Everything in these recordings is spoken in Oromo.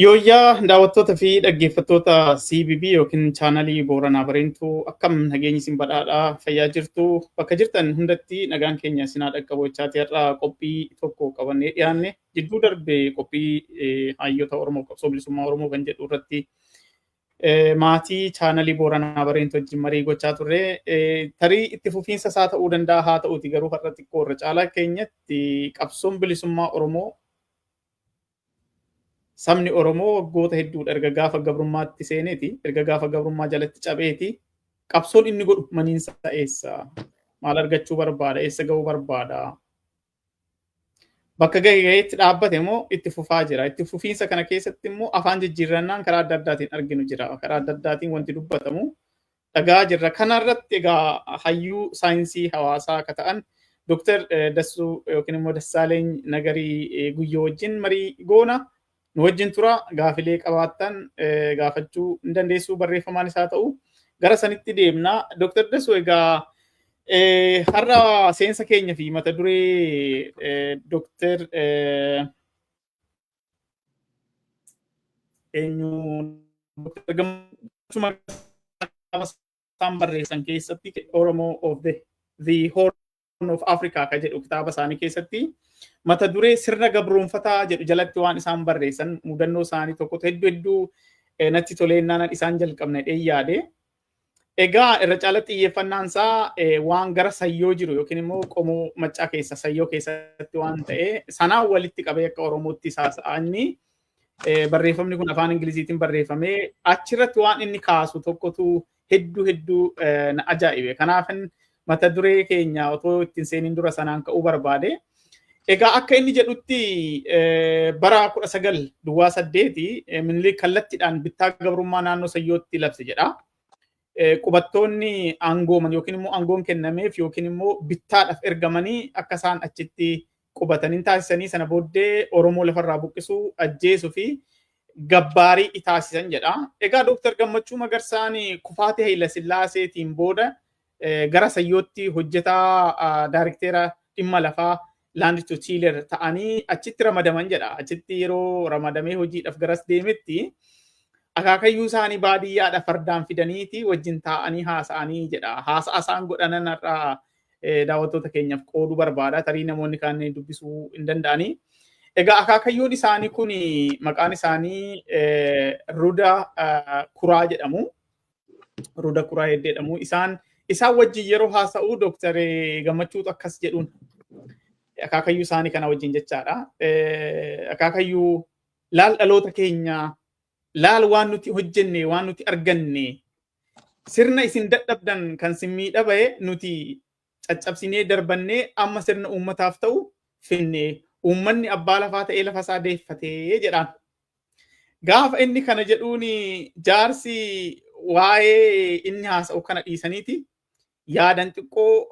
Yooyyaa daawwattoota fi dhaggeeffattoota CBB yookiin chaanalii Booranaa Bareentuu, akkam nageenyi isin badhaadhaa, fayyaa jirtu? Bakka jirtan hundatti nagaan keenya isin haa dhaqqabu jechaati har'a qophii tokko qabannee dhiyaanne. Jidduu darbe qophii hayyoota Oromoo, qabsoo bilisummaa Oromoo kan jedhu irratti maatii chaanalii Booranaa Bareentuu wajjin marii gochaa turre. Tarii itti fufiinsa isaa ta'uu danda'a, haa ta'uti garuu har'a xiqqoo irra caalaa keenyatti qabsoon bilisummaa Oromoo, sabni Oromoo waggoota hedduudha erga gaafa gabrummaatti seeneeti, erga gaafa gabrummaa jalatti cabeeti, qabsoon inni godhu maniinsa eessa? Maal argachuu barbaada? Eessa ga'uu barbaada? Bakka gahe gaheetti dhaabbate immoo itti fufaa jira? Itti fufiinsa kana keessatti immoo afaan jijjiirrannaan karaa adda addaatiin arginu jira. Karaa adda addaatiin wanti dubbatamu dhagaa jirra. Kanarratti egaa hayyuu saayinsii hawaasaa akka ta'an Dr. Dassuu yookiin immoo Dassaaleeny Nagarii Guyyoo wajjin marii goona. Nu wajjin tura, gaafilee qabaattan gaafachuu hin dandeessuu, barreeffamaan isaa ta'u. Gara sanitti deemna. Dr. Dassuu, egaa har'a seensa keenya fi mata duree Dr. eenyu Dr. Gammachuu isaan barreessan keessatti, Oromoo of the Horn of Africa ka jedhu kitaaba isaanii keessatti, mata duree sirna gabroonfataa jedhu jalatti waan isaan barreessan, mudannoo isaanii tokkotu hedduu hedduu natti toleennaan isaan jalqabne dhee yaade. Egaa irra caalatti xiyyeeffannaan isaa waan gara sayyoo jiru yookiin immoo qomoo maccaa keessa, sayyoo keessatti waan ta'e sanaan walitti qabee akka Oromootti saasa'anii, barreeffamni kun afaan Ingiliziitiin barreeffamee, achirratti waan inni kaasu tokkotu hedduu hedduu na ajaa'ibe. Kanaafin mata duree keenya otoo ittiin seeniin dura sanaan ka'uu barbaade. Egaa akka inni jedhutti, bara 1908 Minilik kallattiidhaan bittaa gabrummaa naannoo sayyootti labse jedha. Qubattoonni aangooman yookiin immoo aangoon kennameef yookiin immoo bittaadhaaf ergamanii akka isaan achitti qubatanii taasisanii, sana booddee Oromoo lafarraa buqqisuu, ajjeesuu fi gabbaarii taasisan jedha. Egaa Dooktar Gammachuu Magarsaan kufaatii Hayila Sillaaseetiin booda gara sayyootti hojjetaa daarikteera dhimma lafaa, Land to Tiller ta'anii achitti ramadaman jedha. Achitti yeroo ramadamee hojiidhaaf garas deemetti akaakayyuu isaanii baadiyyaadha fardaan fidaniiti wajjin taa'anii haasa'anii jedha. Haasa'a isaan godhanan har'a daawwattoota keenyaaf qooduu barbaada. Tarii namoonni kaan dubbisuu hin danda'anii. Egaa akaakayyuun isaanii kun maqaan isaanii Ruda Kuraa jedhamu. Ruda Kuraa jedhamu. Isaan wajjin yeroo haasa'u Dooktar Gammachuutu akkas jedhuun, akaakayyuu isaanii kana wajjin jechaadha. "Akaakayyuu, laal dhaloota keenya, laal waan nuti hojjenne, waan nuti arganne. Sirna isin dadhabdan kan sin miidha bahe nuti caccabsinee darbannee, amma sirna uummataaf ta'u finne, uummanni abbaa lafaa ta'ee lafa isaa deeffatee," jedhaan. Gaafa inni kana jedhuun jaarsi waa'ee inni haasa'u kana dhiisaniiti yaadan xiqqoo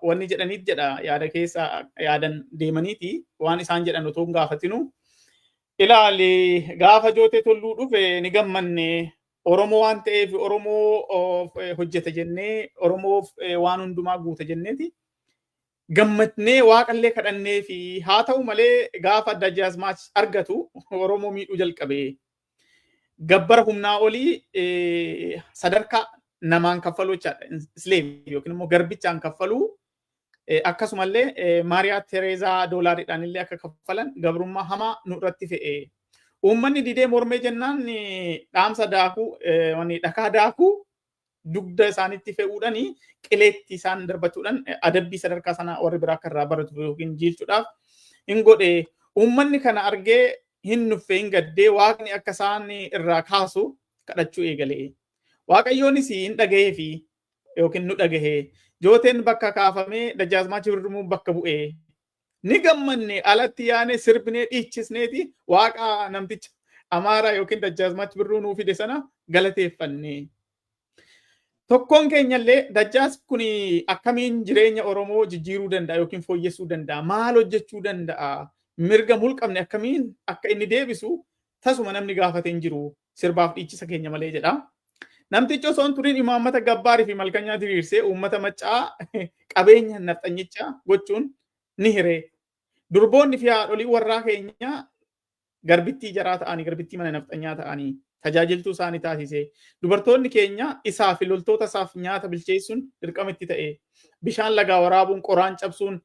wanni jedhaniit jedha, yaada keessa yaadan deemaniiti waan isaan jedhan otoo hin gaafatinu. "Ilaali, gaafa Jootee Tolluu dhufe ni gammanne. Oromoo waan ta'eef Oromoo hojjeta jennee, Oromoof waan hundumaa guuta jenneeti gammadnee waaqallee kadhannee fi haa ta'u malee gaafa Dajjaazmaach argatu Oromoo miidhuu jalqabe. Gabbara humnaa olii sadarkaa namaan kaffaluu jechaadha. Slave yookiin immoo garbichaan kaffaluu, akkasumallee Maariyaa Tereezaa doolaariidhaan illee akka kaffalan gabrummaa hamaa nurratti fe'e. Uummanni didee mormee jennaan dhaamsa daakuu, dhakaa daakuu dugda isaanitti fe'uudhaan, qileetti isaan darbachuudhaan, adabbii sadarkaa sanaa warri biraa akka irraa baratu yookiin jiilchuudhaaf hin godhe. Uummanni kana argee hin nuffe, hin gaddee, waaqni akka isaan irraa kaasu kadhachuu eegale. Waaqayyoonis hin dhagahee fi yookiin nu dhagahee, Jooteen bakka kaafamee Dajjaazmaach Birrumuu bakka bu'ee. Ni gammanne, alatti yaane sirbinee dhiichisneeti waaqa namticha Amaaraa yookiin Dajjaazmaach Birruu nuu fide sana galateeffanne. Tokkoon keenyallee Dajjaas kun akkamiin jireenya Oromoo jijjiiruu danda'a yookiin fooyyessuu danda'a? Maal hojjechuu danda'a? Mirga mulqabne akkamiin akka inni deebisu tasuma namni gaafate hin jiru, sirbaaf dhiichisa keenya malee," jedha. "Namtichi osoo hin turin imaammata gabbaarii fi malkanyaa diriirsee uummata maccaa qabeenya nafxanyichaa gochuun ni hiree. Durboonni fi haadholii warraa keenya Garbittii jaraa ta'anii, garbittii mana nafxanyaa ta'anii tajaajiltuu isaanii taasise. Dubartoonni keenya isaa fi loltoota isaaf nyaata bilcheessuun dirqama itti ta'e. Bishaan lagaa waraabuun, qoraan cabsuun,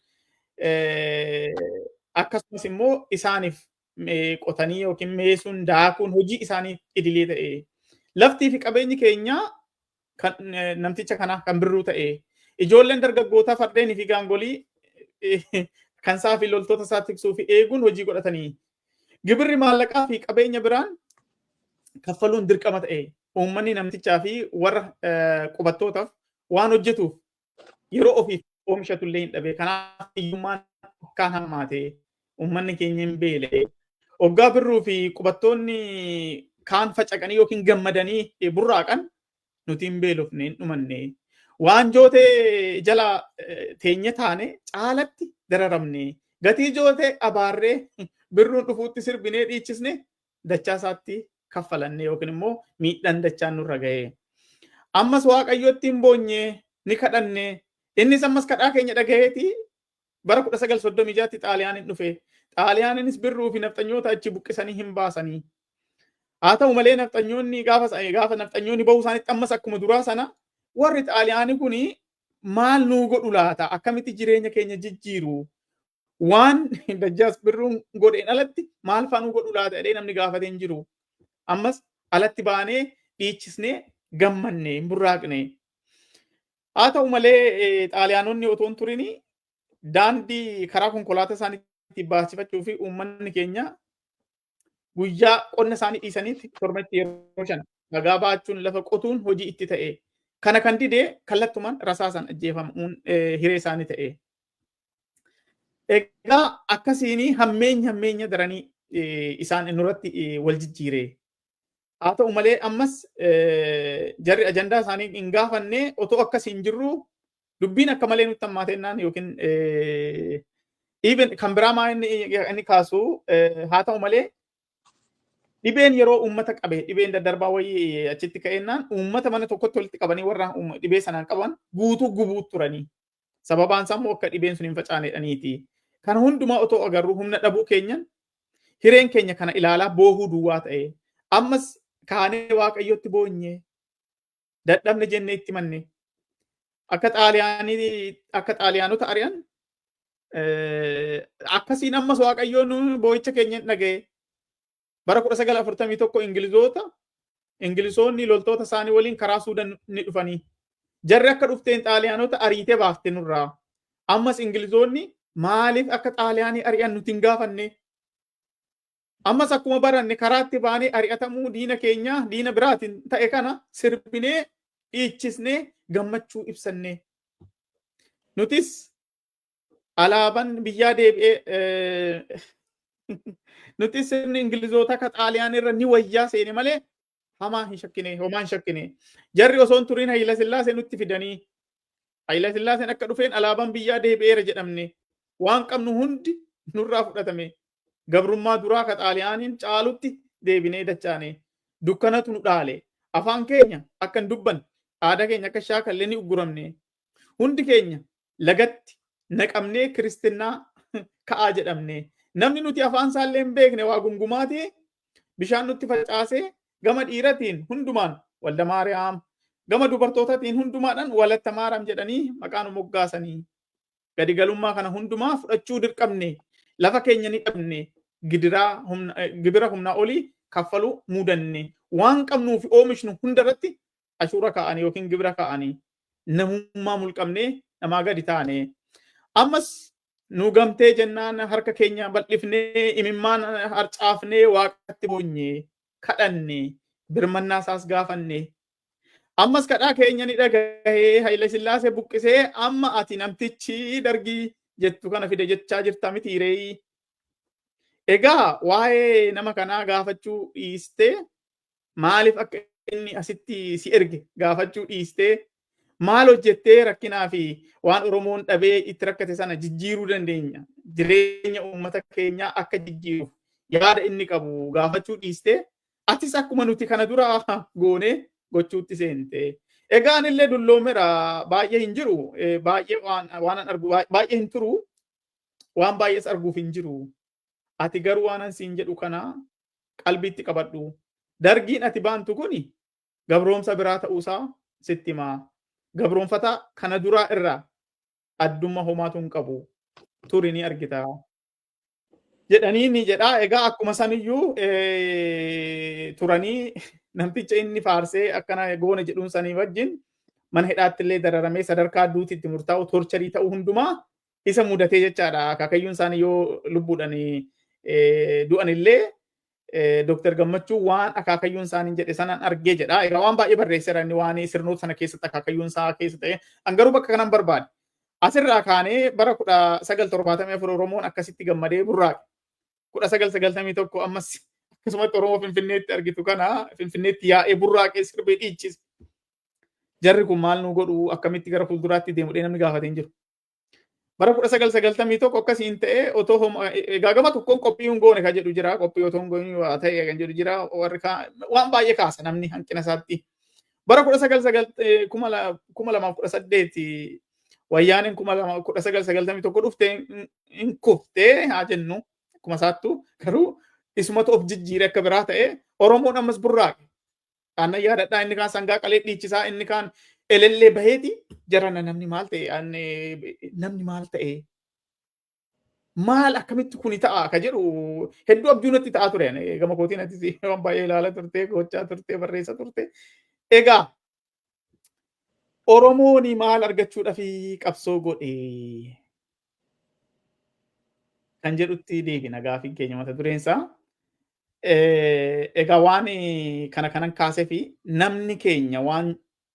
akkasumas immoo isaaniif qotanii yookiin meesuun, daakuun hojii isaanii idilee ta'e. Laftii fi qabeenyi keenya kan namticha kana kan Birruu ta'e. Ijoolleen dargaggootaa fardeenii fi gaangolii kan isaa fi loltoota isaa tiksuu fi eeguun hojii godhatanii. Gibirri maallaqaa fi qabeenya biraan kaffaluun dirqama ta'e. Uummanni namtichaa fi warra qubattootaaf waan hojjetuuf yeroo ofiif oomishatu illee hin dhabe. Kanaaf hiyyummaan akkaan hammaate. Uummanni keenya hin beela'e. Hoggaa Birruu fi qubattoonni kaan facaqanii yookiin gammadanii burraaqan, nuti hin beelofne, hin dhumanne. Waan jootee jala teenye taane caalatti dararamne. Gatii jootee abaarree Birruun dhufuutti sirbinee dhiichisne dachaa isaatti kaffalanne yookiin immoo miidhaan dachaan nurra ga'e. Ammas Waaqayyotti hin boonye, ni kadhanne. Innis ammas kadhaa keenya dhagaheeti bara 1936tti Xaaliyaaniin dhufe. Xaaliyaaniinis Birruu fi nafxanyoota achi buqqisanii hin baasanii. Haa ta'u malee, nafxanyoonni gaafa nafxanyoonni bahuu isaaniitti ammas akkuma duraa sana warri Xaaliyaanii kuni maal nuu godhu laata? Akkamitti jireenya keenya jijjiiru? Waan Dajjaas Birruun godheen alatti maal faa nuu godhu laata jedhee namni gaafatee hin jiru. Ammas alatti baanee dhiichisnee gammanne, hin burraaqne. Haa ta'u malee, Xaaliyaanonni otoo hin turini daandii karaa konkolaataa isaaniitti baasifachuu fi uummanni keenya guyyaa qonna isaanii dhiisaniitti torbanitti yeroo 5 dhagaa baachuun lafa qotuun hojii itti ta'e. Kana kan didee kallattumaan rasaasan ajjeefamuun hiree isaanii ta'e. Egaa akkasiin hammeenya hammeenya daranii isaan nurratti wal jijjiire. Haa ta'u malee, ammas jarri ajandaa isaanii hin gaafanne. Otoo akkas hin jirru dubbiin akka malee nutti hammaatennaan yookiin even kan biraa maa inni kaasu, haa ta'u malee, dhibeen yeroo uummata qabe, dhibeen daddarbaa wayii achitti ka'ennaan, uummata mana tokkotti walitti qabanii warra dhibee sanaan qaban guutuu gubuu turanii. Sababaan isaa immoo akka dhibeen sun hin facaanedhaniiti. Kana hundumaa otoo agarru humna dhabuu keenyan hireen keenya kana ilaalaa boohuu duwwaa ta'e. Ammas kaanee Waaqayyotti boonye, dadhabne jennee itti manne. Akka Xaaliyaanii, akka Xaaliyaanota ari'an akkasiin ammas Waaqayyoon boo'icha keenya hin dhaga'e. Bara 1941 Ingilizoonni loltoota isaanii waliin karaa Suudan ni dhufanii. Jarri akka dhufteen Xaaliyaanota ariitee baafte nurraa. Ammas Ingilizoonni maaliif akka Xaaliyaanii ari'an nuti hin gaafanne? Ammas akkuma baranne karaatti baanee ari'atamuu diina keenyaa, diina biraatiin ta'e kana sirbinee dhiichisnee gammachuu ibsanne. Nutis alaabaan biyyaa deebi'ee, nutis sirni Ingilizoota akka Xaaliyaan irra ni wayyaa seene malee hamaa hin shakkine, homaa hin shakkine. Jarri osoo hin turiin Hayila Sillaasee nutti fidanii, Hayila Sillaaseen akka dhufeen alaabaan biyyaa deebi'eera jedhamne. Waan qabnu hundi nurraa fudhatame. Gabrummaa duraa ka Xaaliyaaniin caalutti deebinee dachaane. Dukkanatu nu dhaale. Afaan keenya akka hin dubbanne, aadaa keenya akka shaakallee ni ugguramne. Hundi keenya lagatti naqamnee kiristinnaa ka'aa jedhamne. Namni nuti afaan isaallee hin beekne waa gungumaatee bishaan nutti facaasee gama dhiiratiin hundumaan Walda Maariyaam, gama dubartootaatiin hundumaadhaan Walatta Maariyaam jedhanii maqaa nu moggaasanii. Gadigalummaa kana hundumaa fudhachuu dirqamne. Lafa keenya ni dhabne. Gidiraa humna, gibira humnaa olii kaffaluu mudanne. Waan qabnuu fi oomishnu hundarratti ashuura kaa'anii yookiin gibira kaa'anii namummaa mulqamnee namaa gadi taane. Ammas nu gamtee jennaan harka keenya bal'ifnee, imimmaan harcaafnee, Waaqatti boonye, kadhanne, birmannaa isaas gaafanne. Ammas kadhaa keenya ni dhagahee Hayila Sillaasee buqqisee amma ati namtichi Dargii jettu kana fide jechaa jirta miti reeyi. Egaa waa'ee nama kanaa gaafachuu dhiistee, maaliif akka inni asitti si erge gaafachuu dhiistee, maal hojjettee rakkinaa fi waan Oromoon dhabee itti rakkate sana jijjiiruu dandeenya? Jireenya uummata keenyaa akka jijjiiruuf yaada inni qabu gaafachuu dhiistee, atis akkuma nuti kana dura goonee gochuutti seente. Egaa anillee dulloomeera, baay'ee hin jiru, baay'ee waan an argu baay'ee hin turu, waan baay'ees arguuf hin jiru. Ati garuu waan an siin jedhu kana Qalbiitti qabadhu. Dargiin ati baantu kuni gabroomsa biraa ta'uusaa sitti himaa. Gabroonfataa kana duraa irraa addummaa homaatu hin qabu. Turi, ni argita. Jedhanii ni jedhaa. Egaa akkuma saniyyuu turanii namticha inni faarsee akkana goone jedhuun sanii wajjin mana hidhaatti illee dararamee sadarkaa duutiitti murtaa'u, torture ta'uu hundumaa isa mudatee jechaadha. Akaakayyuun isaanii yoo lubbuudhaan du'an illee Dooktar Gammachuu waan akaakayyuun isaanii jedhe sanaan argee jedha. Egaa waan baay'ee barreesseera inni waan sirnoota sana keessatti akaakayyuun isaa keessa ta'e. An garuu bakka kanan barbaade. Asirraa kaanee bara 1974 Oromoon akkasitti gammadee burraaqe. 1991 ammas akkasumatti Oromoo Finfinneetti argitu kana Finfinneetti yaa'ee burraaqee sirbee dhiichise. Jarri kun maal nu godhu, akkamitti gara fuulduraatti deemu namni gaafatee hin jiru. Bara 1991 akkasiin ta'ee otoo egaa gama tokkoon qophii hin goone kan jedhu jira. Qophii otoo hin goone waa ta'e kan jedhu jira. Warri waan baay'ee kaasa namni hanqina isaatti. Bara 2018 wayyaaniin 1991 dhuftee hin kuftee haa jennu, akkuma isaattu garuu isumatu of jijjiire akka biraa ta'e Oromoon ammas burraaqe. Aannan yaadadhaa, inni kaan sangaa qalee dhiichisaa, inni kaan elellee baheeti. Jarana namni maal ta'e, namni maal ta'e, maal akkamitti kuni ta'a ka jedhu hedduu abjuu natti ta'aa ture. Gama kootiin atis waan baay'ee ilaalaa turte, gochaa turte, barreessa turte. Egaa Oromoon maal argachuudhaaf qabsoo godhe kan jedhutti deebina gaafiin keenya mata dureen isaa. Egaa waan kana kanan kaasee fi namni keenya waan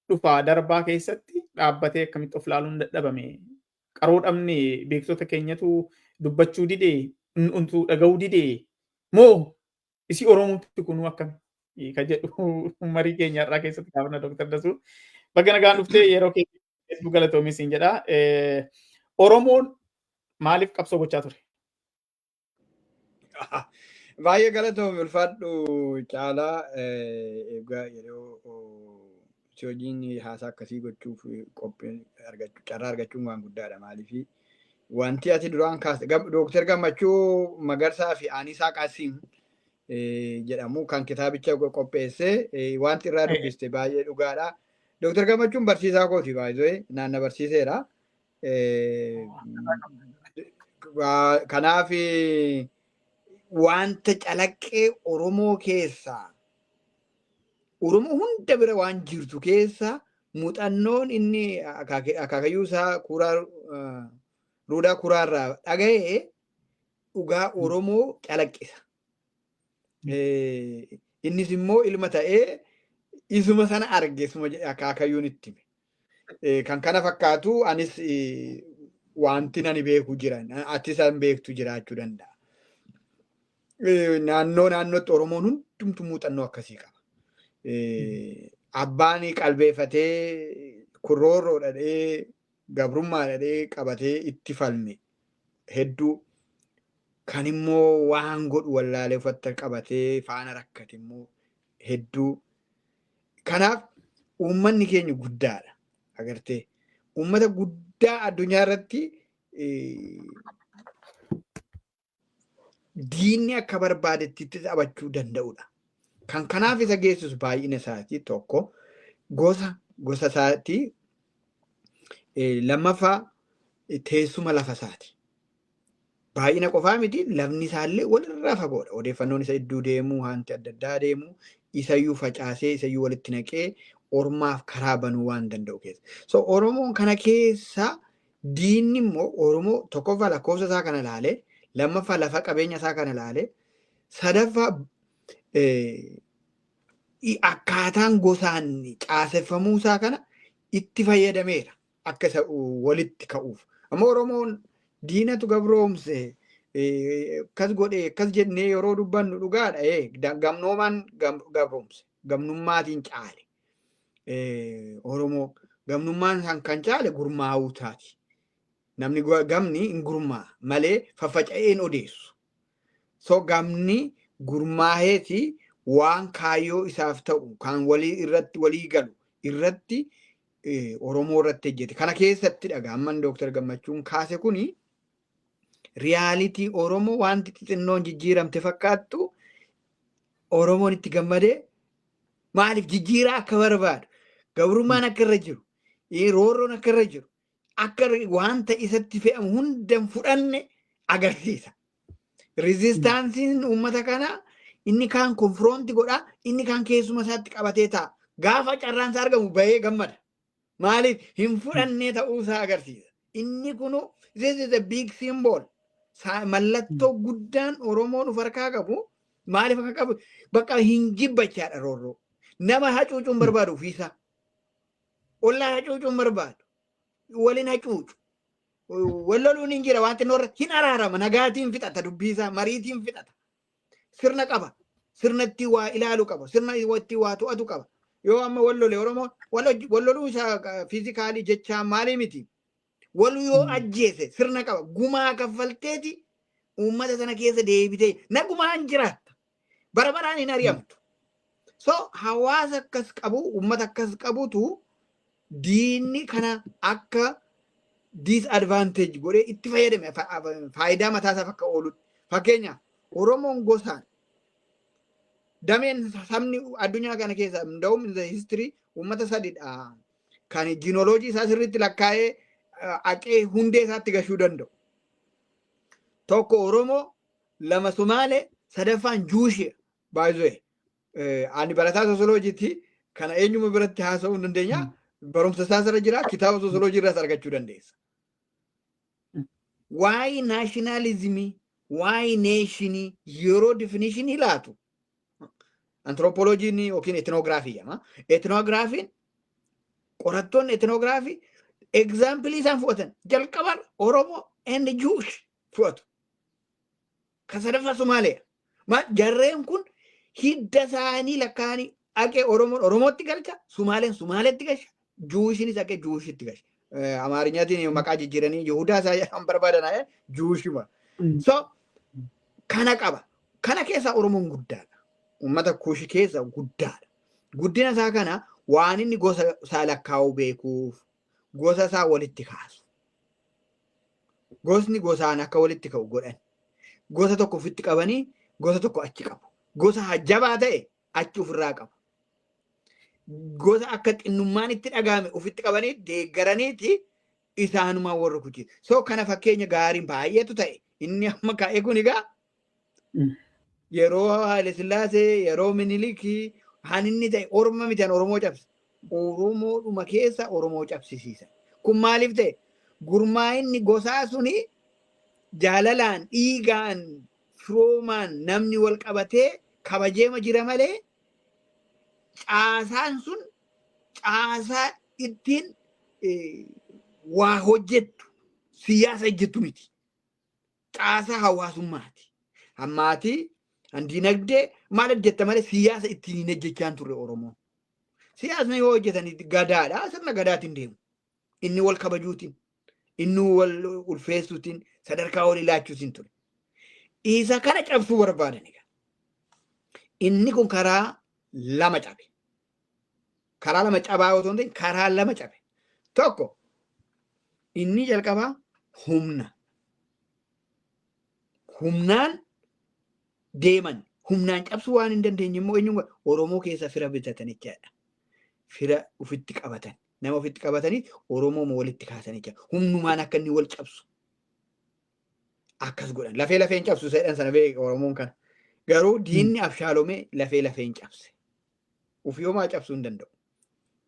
dhufaa darbaa keessatti dhaabbatee akkamitti of ilaaluun dadhabame. Qaroo dhabne, beektota keenyatu dubbachuu didee, untuu dhaga'uu didee moo isii Oromootti kunuu akkami ka jedhu marii keenya irraa keessatti gaafana. Dooktar Dasuu, baga nagaan dhuftee, yeroo keessa hedduu galatoomi siin jedha. Oromoon maaliif qabsoo gochaa ture? Baay'ee galatoomi, ulfaadhu Caalaa. Egaa yeroo si wajjin haasaa akkasii gochuuf qophiin argachuu, carraa argachuun waan guddaadha. Maaliif, wanti ati duraan kaaste, Dooktar Gammachuu Magarsaa fi Aniisaa Qaasiim jedhamu kan kitaabicha qopheesse, wanti irraa dubbiste baay'ee dhugaadha. Dooktar Gammachuun barsiisaa kooti, baay'ee naanna barsiiseera. Kanaaf wanta calaqqee Oromoo keessaa, Oromoo hunda bira waan jirtu keessa, muuxannoon inni akaakayyuu isaa kuraa ruudaa kuraarraa dhaga'ee dhugaa Oromoo calaqqisa. Innis immoo ilma ta'ee isuma sana arge, isuma akaakayyuun itti hime. Kan kana fakkaatu anis wanti nani beeku jira, ati isaan beektu jiraachuu danda'a. Naannoo naannootti Oromoon hundumtu muuxannoo akkasii qaba. Abbaan qalbeeffatee kurroorroo dhadhee, gabrummaa dhadhee qabatee itti falme hedduu, kan immoo waan godhu wallaalee uffata qabatee faana rakkate immoo hedduu. Kanaaf uummanni keenya guddaadha. Agartee, uummata guddaa addunyaa irratti diinni akka barbaadetti itti taphachuu danda'udha. Kan kanaaf isa geessisu baay'ina isaati tokko, gosa gosa isaati, lammaffaa teessuma lafa isaati. Baay'ina qofaa miti, lafni isaallee walirraa fagoodha. Odeeffannoon isa iddoo deemu, wanti adda addaa deemu, isayyuu facaasee, isayyuu walitti naqee ormaaf karaa banuu waan danda'u keessa. So Oromoon kana keessa diinni immoo Oromoo tokkoffaa lakkoofsa isaa kana ilaalee, lammaffaa lafa qabeenya isaa kana ilaalee, sadaffaa akkaataan gosaan caaseffamuu isaa kana itti fayyadameera akka isa walitti ka'uuf. Amma Oromoon diinatu gabroomse, akkas godhe, akkas jennee yeroo dubbannu dhugaadha. Gamnoomaan gabroomse, gamnummaatiin caale. Oromoo gamnummaan kan caale gurmaa'uu taati. Namni gamni hin gurmaa'a malee faffaca'een odeessu. So gamni gurmaaheeti waan kaayyoo isaaf ta'u kan walii irratti walii galu irratti Oromoo irratti hojjete. Kana keessatti dhagaa amman Dooktar Gammachuun kaase kuni reality Oromoo wanti xixinnoon jijjiiramte fakkaattu. Oromoon itti gammadee, maaliif jijjiiraa akka barbaadu, gabrummaan akka irra jiru, roorroon akka irra jiru, akka wanta isatti fe'amu hunda hin fudhanne agarsiisa. Resistanceiin uummata kanaa inni kaan confront godhaa, inni kaan keessuma isaatti qabatee taa'a. Gaafa carraan isaa argamu bahee gammada. Maaliif hin fudhannee ta'uusaa agarsiisa. Inni kunu, this is a big symbol. Mallattoo guddaan Oromoon of harkaa qabu. Maaliif akka qabu bakka hin jibbachaadha roorroo. Nama hacuucuun barbaadu ofiisaa. Ollaa hacuucuun barbaadu. Waliin hacuucu. Wal loluun hin jira, wanti inni hin araarama, nagaatiin fixata, dubbiisaa mariitiin fixata. Sirna qaba. Sirna itti waa ilaalu qaba. Sirna itti waa to'atu qaba. Yoo amma wal lole Oromoon, wal loluu isaa physically jechaa maalii miti. Wal yoo ajjeese sirna qaba. Gumaa kaffalteeti uummata sana keessa deebitee nagumaan jiraatta. Bara baraan hin ari'amtu. So hawaasa akkas qabu, uummata akkas qabutu diinni kana akka disadvantage godhee itti fayyadame, faayidaa mataasaaf akka oolutti. Fakkeenyaaf, Oromoon gosaan dameen sabni addunyaa kana keessa nda'um in the history uummata sadidha. Kan genealogy isaa sirriitti lakkaa'ee aqee hundee isaatti gashuu danda'u. Tokko Oromoo, lama Sumaalee, sadaffaan Jewishii. Baay'ee ani barataa soosiyoloojiiti. Kana eenyuma biratti haasa'uu hin dandeenya. Barumsa isaa irra jira, kitaaba soosiyoloojii irraas argachuu dandeessa. Waa'ee nationalismii, waa'ee nationii yeroo definitionii laatu anthropologyn yookiin ethnography jedhama. Ethnographyn, qorattoonni ethnography example isaan fudhatan jalqaban Oromoo and Jewish fudhatu. Kan sadaffaa Somaaliyaa. Jarreen kun hidda isaanii lakkaa'anii dhaqee Oromoon Oromootti galcha, Sumaaleen Sumaaleetti galcha, Jewishinis dhaqee Jewishitti galcha. Amaarinyaatiin maqaa jijjiiranii Yihudaa isaa jedhan barbaadan, Jewishima. So kana qaba. Kana keessaa Oromoon guddaadha. Uummata Kuushi keessa guddaadha. Guddina isaa kana waan inni gosa isaa lakkaa'uu beekuuf gosa isaa walitti kaasu. Gosni gosaan akka walitti ka'u godhan. Gosa tokko ofitti qabanii gosa tokko achi qabu. Gosa jabaa ta'e achi ofirraa qabu. Gosa akka xinnummaan itti dhagahame ofitti qabanii deeggaraniiti isaanumaa warra kuchiisa. So kana fakkeenya gaariin baay'eetu ta'e. Inni amma ka'e kun egaa yeroo Haile Sillaasee, yeroo Minilikii han inni ta'e Orma miti an Oromoo cabse. Oromoodhuma keessa Oromoo cabsisiisa. Kun maaliif ta'e? Gurmaa'inni gosaa suni jaalalaan, dhiigaan, firoomaan namni wal qabatee kabajeema jira malee caasaan sun caasaa ittiin waa hojjettu, siyaasa hojjettu miti. Caasaa hawaasummaati. Hammaatii, dinagdee maal hojjetta malee siyaasa ittiin hin hojjechaa turre Oromoon. Siyaasni yoo hojjetan gadaadha. Sirna gadaatiin deemu. Inni wal kabajuutiin, inni wal ulfeessuutiin, sadarkaa wal ilaachuutiin ture. Isa kana cabsuu barbaadan egaa. Inni kun karaa lama cabe. Karaa lama cabaa otoo hin ta'in karaa lama cabe. Tokko, inni jalqabaa humna. Humnaan deeman. Humnaan cabsuu waan hin dandeenye immoo eenyuun Oromoo keessa fira bitatan jechaadha. Fira ofitti qabatan. Nama ofitti qabatanii Oromoo walitti kaasan jechaadha. Humnumaan akka inni wal cabsu. Akkas godhan. Lafee lafeen cabsu sedhan sana beeka Oromoon kana. Garuu diinni abshaalomee lafee lafeen cabse. Ufii homaa cabsuu hin danda'u.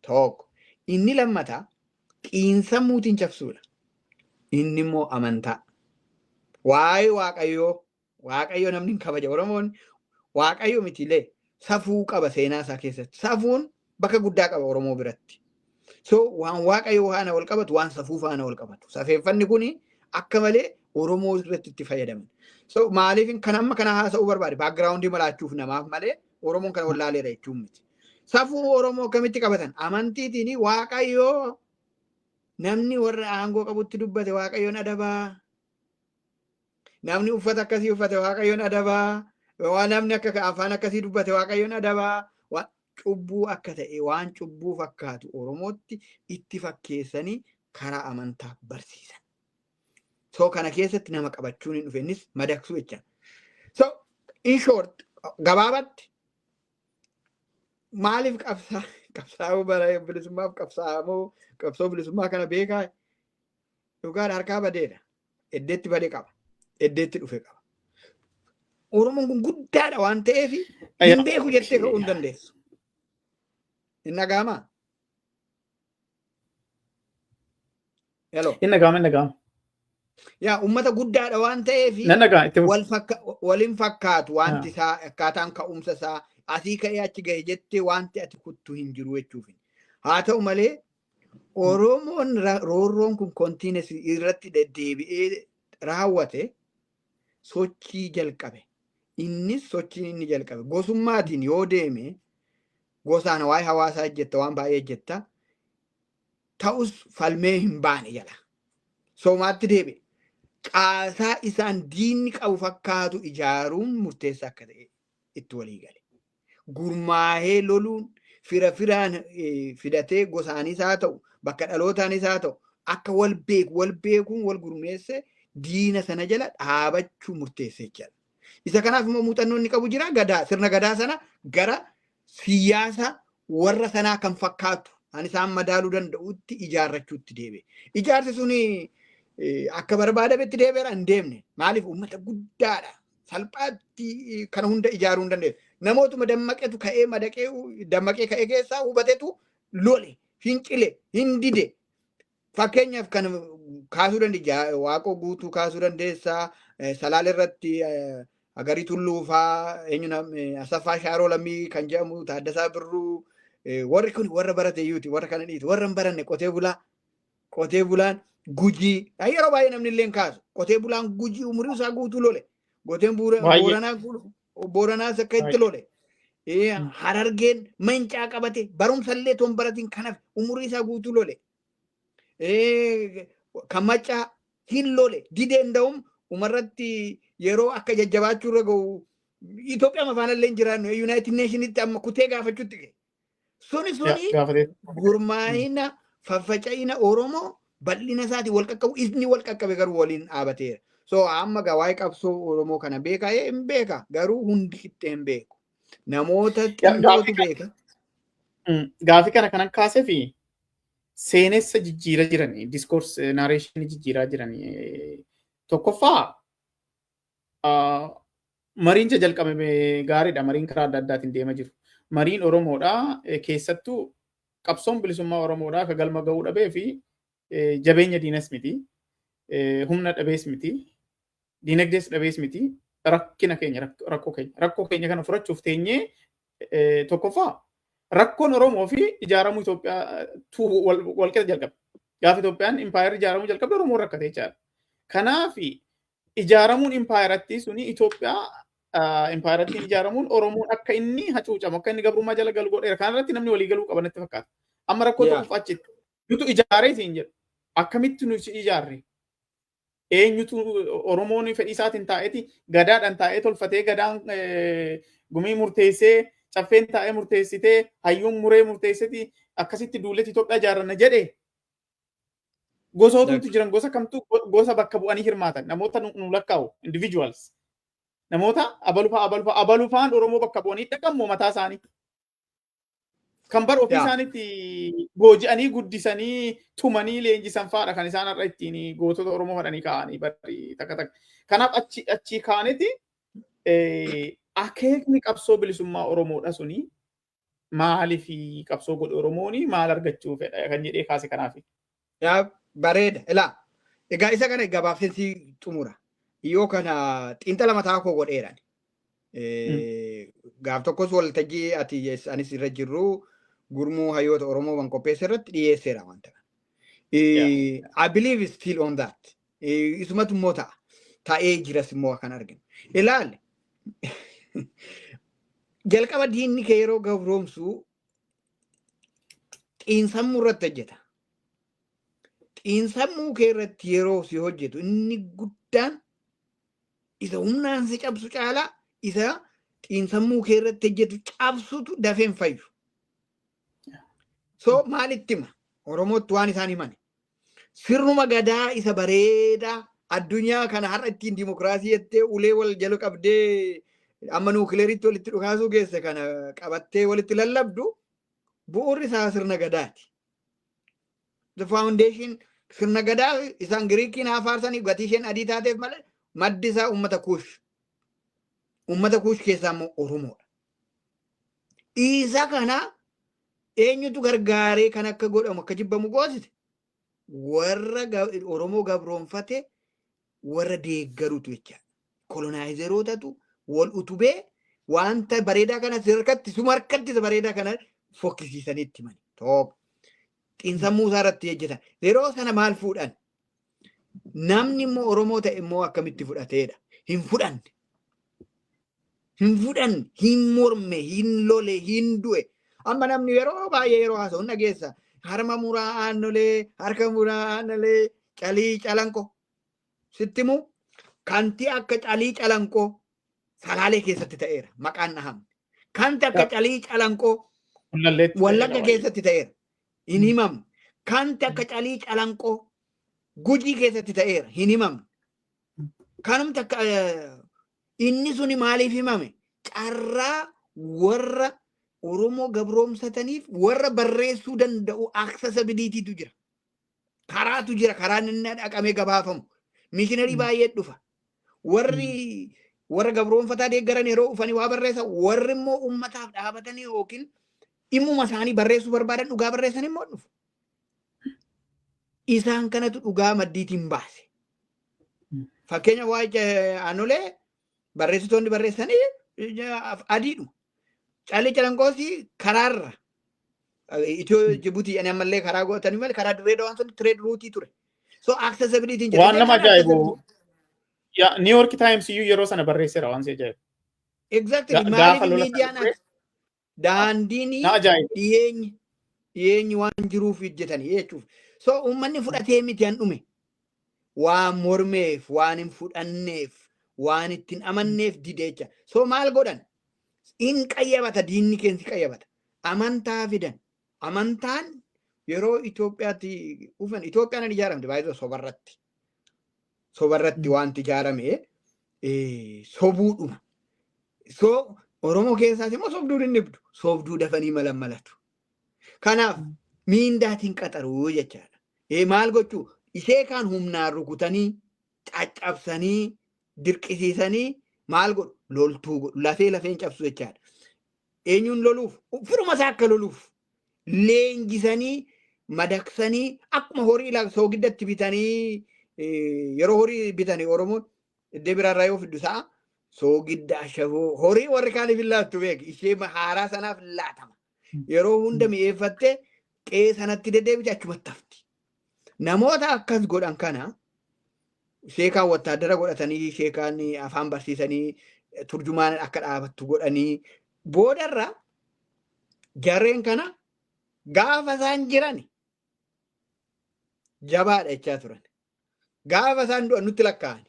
Tokko. Inni lammataa xiinsammuutiin cabsuudha. Inni immoo amantaa. Waa'ee Waaqayyoo, Waaqayyo namni hin kabaja. Oromoon Waaqayyo mitiilee safuu qaba seenaa isaa keessatti. Safuun bakka guddaa qaba Oromoo biratti. So waan Waaqayyo faana wal qabatu, waan safuu faana wal qabatu. Safeeffanni kuni akka malee Oromoo irratti itti fayyadaman. So maaliif kan amma kana haasa'uu barbaade, backgroundii malaachuuf namaaf malee Oromoon kana wallaaleera jechuun miti. Safuu Oromoo akkamitti qabatan? Amantiitiin. Waaqayyoo namni warra aangoo qabutti dubbate Waaqayyoon adabaa. Namni uffata akkasii uffate Waaqayyoon adabaa. Waan namni akka afaan akkasii dubbate Waaqayyoon adabaa. Cubbuu akka ta'e, waan cubbuu fakkaatu Oromootti itti fakkeessanii karaa amantaa barsiisan. So kana keessatti nama qabachuun hin dhufe, innis madaqsuu jecha. So in short, gabaabatti Maaliif qabsaa'uu bara bilisummaaf qabsaa'amoo qabsoo bilisummaa kana beekaa? Dhugaadha, harkaa badeedha. Eddeetti badee qaba. Eddeetti dhufe qaba. Oromoon kun guddaadha waan ta'eef hin beeku jettee ka'uu hin dandeessu. Hin dhaga'amaa? Hello. Hin dhaga'ama, hin dhaga'ama. Yaa, uummata guddaadha waan ta'eef Nan dhaga'a, itti fufi. Waliin fakkaatu wanti isaa, akkaataan ka'umsa isaa asii ka'ee achi ga'e jettee wanti ati kuttu hin jiru jechuuf. Haa ta'u malee, Oromoon roorroon kun continuous irratti deddeebi'ee raawwate sochii jalqabe. Innis sochiin inni jalqabe gosummaatiin yoo deeme, gosaan waa'ee hawaasaa jetta, waan baay'ee jetta, ta'us falmee hin baane jala. Soomaatti deebi'e. Caasaa isaan diinni qabu fakkaatu ijaaruun murteessaa akka ta'e itti walii gale. Gurmaahee loluun fira firaan fidatee, gosaanis haa ta'u, bakka dhalootaanis haa ta'u, akka wal beeku wal beekuun wal gurmeesse diina sana jala dhaabachuu murteessee jira. Isa kanaaf immoo muuxannoo inni qabu jira. Gadaa, sirna gadaa sana gara siyaasa warra sanaa kan fakkaatu kan isaan madaaluu danda'utti ijaarrachuutti deebi'e. Ijaarsi suni akka barbaadametti deebi'eera? Hin deemne. Maaliif? Uummata guddaadha. Salphaatti kana hunda ijaaruu hin dandeessu. Namootuma dammaqetu ka'ee madaqee dammaqee ka'ee keessaa hubatetu lole, fincile, hin dide. Fakkeenyaaf kan kaasuu dandeenya, Waaqoo Guutuu kaasuu dandeessaa, Salaale irratti Agarii Tulluufaa, eenyu, Asaffaa Shaaroo Lammii kan jedhamu, Taaddasaa Birruu, warri kun warra barate iyyuuti, warra kana dhiitu, warra hin baranne, qotee bulaa, qotee bulaan Gujii yeroo baay'ee namni illee hin kaasu. Qotee bulaan Gujii umurii isaa guutuu lole. Qoteen Booranaa Booranaas akka itti lole. Harargeen mancaa qabate, barumsa illee toon baratiin kanaaf umurii isaa guutuu lole. Kan Maccaa hin lole, dideen da'um umarratti yeroo akka jajjabaachuu irra ga'u Itoophiyaa afaan illee hin jiraannu United Nationitti amma kutee gaafachuutti ga'e. Suni gurmaa'ina faffaca'ina Oromoo bal'ina isaatiin wal qaqqabu, inni wal qaqqabe garuu waliin dhaabateera. So amma gaa waa'ee qabsoo Oromoo kana beekaa? Hin beeka, garuu hundi qixxee hin beeku. Namoota xinnootu beeka. Gaafii kana kanan kaasee fi seenessa jijjiiraa jiranii, discourse narration jijjiiraa jiranii, tokkoffaa mariin jalqabame gaariidha. Mariin karaa adda addaatiin deema jiru. Mariin Oromoodha, keessattuu qabsoon bilisummaa Oromoodha akka galma ga'uu dhabee fi jabeenya diinas miti. Humna dhabees miti. Diinagdees dhabees miti. Rakkina keenya, rakkoo keenya, rakkoo keenya kana furachuuf teenyee, tokkoffaa rakkoon Oromoo fi ijaaramuu Itoophiyaa walqixa jalqabe. Gaafa Itoophiyaan impaayerri ijaaramuu jalqabde Oromoon rakkate jechaadha. Kanaaf ijaaramuun impaayeratti suni, Itoophiyaa impaayerattiin ijaaramuun, Oromoon akka inni hacuucamu, akka inni gabrummaa jala galu godheera. Kana irratti namni walii galuu qaba natti fakkaata. Amma rakkoo tokkoof achitti nutu ijaaree siin jedhu. Akkamitti nu ijaarre? Eenyutu Oromoon fedhii isaatiin taa'eeti gadaadhaan taa'ee tolfatee, gadaan gumii murteessee, caffeen taa'ee murteessitee, hayyuun muree murteessiti akkasitti duuletti Itoophiyaa ijaarranna jedhe? Gosootatu jiran, gosa kamtu gosa bakka bu'anii hirmaatan, namoota nu lakkaa'u, individuals, namoota abalufaa abalufaa abalufaan Oromoo bakka bu'anii dhaqammoo mataa isaanii kan bara ofii isaaniitti booji'anii guddisanii tumanii leenjisan fa'aadha kan isaan har'a ittiin gootota Oromoo fadhanii kaa'anii barri takka takka. Kanaaf achi kaaneti akeekni qabsoo bilisummaa Oromoodha suni maaliif qabsoo godhe, Oromooni maal argachuu fedha kan jedhee kaase kanaaf. Yaa, bareeda. Ilaa, egaa isa kana gabaabsee xumura. Yoo kana xiinxala mataa koo godheeran. Gaaf tokkos waltajjii ati anis irra jirru gurmuu hayyoota Oromoo ban qopheesse irratti dhiyeesseera wanta kana. I believe still on that. Isumatu immoo ta'a. Ta'ee jiras immoo kan arginu. Ilaali. Jalqaba diinni kee yeroo gabroomsu xiinsammuu irratti hojjeta. Xiinsammuu kee irratti yeroo si hojjetu, inni guddaan isa humnaan si cabsu caalaa isa xiinsammuu kee irratti hojjetu cabsutu dafee hin fayyu. So maalitti hima? Oromootti waan isaan himan. Sirnuma gadaa isa bareedaa addunyaa kana har'a ittiin dimokiraasii jettee ulee wal jala qabdee Amma nuukileeritti walitti dhukaasuu geesse kana qabattee walitti lallabdu bu'uurri isaa sirna gadaati. The foundation sirna gadaa isaan Giriikiin haa faarsanii, gatii isheen adii taateef malee maddi isaa uummata Kuush. Uummata Kuush keessaa immoo Oromoodha. Isa kana eenyutu gargaaree kan akka godhamu, akka jibbamu goosise? Warra Oromoo gabroonfate, warra deeggarutu jechaadha. Colonizerootatu wal utubee wanta bareedaa kana harkatti, suma harkatti isa bareedaa kana fokkisiisanii itti himani. Tokko. Xiinsammuu isaa irratti hojjetan. Yeroo sana maal fuudhan? Namni immoo Oromoo ta'e immoo akkamitti fudhateedha? Hin fudhanne. Hin fudhanne, hin morme, hin lole, hin du'e. Amma namni yeroo baay'ee yeroo haasa'u hin dhageessa. Harma muraa Aannolee, harka muraa Aannolee, Calii Calanqoo. Sitti himu, kanti akka Calii Calanqoo Salaalee keessatti ta'eera. Maqaan dhahamne. Kanti akka Calii Calanqoo Wallagga keessatti ta'eera. Hin himamne. Kanti akka Calii Calanqoo Gujii keessatti ta'eera. Hin himamne. Kanumti akka inni suni maaliif himame? Carraa warra Oromoo gabroomsataniif warra barreessuu danda'u accessibilitytu jira. Karaatu jira, karaan inni dhaqamee gabaafamu. Missionary baay'ee dhufa. Warri warra gabroonfataa deeggaran yeroo dhufanii waa barreessan, warri immoo uummataaf dhaabatanii yookiin dhimmuma isaanii barreessuu barbaadan, dhugaa barreessan immoo dhufu. Isaan kanatu dhugaa maddiitiin baase. Fakkeenya waa'ee Aanolee barreessitoonni barreessanii adiidhuma. Calii Calanqoosii karaarra Itiyoo Jibuutii ani ammallee karaa gootanii malee karaa Dirree Dawaan sun trade route ture. So accessibility jira. Waan nama ajaa'ibu. New York Times iyyuu yeroo sana barreesseera, waan si ajaa'ibu. Exactly. Maaliif miidiyaan daandiin dhiyeenyi waan jiruuf hojjetanii jechuuf. So uummanni fudhatee miti an dhume. Waan mormeef, waan hin fudhanneef, waan ittiin amanneef dide jecha. So maal godhan? In qayyabata, diinni keensi qayyabata. Amantaa fidan. Amantaan yeroo Itoophiyaatti dhufan, Itoophiyaan hin ijaaramte baay'ee sobarratti. Sobarratti wanti ijaarame sobuudhuma. So Oromoo keessaas immoo sobduun hin dhibdu. Sobduu dafanii malan malatu. Kanaaf miindaatiin qaxaruu jechaadha. Maal gochuu? Ishee kaan humnaan rukutanii, caccabsanii, dirqisiisanii maal godhu? Loltuu godhu. Lafee lafeen cabsu jechaadha. Eenyuun loluuf? Firuma isaa akka loluuf. Leenjisanii, madaqsanii, akkuma horii soogiddatti bitanii, yeroo horii bitanii Oromoon iddoo biraarraa yoo fiddu sa'a soogidda, ashaboo, horii warri kaaniif hin laattu, beeki, ishee haaraa sanaaf laatama. Yeroo hunda mi'eeffattee qe'ee sanatti deddeebite, achumatti hafti. Namoota akkas godhan kana sheekaan wattaadara godhatanii, sheekaan afaan barsiisanii, turjumaan akka dhaabattu godhanii, boodarra jarreen kana gaafa isaan jiran jabaadha jechaa turan. Gaafa isaan du'an nutti lakkaa'an.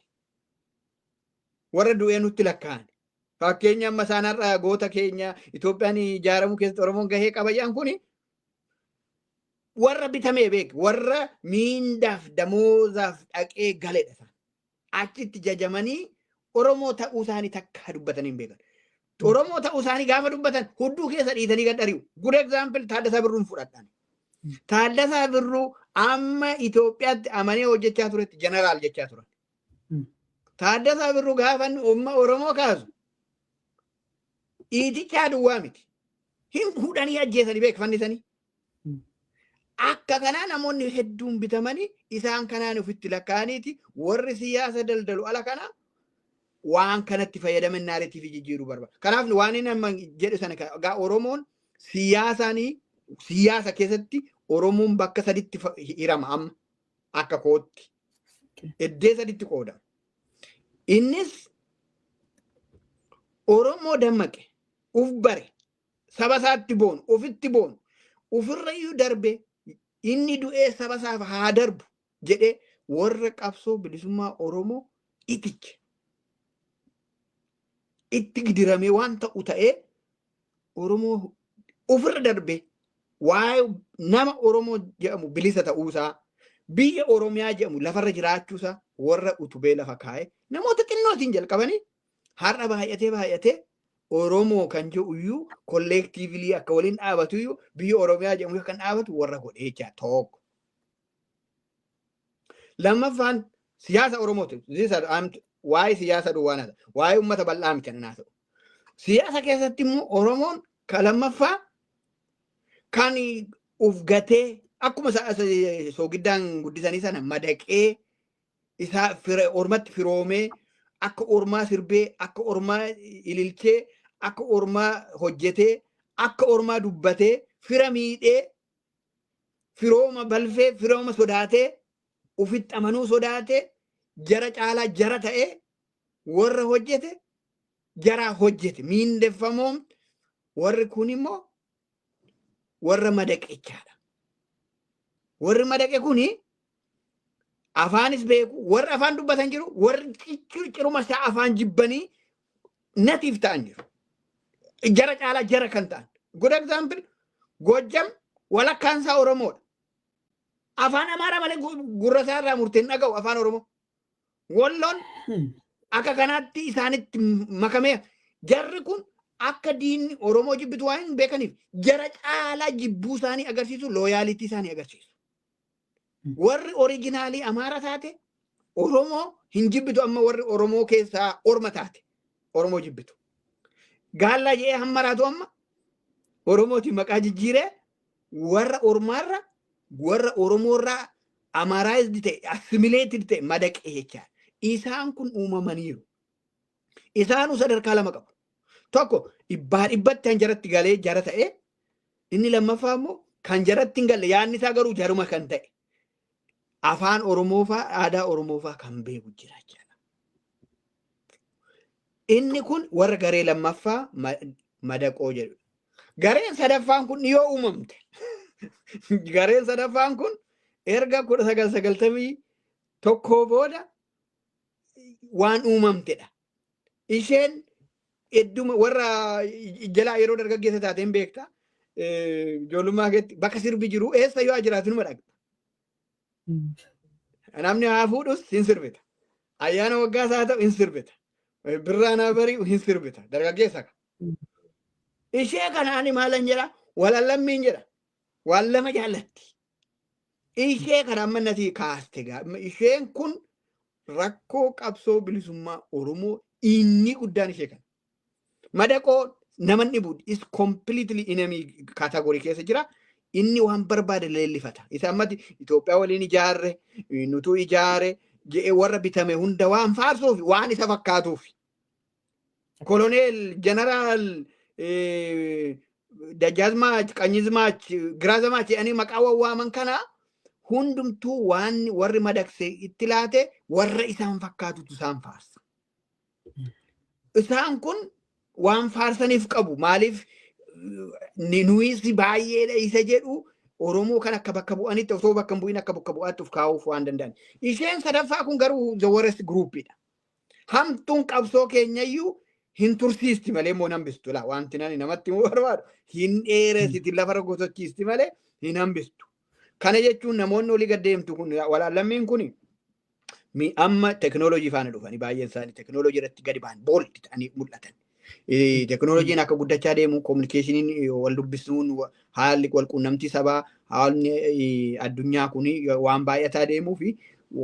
Warra du'ee nutti lakkaa'an. Fakkeenya amma isaan har'a goota keenya, Itoophiyaan ijaaramuu keessatti Oromoon gahee qaba jedhan kuni warra bitamee beek, warra miindaaf damoozaaf dhaqee galedha isaan. Achitti jajamanii Oromoo ta'uu isaanii takka dubbatanii hin beekan. Oromoo ta'uu isaanii gaafa dubbatan hudduu keessa dhiitanii gad ari'u. Good example Taaddasaa Birruun fudhadhaan. Taaddasaa Birruu amma Itoophiyaatti amanee hojjechaa turetti jeneraal jechaa turan. Taaddasaa Birruu gaafa inni uumma Oromoo kaasu dhiitichaa duwwaa miti. Hin hudhanii ajjeesanii beek, fannisanii. Akka kanaa namoonni hedduun bitamanii isaan kanaan ofitti lakkaa'aniiti warri siyaasa daldalu ala kana waan kanatti fayyadaman narrative jijjiiruu barbaada. Kanaaf waan inni amma jedhu sana gaa Oromoon siyaasaanii, siyaasa keessatti Oromoon bakka saditti hirama amma akka kootti. Iddee saditti qoodama. Innis Oromoo dammaqe, uf bare, saba isaatti boonu, ofitti boonu, ofirra iyyuu darbe, inni du'ee saba isaaf haa darbu jedhee warra qabsoo bilisummaa Oromoo itiche. Itti gidiramee waan ta'u ta'ee Oromoo ofirra darbe, waa'ee nama Oromoo jedhamu bilisa ta'uusaa, biyya Oromiyaa jedhamu lafarra jiraachuusaa warra utubee lafa kaa'e namoota xinnootiin jalqabanii Har'a baay'atee baay'atee Oromoo kan jedhu iyyuu collectively akka waliin dhaabatu iyyuu, biyya Oromiyaa jedhamu kan dhaabatu warra godhee jira tokko. Lammaffaan siyaasa Oromooti. Waa'ee siyaasa duwwaa naasa. Waa'ee uummata bal'aa miti kan haasa'u. Siyaasa keessatti immoo Oromoon kan lammaffaa kan uf gatee, akkuma soogiddaan guddisanii sana madaqee, isaa ormatti firoomee, akka ormaa sirbee, akka ormaa ililchee, akka ormaa hojjetee, akka ormaa dubbatee, fira miidhee, firooma balfee, firooma sodaatee, ufitti amanuu sodaatee, jara caalaa jara ta'ee warra hojjete, jaraa hojjete miindeffamoon, warri kun immoo warra madaqechaadha. Warri madaqe kuni afaanis beeku, warri afaan dubbatan jiru, warri ciruma isaa afaan jibbanii natiif ta'an jiru. Jara caalaa jara kan ta'an. Good example, Gojjam walakkaan isaa Oromoodha. Afaan Amaaraa malee gurra isaa irraa murteen dhaga'u afaan Oromoo. Walloon akka kanaatti isaanitti makamee, jarri kun akka diinni Oromoo jibbitu waan hin beekaniif jara caalaa jibbuu isaanii agarsiisu, loyalty isaanii agarsiisu. Warri original Amaara taate Oromoo hin jibbitu, amma warri Oromoo keessaa orma taate Oromoo jibbitu. Gaallaa jedhee hammaraatu amma Oromootiin maqaa jijjiiree, warra ormaarra warra Oromoorraa Amharaized ta'e, assimilated ta'e, madaqee jechaadha. Isaan kun uumamaniiru. Isaanuu sadarkaa lama qabu. Tokko dhibbaa dhibbatti kan jaratti galee jara ta'e, inni lammaffaa immoo kan jaratti hin galle, yaadni isaa garuu jaruma kan ta'e. Afaan Oromoo faa, aadaa Oromoo faa kan beeku jira jechaadha. Inni kun warra garee lammaffaa madaqoo jedhu. Gareen sadaffaan kun dhiyoo uumamte. Gareen sadaffaan kun erga 1991 booda waan uumamtedha. Isheen hedduma warra jalaa yeroo dargaggeessa taateen beekta. Ijoollummaa keetti bakka sirbi jiru eessa yoo jiraatu numa dhaqxa. Namni haa fuudhus hin sirbita. Ayyaana waggaas haa ta'u hin sirbita. Birraan haa bari'u hin sirbita. Dargaggeessa ka. Ishee kana ani maalan jedha? Walallammiin jedha. Waan lama jaallatti. Ishee kana amma nati kaaste gaa. Isheen kun rakkoo qabsoo bilisummaa Oromoo inni guddaan ishee kana. Madaqoo nama dhibu is completely enemy category keessa jira. Inni waan barbaade leellifata. Isa ammatti Itoophiyaa waliin ijaarre, nutu ijaare jedhee warra bitame hunda waan faarsuuf, waan isa fakkaatuuf. Koloneel, jeneraal, Dajjaazmaach, Qanyizmaach, Giraazamaach jedhanii maqaa wawwaaman kana hundumtuu waan warri madaqse itti laate, warra isaan fakkaatutu isaan faarsa. Isaan kun waan faarsaniif qabu. Maaliif nuyis baay'eedha isa jedhu, Oromoo kan akka bakka bu'anitti osoo bakka hin bu'in akka bakka bu'aatti of kaa'uuf waan danda'an. Isheen sadaffaa kun garuu the worst groupidha. Hamtuun qabsoo keenyayyuu hin tursiisti malee immoo hin hambistu laa, wanti nani namatti himuu barbaadu hin dheeressiti, lafa gosochiisti malee hin hambistu. Kana jechuun namoonni olii gad deemtu kun, walaallammiin kun amma teknooloojii faana dhufanii, baay'een isaanii teknooloojii irratti gadi ba'an, bold ta'anii mul'atan. Teknooloojiin akka guddachaa deemu, communicationiin, wal dubbisuun, haalli wal quunnamtii sabaa, haalli addunyaa kun waan baay'ataa deemuu fi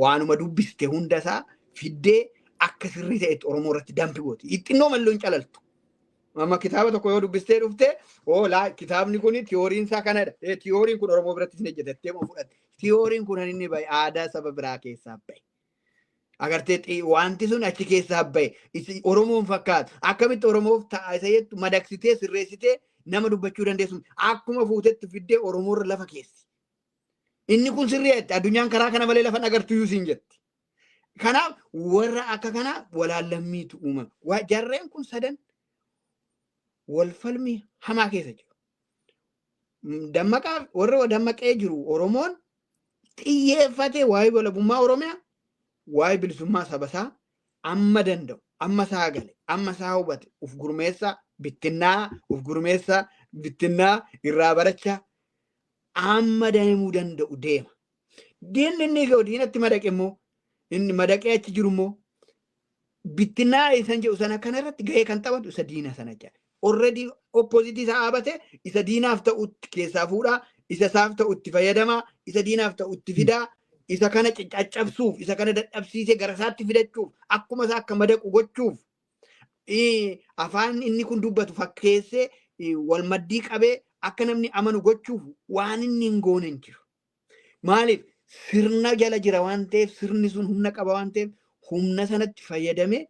waanuma dubbiste hundasaa fiddee akka sirrii ta'etti Oromoo irratti dampi gooti. Xinnoo malloo hin calaltu. Amma kitaaba tokko yoo dubbistee dhufte, oo laa, kitaabni kun theoryn isaa kanadha. Theoryn kun Oromoo biratti hin hojjetattee moo fudhatte. Theoryn kun inni bahe aadaa saba biraa keessaa bahe. Agartee, wanti sun achi keessaa bahe Oromoon fakkaatu. Akkamitti Oromoof ta'a isa jettu madaqsitee sirreessitee nama dubbachuu dandeessu. Akkuma fuutetti fiddee Oromoorra lafa keessi. Inni kun sirrii jetti, addunyaan karaa kana malee lafa agartu iyyuu siin jetti. Kanaaf warra akka kanaa walaallammiitu uumama. Jarreen kun sadan wal falmii hamaa keessa jiru. Dammaqaa, warra dammaqee jiru Oromoon xiyyeeffatee waa'ee walabummaa Oromiyaa, waa'ee bilisummaa saba isaa amma danda'u, amma isaa gale, amma isaa hubate, uf gurmeessaa, bittinnaa, uf gurmeessaa, bittinnaa, irraa barachaa amma deemuu danda'u deema. Diinni inni ga'u, diinatti madaqe immoo, inni madaqee achi jiru immoo Bittinaa isan jedhu sana kanarratti gahee kan taphatu isa diina sana jedha. Already opposite isaa dhaabate, isa diinaaf ta'utti keessaa fuudhaa, isa isaaf ta'utti fayyadamaa, isa diinaaf ta'utti fidaa, isa kana caccabsuuf, isa kana dadhabsiisee gara isaatti fidachuuf, akkuma isaa akka madaqu gochuuf, afaan inni kun dubbatu fakkeessee wal maddii qabee akka namni amanu gochuuf waan inni hin goone hin jiru. Maaliif? Sirna jala jira waan ta'eef, sirni sun humna qaba waan ta'eef, humna sanatti fayyadamee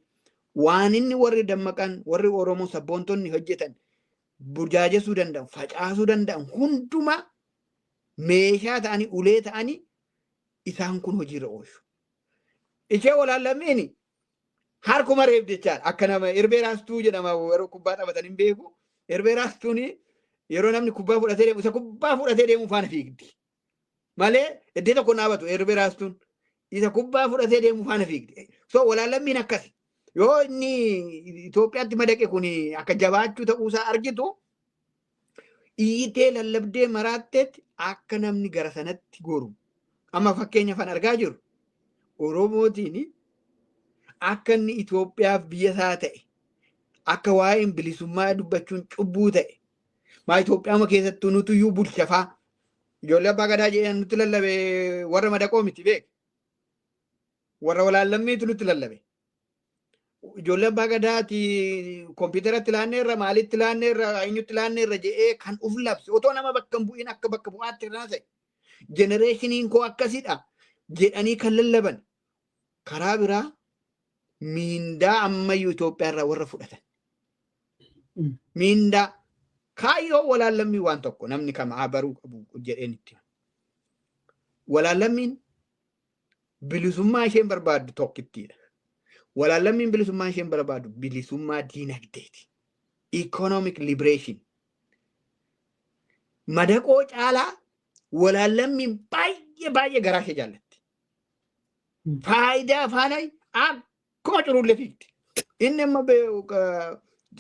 waan inni warri dammaqan, warri Oromoo sabboontonni hojjetan burjaajessuu danda'an, facaasuu danda'an hundumaa meeshaa ta'anii, ulee ta'anii isaan kun hojiirra oolchu. Ishee walaallammiin harkuma reebdi jechaadha. Akka nama irbee raastuu jedhama, yeroo kubbaa taphatan hin beeku. Irbee raastuun yeroo namni kubbaa fudhatee deemu, isa kubbaa fudhatee deemu faana fiigdi. Malee iddoo tokko dhaabatu irbee raastuun, isa kubbaa fudhatee deemu faana fiigdi. So walaallammiin akkasi. Yoo inni Itoophiyaatti madaqe kun akka jabaachuu ta'uusaa argitu, iyyitee lallabdee maraatteetti akka namni gara sanatti goru. Amma fakkeenya fan argaa jiru. Oromootiin akka inni Itoophiyaaf biyya isaa ta'e, akka waa'een bilisummaa dubbachuun cubbuu ta'e, maa Itoophiyaa keessattuu nutuyyuu bulchafaa. Ijoollee abbaa gadaa jedhan nutti lallabe, warra madaqoo miti beek. Warra walaallammiitu nutti lallabe. Ijoollee abbaa gadaati kompiitaratti laanneerra, maalitti laanneerra, eenyutti laanneerra jedhee kan uf labse, otoo nama bakka hin bu'in akka bakka bu'aatti irraa ta'e. Generationiin koo akkasidha jedhanii kan lallaban, karaa biraa miindaa ammayyuu Itoophiyaa irraa warra fudhatan. Miindaa kaayyoo walaallammii waan tokko namni kam haa baruu qabu jedheen itti. Walaallammiin bilisummaa isheen barbaaddu tokkittiidha. Walaallammiin bilisummaa isheen barbaaddu bilisummaa diinagdeeti. Economic liberation. Madaqoo caalaa walaallammiin baay'ee baay'ee garaa ishee jaallatti. Faayidaa faana akkuma curullee fiigdi. Inni amma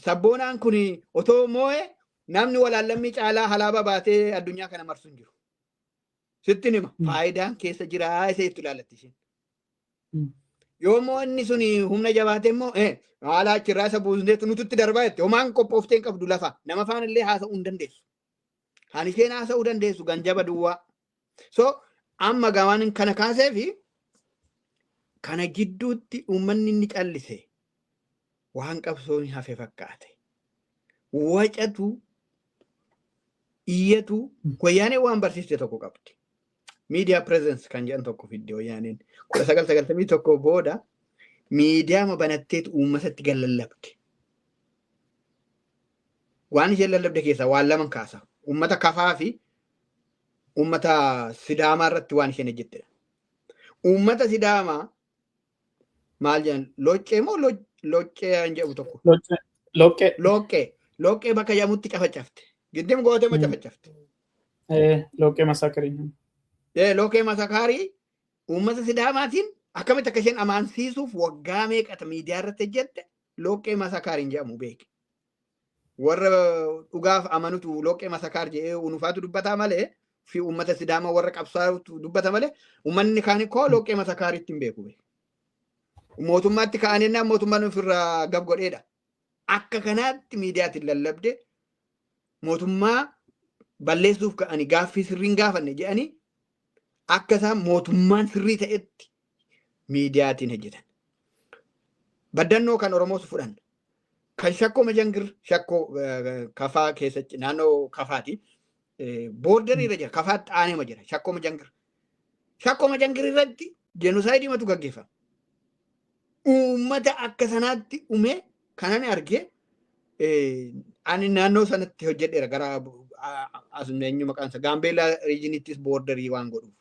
sabboonaan kun otoo moo'e, namni walaallammii caalaa halaaba baatee addunyaa kana marsu hin jiru. Sitti hima, faayidaan keessa jiraa isa itti ilaalatti isheen. Yoommoo inni sun humna jabaate immoo haala achirraa isa buusneetu nututti darbaa jette, homaan qophooftee hin qabdu, lafa nama faana illee haasa'uu hin dandeessu. Kan isheen haasa'uu dandeessu ganjaba duwwaa. So amma gawaan kana kaasee fi kana gidduutti uummanni inni callise waan qabsoon hafe fakkaate. Wacatu, iyyatu, wayyaanee waan barsiiste tokko qabdi. Media presence kan jedhan tokko fidde wayyaaneen. 1991 booda miidiyaa banatteetu uummatatti gad lallabde. Waan isheen lallabde keessaa waan lama kaasa. Uummata Kafaa fi uummata Sidaamaa irratti waan isheen hojjettedha. Uummata Sidaamaa maal jedhan, Loccee moo Loccee kan jedhamu tokko? Loqqee. Loqqee. Loqqee bakka jedhamutti cafacafte. Giddim gootee ma cafacafte? Loqqee massacre. Loqqee massacre uummata Sidaamaatiin akkamitti akka isheen amansiisuuf waggaa meeqata miidiyaa irratti hojjette, Loqqee massacreiin jedhamu beeke. Warra dhugaaf amanutu Loqqee massacre jedhee unufaatu dubbataa malee, fi uummata Sidaamaa warra qabsaa'utu dubbata malee, uummanni kaan koo Loqqee massacreitti hin beeku. Mootummaatti ka'anii mootummaan ofirraa gab godheedha. Akka kanaatti miidiyaatiin lallabde, mootummaa balleessuuf ka'anii gaaffii sirriin gaafanne jedhanii akka isaan mootummaan sirrii ta'etti miidiyaatiin hojjetan. Baddannoo kan Oromoos fudhan. Kan Shakkoo Majangir, Shakkoo Kafaa keessatti, naannoo Kafaati. Borderii irra jira. Kafaatti aaneema jira. Shakkoo Majangir. Shakkoo Majangir irratti genocide matu gaggeeffama. Uummata akka sanaatti ume kanan arge, ani naannoo sanatti hojjedheera, gara as eenyu maqaan isaa, Gaambeellaa regionittis borderii waan godhuuf.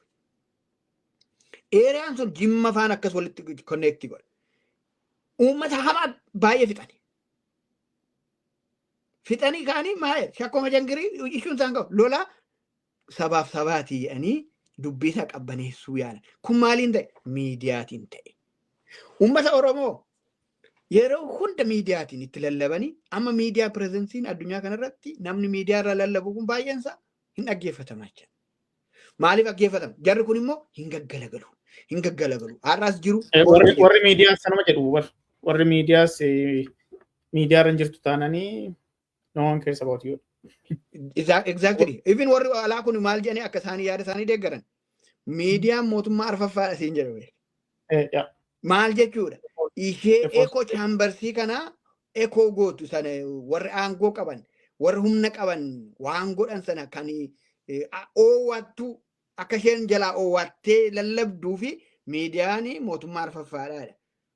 Areaan sun Jimma faan akkas walitti connect godha. Uummata hamaa baay'ee fixani. Fixanii ka'anii maal, Shakkoo Majangirii ishuun isaan qabu lola sabaaf sabaati jedhanii dubbii isaa qabbaneessuu yaalan. Kun maaliin ta'e? Miidiyaatiin ta'e. Uummata Oromoo yeroo hunda miidiyaatiin itti lallabanii, amma media presenceiin addunyaa kanarratti namni miidiyaa irra lallabu kun baay'een isaa hin dhaggeeffatamaa jechuudha. Maaliif dhaggeeffatama? Jarri kun immoo hin gaggalagalu. Hin gaggalagalu. Har'as jiru. Warri miidiyaa sanuma jedhu warri. Warri miidiyaas miidiyaa irra jirtu taananii no one cares about you. Exactly. Even warri alaa kun maal jedhanii akka isaanii yaada isaanii deeggaran. Miidiyaan mootummaa arfaffaadha siin jedhu. Maal jechuudha? Ishee echo chambersii kana echo gootu sana, warri aangoo qaban, warri humna qaban waan godhan sana kan oowwattu, akka isheen jalaa oowwattee lallabduu fi miidiyaan mootummaa arfaffaadha.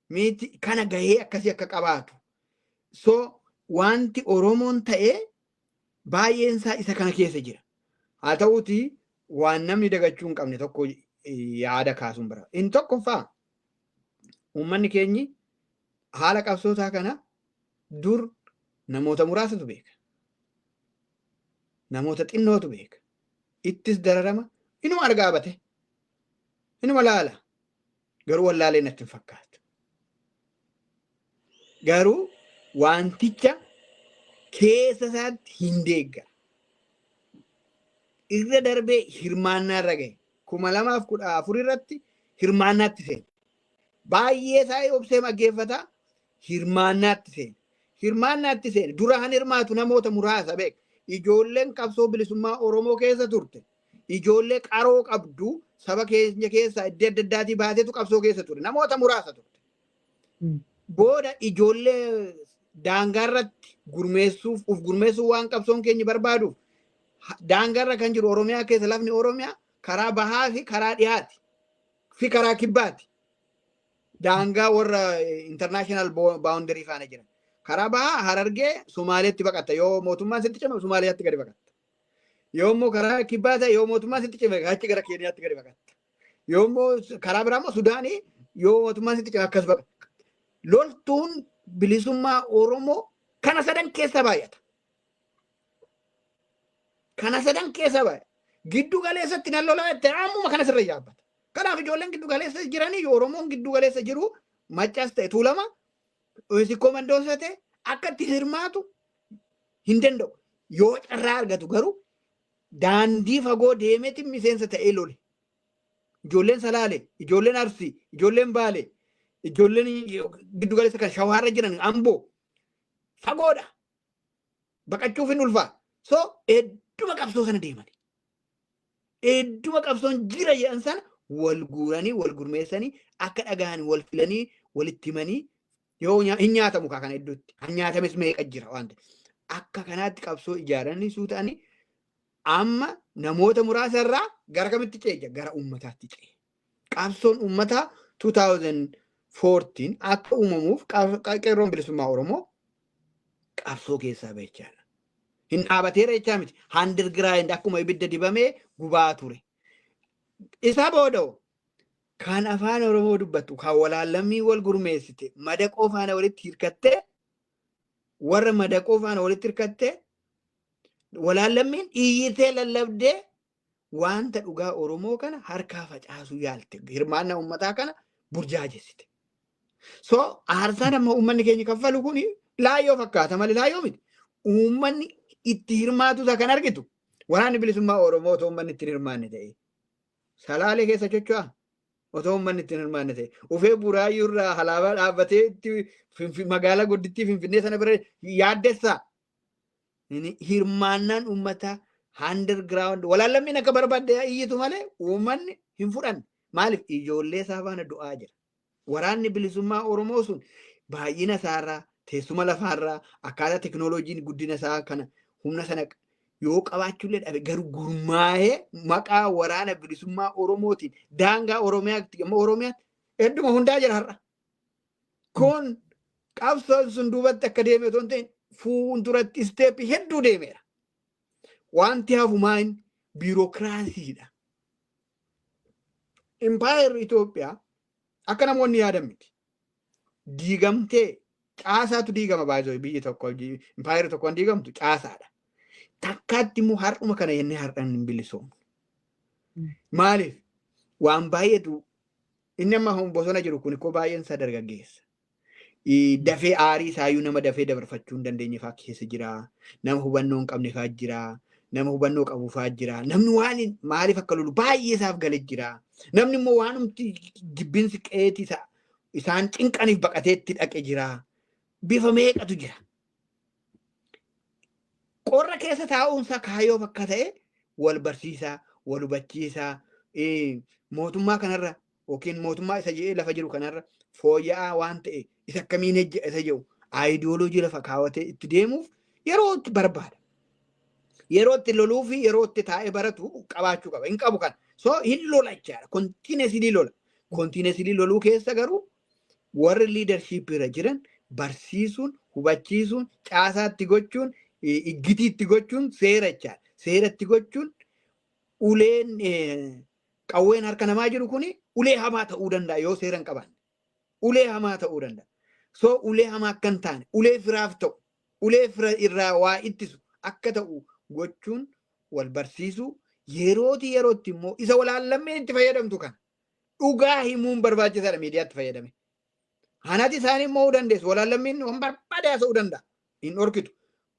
Miti kana gahee akkasii akka qabaatu. So wanti Oromoon ta'ee baay'een isaa isa kana keessa jira. Haa ta'uuti, waan namni dagachuu hin qabne tokko yaada kaasuun bara. Inni tokkoffaa, uummanni keenyi haala qabsootaa kana dur namoota muraasatu beeka. Namoota xinnootu beeka. Ittis dararama, inuma argaa bate. Inuma laala. Garuu wallaalee natti hin fakkaatu. Garuu wanticha keessa isaatti hin deeggara. Irra darbee hirmaannaa irra gahe. 2014 irratti hirmaannaatti seene. Baay'ee isaa obsee dhaggeeffata, hirmaannaatti seene. Hirmaannaatti seene. Duraan hirmaatu namoota muraasa beek. Ijoolleen qabsoo bilisummaa Oromoo keessa turte. Ijoollee qaroo qabdu saba keenya keessaa iddoo adda addaatii baatetu qabsoo keessa ture. Namoota muraasa turte. Booda ijoollee daangaarratti gurmeessuuf, uf gurmeessuuf waan qabsoon keenya barbaaduuf, daangaarra kan jiru Oromiyaa keessa, lafni Oromiyaa karaa bahaa fi karaa dhiyaati fi karaa kibbaati. Daangaa warra international boundary faana jiran. Karaa bahaa Harargee Somaaliyaatti baqatta, yoo mootummaan sitti cime Somaaliyaatti gadi baqatta. Yoo immoo karaa kibbaa ta'e, yoo mootummaan sitti cime achi gara Keeniyaatti gadi baqatta. Yoo immoo karaa biraa immoo Sudaanii, yoo mootummaan sitti cime akkas baqatta. Loltuun bilisummaa Oromoo kana sadan keessa baay'ata. Kana sadan keessa baay'ata. Giddu galeessatti nan lolaa jettee ammuma kana sirra yaabbata. Kanaaf ijoolleen giddu galeessa jiranii, Oromoon giddu galeessa jiru, Maccaas ta'e Tuulama, Sikkoo Mandoosa ta'e, akka itti hirmaatu hin danda'u. Yoo carraa argatu garuu daandii fagoo deemeeti miseensa ta'ee lole. Ijoolleen Salaale, ijoolleen Arsii, ijoolleen Baale, ijoolleen giddu galeessa kan Shawaarra jiran, Amboo fagoodha. Baqachuuf hin ulfaa. So hedduma qabsoo sana deemani. Hedduma qabsoon jira jedhan sana wal guuranii, wal gurmeessanii, akka dhagahan wal filanii, walitti himanii, yoo hin nyaatamu kaa kana iddootti. Kan nyaatames meeqa jira waan ta'eef. Akka kanaatti qabsoo ijaaranii suuta'anii amma namoota muraasa irraa gara kamitti ceeja? Gara uummataatti ce'e. Qabsoon uummataa 2014 akka uumamuuf qeerroon bilisummaa Oromoo qabsoo keessaa bahechaadha. Hin dhaabateera jechaa miti. Underground akkuma ibidda dibamee gubaa ture. Isa booda kan afaan Oromoo dubbattu, kan walaallammii wal gurmeessite, madaqoo faana walitti hirkattee, warra madaqoo faana walitti hirkattee, walaallammiin iyyitee lallabdee wanta dhugaa Oromoo kana harkaa facaasuu yaalte, hirmaannaa uummataa kana burjaajessite. So aarsaan amma uummanni keenya kaffalu kun laayyoo fakkaata malee laayyoo miti. Uummanni itti hirmaatu isaa kan argitu, waraanni bilisummaa Oromoo otoo uummanni ittiin hirmaanne ta'e Salaalee keessa socho'a. Otoo uummanni ittiin hirmaanne ta'e ufee Buraayyuu irraa alaabaa dhaabbatee itti magaalaa guddittii Finfinnee sana bira yaaddessaa. Hirmaannaan uummataa underground walaallammiin akka barbaadde iyyitu malee uummanni hin fudhanne. Maaliif? Ijoollee isaa faana du'aa jira. Waraanni bilisummaa Oromoo sun baay'ina isaarraa, teessuma lafaarraa, akkaataa teknooloojiin guddina isaa kana humna sana yoo qabaachuullee dhabe, garuu gurmaa'ee maqaa waraana bilisummaa Oromootiin daangaa Oromiyaatti, amma Oromiyaatti hedduma hundaa jira har'a. Kun qabsoon sun duubatti akka deeme otoo hin ta'in fuulduratti stepii hedduu deemeera. Wanti hafu maal? Biirokiraasiidha. Impaayerri Itoophiyaa akka namoonni yaadan miti. Diigamtee caasaatu diigama baay'ee, biyyi tokko, impaayerri tokko kan diigamtu caasaadha. Takkaatti immoo har'uma kana jennee har'aan hin bilisoomne. Maaliif? Waan baay'eetu inni amma bosona jiru kun koo baay'een isaa dargaggeessa. Dafee aarii isaayyuu nama dafee dabarfachuu hin dandeenye fa'aa keessa jira. Nama hubannoo hin qabne fa'aa jira. Nama hubannoo qabu fa'aa jira. Namni waan maaliif akka lolu baay'ee isaaf galee jira. Namni immoo waanumti jibbinsi qeetii isaa Isaan cinqaniif baqatee itti dhaqe jira. Bifa meeqatu jira. Qorra keessa taa'uunsaa kaayyoo bakka ta'e wal barsiisaa, wal hubachiisaa, mootummaa kanarra yookiin mootummaa isa jedhee lafa jiru kanarra fooyya'aa waan ta'e isa akkamiin isa jedhu aayidiyooloojii lafa kaawwatee itti deemuuf yeroo itti barbaada. Yeroo itti loluu fi yeroo itti taa'ee baratu qabaachuu qaba. Hin qabu kana. So hin lola jechaadha. Continuously lola. Continuously loluu keessa garuu warri leadership irra jiran barsiisuun, hubachiisuun, caasaatti gochuun, iggitiitti gochuun seera jechaadha. Seeratti gochuun uleen qawween harka namaa jiru kuni ulee hamaa ta'uu danda'a yoo seera hin qabaanne. Ulee hamaa ta'uu danda'a. So ulee hamaa akka hin taane, ulee firaaf ta'u, ulee fira irraa waa ittisu akka ta'u gochuun wal barsiisuu, yerootii yerootti immoo isa walaallammeen itti fayyadamtu kana dhugaa himuun barbaachisaadha miidiyaatti fayyadame. Hanati isaanii immoo dandeessu, walaallammeen waan barbaade haasa'uu danda'a. Hin dhorkitu.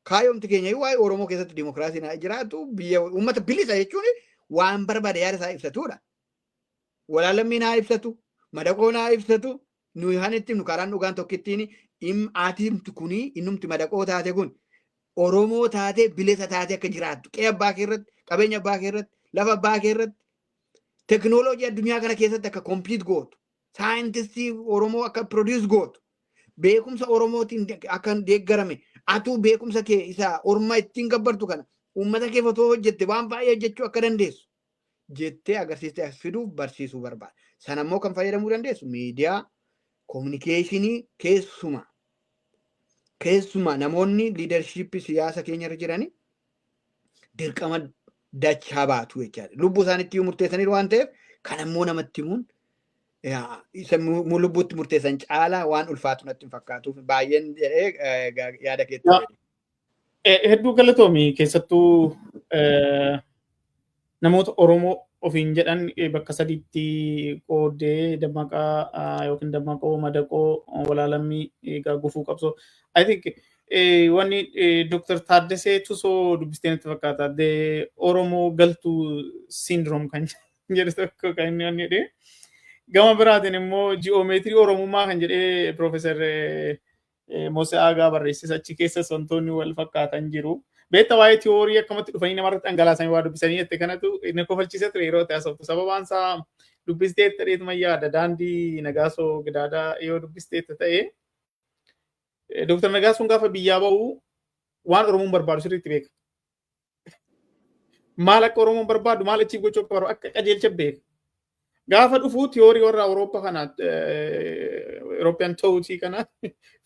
Kaayyoomti keenya waa'ee Oromoo keessatti dimokiraasiin haa jiraatu, biyya uummata bilisa jechuun waan barbaade yaada isaa ibsatudha. Walaalammiin haa ibsatu, madaqoon haa ibsatu, nuyi han itti himnu karaan dhugaan tokkittiin atimti kuni innumti madaqoo taate kun Oromoo taatee bilisa taatee akka jiraattu, qe'ee abbaa kee irratti, qabeenya abbaa kee irratti, lafa abbaa kee irratti, teknooloojii addunyaa kana keessatti akka compete gootu, saayintistii Oromoo akka produce gootu, beekumsa Oromootiin akka deeggarame, atuu beekumsa kee isa orma ittiin gabbartu kana uummata kee otoo hojjette waan baay'ee hojjechuu akka dandeessu jettee agarsiistee as fiduuf barsiisuu barbaada. Sana immoo kan fayyadamuu dandeessu miidiyaa, communication, keessumaa. Keessumaa namoonni leadership siyaasa keenya irra jiranii dirqama dachaa baatu jechaadha. Lubbuu isaaniitti murteessaniiru waan ta'eef, kan ammoo namatti himuun isa lubbuutti murteessan caalaa waan ulfaatu natti hin fakkaatuuf baay'een jedhee yaada keetti. Hedduu galatoomi. Keessattuu namoota Oromoo ofiin jedhan bakka sadiitti qooddee, dammaqaa yookiin dammaqoo, madaqoo, walaalammii egaa gufuu qabsoo. I think wanni Dr. Taaddasee Tusoo dubbistee natti fakkaata. The Oromoo Galtuu Syndrome kan jedhu tokko kan inni wanni jedhee. Gama biraatiin immoo ji'oomeetirii Oromummaa kan jedhee Profeesar Mosee Aagaa barreessisa, achi keessas wantoonni wal fakkaatan jiru. Beektaa, waa'ee tiyoorii akkamatti dhufanii namarratti dhangalaasanii waa dubbisanii jette kanatu inni kofalchiisee ture yeroo ta'e haasoftu. Sababaan isaa dubbistee ta'eetuma yaada daandii Nagaasoo Gidaadaa yoo dubbistee ta'e, Dooktar Nagaasoon gaafa biyyaa ba'u waan Oromoon barbaadu sirriitti beeka. Maal akka Oromoon barbaadu, maal achiif gochuu akka barbaadu akka qajeelcha beeka. Gaafa dhufu tiyoorii warra Awurooppaa kana, European thought kana,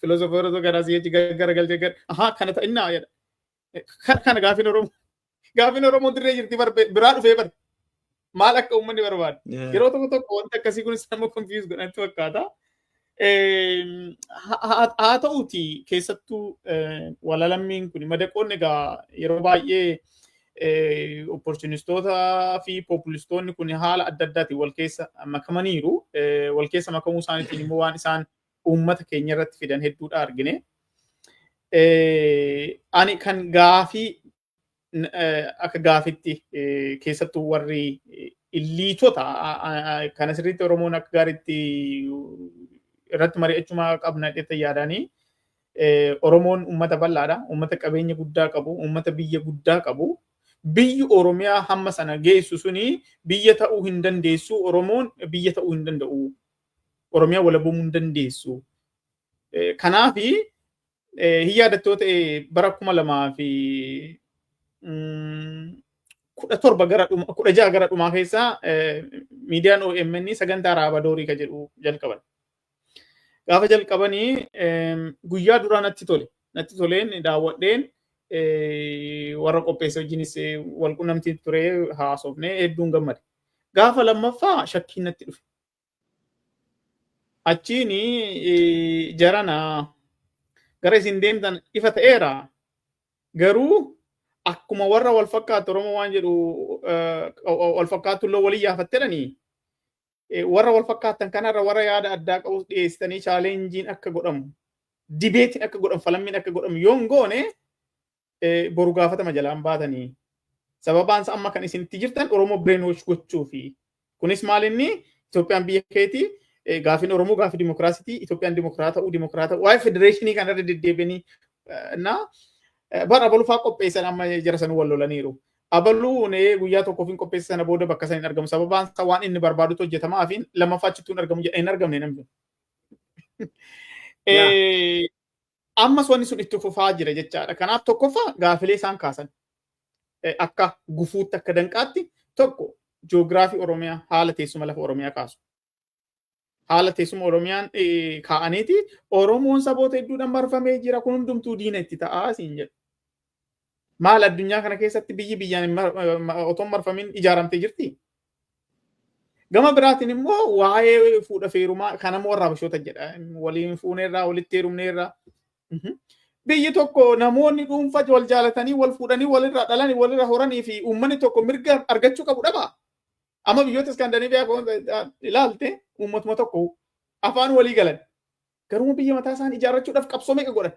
filoosofoota kana si'achi garagalchee gara ahaa kana ta'innaa jedha. Kana gaafiin Oromoo dirree jirti biraa dhufee bar maal akka uummanni barbaadu. Yeroo tokko tokko wanti akkasii kunis nama confuse godhanitti fakkaata. Haa ta'uuti, keessattuu walalammiin kun, madaqoonni egaa yeroo baay'ee opportunistoota fi populistoonni kun haala adda addaatiin wal keessa makamaniiru. Wal keessa makamuu isaaniitiin immoo waan isaan uummata keenya irratti fidan hedduudha argine. Ani kan gaafii akka gaafitti, keessattuu warri illiitota kana sirriitti Oromoon akka gaariitti irratti mari'achuma qabna jedhee yaadanii, Oromoon uummata bal'aadha. Uummata qabeenya guddaa qabu, uummata biyya guddaa qabu. Biyyi Oromiyaa hamma sana geessu suni biyya ta'uu hin dandeessu. Oromoon biyya ta'uu hin danda'u. Oromiyaa walabumuu hin dandeessu. Kanaafi hin yaadattoo ta'e, bara 2017 gara dhuma, 16 gara dhumaa keessaa miidiyaan OMN sagantaa Raaba Doorii ka jedhu jalqaban. Gaafa jalqabanii guyyaa duraa natti tole. Natti toleen daawwadheen, warra qopheesse wajjinis wal qunnamtii ture, haasofnee hedduun gammade. Gaafa lammaffaa shakkiin natti dhufe. Achiin jarana gara isin deemtan ifa ta'eera. Garuu akkuma warra wal fakkaatu Oromoo waan jedhu wal fakkaatu illee walii yaafattedhanii, warra wal fakkaatan kanarra warra yaada addaa qabu dhiyeessitanii challengeiin akka godhamu, debateiin akka godhamu, falammiin akka godhamu yoo hin goone, boru gaafatama jalaan baatanii. Sababaan isaa amma kan isinitti jirtan Oromoo brainwash gochuufi. Kunis maal, inni Itoophiyaan biyya keetii, Gaafiin Oromoo gaafii dimokiraasiiti. Itoophiyaan dimokiraata ta'uu waa'ee federeeshinii kanarra deddeebianii na bara abaluu fa'aa qopheessan, amma jara sanuu wal lolaniiru. Abaluun guyyaa tokkoof hin qopheesse, sana booda bakka sana hin argamu. Sababaan isaa waan inni barbaadutu hojjetamaa fi lammaffaa achittuu hin argamu, hin argamne namni. Ammas wanni sun itti fufaa jira jechaadha. Kanaaf tokkoffaa gaafilee isaan kaasan akka gufuutti, akka danqaatti, tokko joogiraafii Oromiyaa, haala teessuma lafa Oromiyaa kaasu. Haala teessuma Oromiyaan kaa'aniiti Oromoon saboota hedduudhaan marfamee jira, kun hundumtuu diina itti ta'aa siin jedhu. Maal, addunyaa kana keessatti biyyi biyyaan otoo marfamin ijaaramtee jirti? Gama biraatiin immoo waa'ee fuudha feerumaa kanammoo warra Habashoota jedha. Waliin fuuneerraa, walitti heerumneerraa. Biyyi tokko namoonni dhuunfaa wal jaalatanii wal fuudhanii walirraa dhalanii walirra horanii fi uummanni tokko mirga argachuu qabu dhaba. Amma biyyoota Iskaandinaaviyaa ilaalte, uummatuma tokko, afaan walii galan. Garuu biyya mataa isaanii ijaarrachuudhaaf qabsoo meeqa godhan?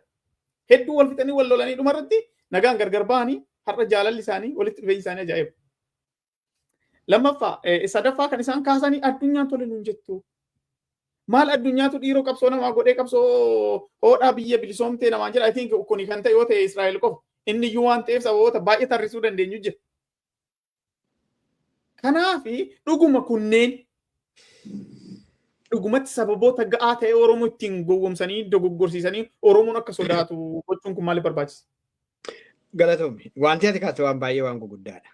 Hedduu wal fixanii, wal lolanii, dhumarratti nagaan gargar ba'anii har'a jaalalli isaanii, walitti dhufeenyi isaanii ajaa'iba. Lammaffaa, sadaffaa kan isaan kaasanii addunyaan tole nuun jettu. Maal addunyaatu dhiiroo qabsoo namaa godhee qabsoo hoodhaa biyya bilisoomtee namaan jedha? I think kuni kan ta'e yoo ta'e Israa'el qofa. Inni iyyuu waan ta'eef sababoota baay'ee tarrisuu dandeenyu jira. Kanaaf dhuguma kunneen dhugumatti sababoota ga'aa ta'e Oromoo ittiin gowwomsanii dogoggorsiisanii Oromoon akka sodaatu gochuun kun maaliif barbaachisa? Galatoomi. Wanti ati kaaste waan baay'ee waan guguddaadha.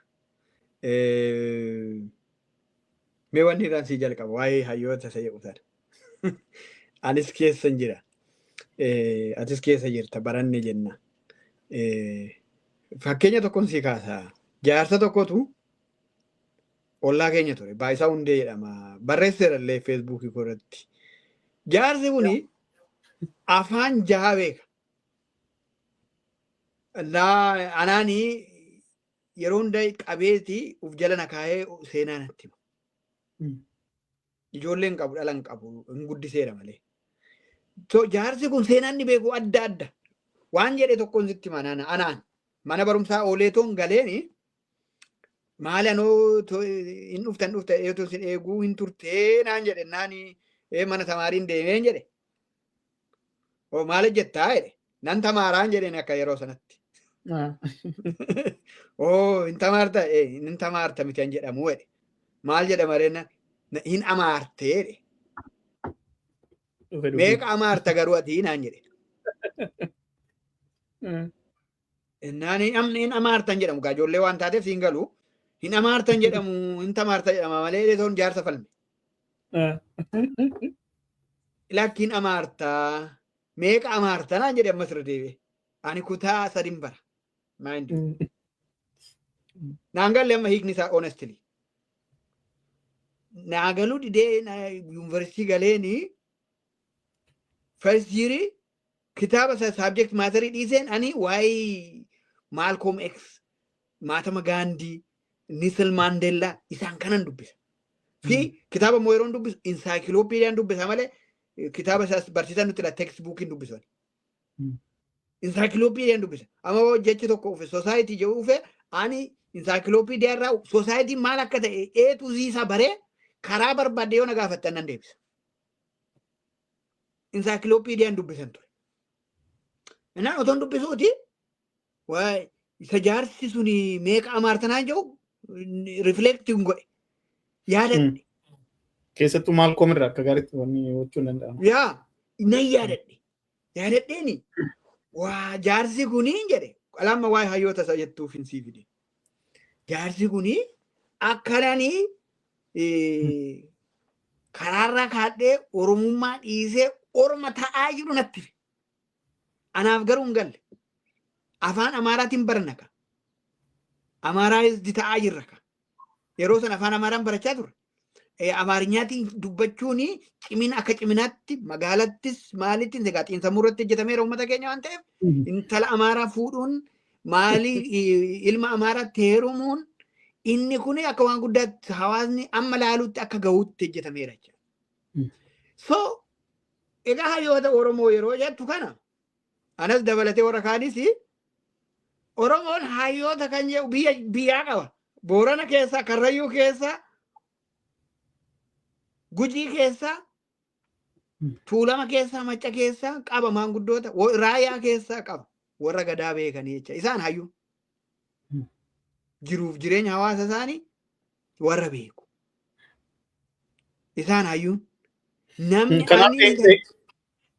Mee wanni irraan sii jalqaba waa'ee hayyoota isa jedhu sana. Anis keessa jira. Atis keessa jirta, baranne jenna. Fakkeenya tokkoon sii kaasa. Jaarsa tokkotu ollaa keenya ture. Baayisaa Hundee jedhama. Barreesseera illee Feesbuukii irratti. Jaarsi kuni afaan jaha beeka. Anaanii yeroo hunda qabeeti uf jala na kaa'ee seenaa natti hima. Ijoollee hin qabu, dhala hin qabu, hin guddiseera malee. So jaarsi kun seenaan inni beeku adda adda. Waan jedhe tokkoon sitti hima. Anaan mana barumsaa ooleetoon galeeni, maali anoo hin dhuftan dhufta eetu sin eeguu hin turtee naan jedhe. Naani mana tamaariin deemeen jedhe. Oo, maal hojjettaa jedhe. Nan tamaaraan jedheen akka yeroo sanatti. Oo, hin tamaarta, hin tamaarta miti an jedhamu jedhe. Maal jedhama reenna? Hin amaartee jedhe. Meeqa amaarta garuu ati naan jedhe. Naan hin amaartan jedhamu gaa, ijoollee waan taateef siin galu. Hin amaartan jedhamu, hin tamaarta jedhama malee toon jaarsa falme. Lakkiin amaartaa, meeqa amaarta naan jedhe ammas irra deebi'e. Ani kutaa sadin bara. Mind you. Naan galle amma hiikni isaa, honestly. Naa galuu didee yuunivarsiitii galeeni first year kitaaba isa subject matterii dhiiseen ani waa'ee Malcolm X, Mahatma Gandhi, Nelson Mandela isaan kanan dubbisa. Fi kitaaba immoo yeroon dubbisu encyclopediaan dubbisa malee kitaaba isaas barsiisan nutti text bookiin dubbisu. Encyclopediaan dubbisa. Amma hoo jechi tokko ufe, society jedhu ufe, ani encyclopedia irraa society maal akka ta'e A to Z isaa baree karaa barbaadde yoo na gaafattan nan deebisa. Encyclopediaan dubbisan ture. Innaan otoon dubbisuuti waa isa jaarsi suni meeqa amaartanaan jedhu rifleektiin godhe. Yaadadhe. Keessattuu Malcolm irraa akka gaariitti wanni gochuun danda'ama. Yaa, nan yaadadhe. Yaadadheeni waa jaarsi kunii jedhe qalamma waa'ee hayyoota isa jettuuf hin sii fide. Jaarsi kunii akkananii karaarraa kaadhee Oromummaa dhiisee orma ta'aa jiru natti hime. Anaaf garuu hin galle. Afaan Amaaraatiin baranna ka. Amaaraa ta'aa jirra ka. Yeroo sana afaan Amaaraan barachaa turre. Amaarinyaatiin dubbachuun cimina, akka ciminaatti magaalattis maalittis egaa xiinsammuu irratti hojjetameera uummata keenya waan ta'eef, intala Amaaraa fuudhuun maali, ilma Amaaraatti heerumuun inni kun akka waan guddaatti hawaasni amma laalutti akka gahuutti hojjetameera jechuudha. So egaa hayyoota Oromoo yeroo jettu kana anas dabalatee warra kaanis Oromoon hayyoota kan jedhu biyya biyyaa qaba. Boorana keessa, Karrayyuu keessa, Gujii keessa, Tuulama keessaa, Macca keessaa qaba maanguddoota, Raayyaa keessaa qaba warra Gadaa beekanii jecha. Isaan hayyuu. Jiruuf jireenya hawaasa isaanii warra beeku. Isaan hayyuun. Namni Kanaaf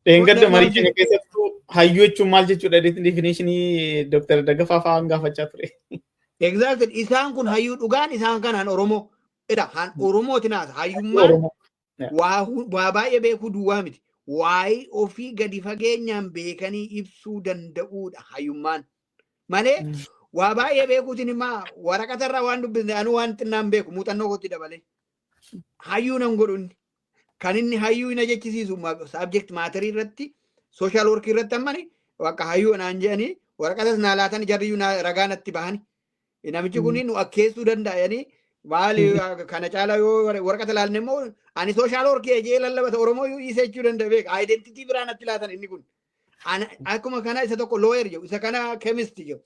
dheengadda marii keenya keessattuu hayyuu jechuun maal jechuudha definitionii Dr. Daggafaa fa'aan gaafachaa ture. Exactly. Isaan kun hayyuu dhugaan isaan kanaan Oromoo. Eda han Oromooti naasa. Hayyummaan waa baay'ee beekuu duwwaa miti. Waa'ee ofii gadi fageenyaan beekanii ibsuu danda'uudha hayyummaan. Malee waa baay'ee beekuutiin immoo waraqatarraa waan dubbisne, anuu waan xinnaan beeku muuxannoo kootti dabalee. Hayyuu nan godhu inni. Kan inni hayyuu hin jechisiisu subject matter irratti, social work irratti ammani bakka hayyuu naan jedhanii waraqatas naa laatan, jarriyyuu ragaa natti bahani. Namichi kun nu akkeessuu danda'anii maali kana caala yoo waraqata laalne immoo ani social work jee lallabata, Oromoo iyyuu dhiisee jechuu danda'a beeka. Identity biraa natti laatan inni kun. Akkuma kana isa tokko lawyer jedhu, isa kana chemist jedhu,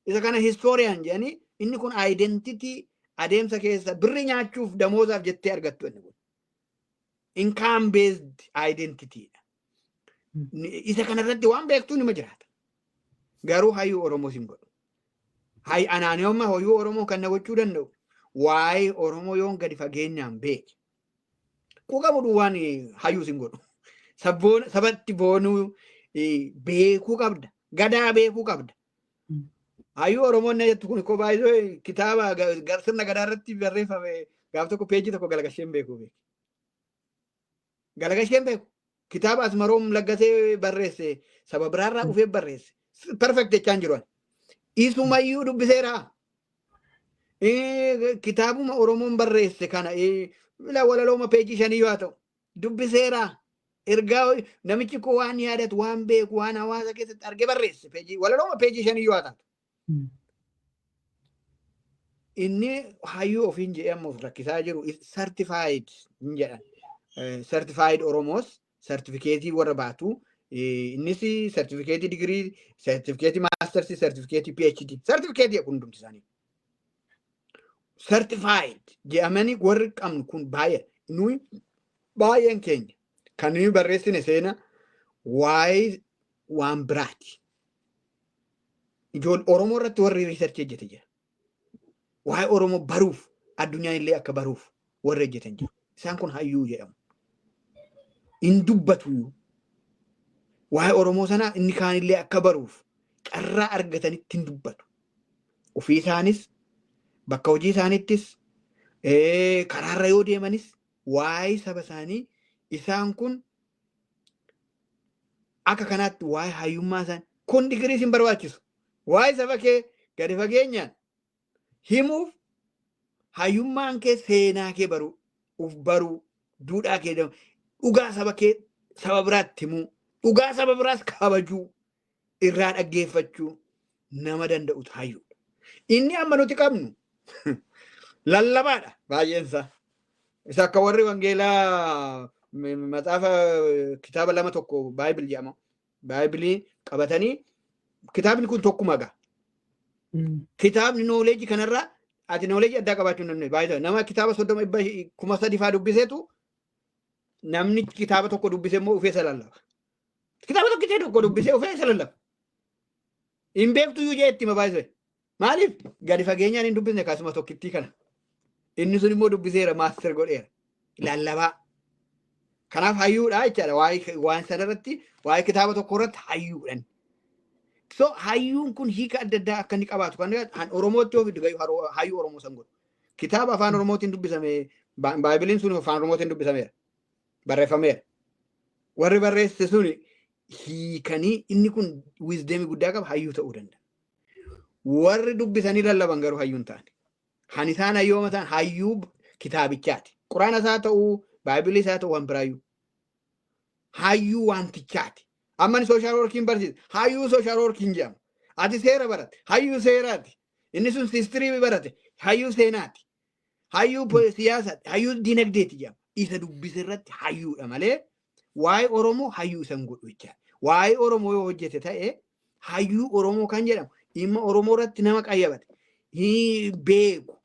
isa kana historian jedhanii, inni kun identity adeemsa keessa birri nyaachuuf damoozaaf jettee argattu inni kun. Income based identity dha. Isa kanarratti waan beektuu nima jiraata. Garuu hayyuu Oromoo sin godhu. Hay anaaniyooma hayyuu Oromoo kan na gochuu danda'u waa'ee Oromoo yoon gadi fageenyaan beeke. Quuqamu duwwaan hayyuu sin godhu. Sabatti boonuu beekuu qabda. Gadaa beekuu qabda. Hayyuu Oromoon na jettu kun koo baay'ee kitaaba sirna Gadaa irratti barreeffame gaaf tokko peejii tokko galagasheen beekuu beeku. Galagasheen beeku. Kitaaba Asmaroom Laggasee barreesse, saba biraarraa dhufee barreesse. Perfect jechaan jiru. Isumayyuu dubbiseera. Kitaabuma Oromoon barreesse kana walalooma peejii 5 yoo ta'u dubbiseera. Ergaa namichi koo waan yaadatu, waan beeku, waan hawaasa keessatti arge barreesse, peejii walalooma peejii 5 yoo taatu. Inni hayyuu ofiin jedhee amma of rakkisaa jiru certified hin jedhan. Certified Oromoos certificateii warra baatu, innis certificateii digirii, certificateii maastersii, certificateii PhD, certificateii hundumti isaanii. Certified jedhamanii warri qabnu kun baay'ee, nuyi baay'een keenya kan nuyi barreessine seena waa'ee waan biraati. Ijoollee Oromoo irratti warri researchii hojjete jira. Waa'ee Oromoo baruuf, addunyaan illee akka baruuf warri hojjetan jiru. Isaan kun hayyuu jedhamu. In dubbatu waa'ee Oromoo sanaa inni kaanillee akka baruuf carraa argatanitti hin dubbatu. Ofii isaanis, bakka hojii isaaniittis, karaarra yoo deemanis waa'ee saba isaanii, isaan kun akka kanaatti waa'ee hayyummaa isaanii kun digirii hin barbaachisu. Waa'ee saba kee gadi fageenyaan himuuf hayyummaan kee seenaa kee baruu, uf baruu, duudhaa kee, dhugaa saba kee saba biraatti himuu, dhugaa saba biraas kabajuu, irraa dhaggeeffachuu nama danda'utu hayyuudha. Inni amma nuti qabnu lallabaadha baay'eensaa. Isa akka warri wangeelaa maxaafa kitaaba lama tokko Bible jedhama. Bibleii qabatanii kitaabni kun tokkuma gaa. Kitaabni knowledgeii kanarraa ati knowledgeii addaa qabaachuu hin dandeenye. Baay'ee nama kitaaba 30 dhibba 3000 faa dubbiseetu, namni kitaaba tokko dubbise immoo ufee isa lallaba. Kitaaba tokkichee tokko dubbisee ufee isa lallaba. Hin beektu iyyuu jee itti hima baay'ee. Maaliif gadi fageenyaan hin dubbisne kaasuma tokkittii kana. Inni sun immoo dubbiseera, master godheera. Lallabaa. Kanaaf hayyuudha jechaadha. Waa'ee waan sanarratti, waa'ee kitaaba tokko irratti hayyuudhaan. So hayyuun kun hiika adda addaa akka inni qabaatu kan Oromootti yoo fiddu hayyuu Oromoo san godhu. Kitaaba afaan Oromootiin dubbisame, Bibleiin sun afaan Oromootiin dubbisameera. Barreeffameera. Warri barreesse sun hiikanii inni kun wisdomii guddaa qaba, hayyuu ta'uu danda'a. Warri dubbisanii lallaban garuu hayyuu hin ta'an. Kan isaan hayyooma ta'an hayyuu kitaabichaati. Quraana isaa ta'uu, Bibleii isaa ta'uu, waan biraayyuu. Hayyuu wantichaati. Amma inni social workiin barsiisa. Hayyuu social workiin jedhama. Ati seera barate. Hayyuu seeraati. Inni sun history barate. Hayyuu seenaati. Hayyuu siyaasaati. Hayyuu dinagdeeti jedhama. Isa dubbise irratti hayyuudha malee waa'ee Oromoo hayyuu isan godhu jechaadha. Waa'ee Oromoo yoo hojjete ta'e hayyuu Oromoo kan jedhamu dhimma Oromoo irratti nama qayyabate beeku.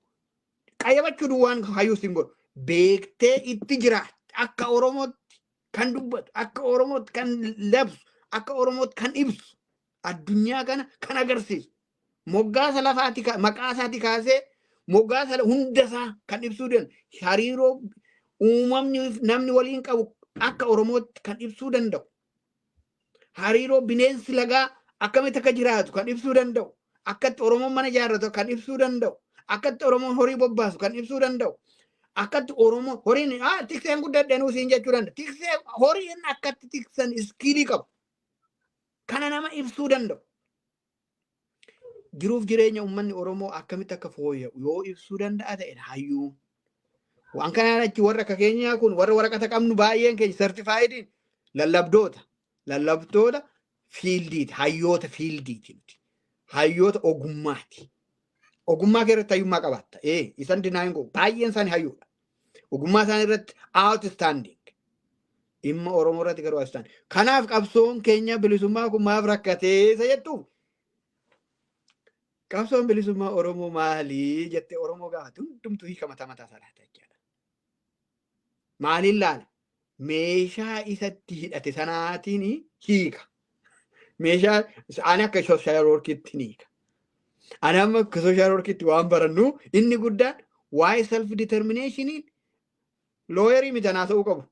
Qayyabachuu duwwaan hayyuu sin godhu. Beektee itti jiraatte akka Oromootti kan dubbatu, akka Oromootti kan labsu, akka Oromootti kan ibsu, addunyaa kana kan agarsiisu, moggaasa lafaati, maqaa isaati kaasee moggaasa hundasaa kan ibsuu danda'u, hariiroo uumamni namni waliin qabu akka Oromootti kan ibsuu danda'u, hariiroo bineensi lagaa akkamitti akka jiraatu kan ibsuu danda'u, akkatti Oromoon mana ijaarratu kan ibsuu danda'u, akkatti Oromoon horii bobbaasu kan ibsuu danda'u, akkatti Oromoon horiin tikseen guddadhe siin jechuu danda'a. Tiksee horiin akkatti tiksan skill qabu. Kana nama ibsuu danda'u. Jiruuf jireenya uummanni Oromoo akkamitti akka fooyya'u yoo ibsuu danda'a ta'e hayyuu. Waan kanaan achi warra akka keenyaa kun, warra waraqata qabnu, baay'een keenya certifiediin lallabdoota. Lallabdoota fieldiiti. Hayyoota fieldiiti nuti. Hayyoota ogummaati. Ogummaa kee irratti hayyummaa qabaatta. Ee, isan dinaayin godhu. Baay'een isaanii hayyuudha. Ogummaa isaanii irratti outstanding. Dhimma Oromoo irratti garuu outstanding. Kanaaf qabsoon keenya bilisummaa kun maaf rakkatee isa jettuuf, qabsoon bilisummaa Oromoo maalii jettee Oromoo gaafate, hundumtuu hiika mataa mataa isaa laata jechaadha. Maaliin laala? Meeshaa isatti hidhate sanaatiin hiika. Meeshaa ani akka social workiitti ni hiika. Ani amma akka social workiitti waan barannu inni guddaan waa'ee self determinationiin lawyerii miti anaa ta'uu qabu.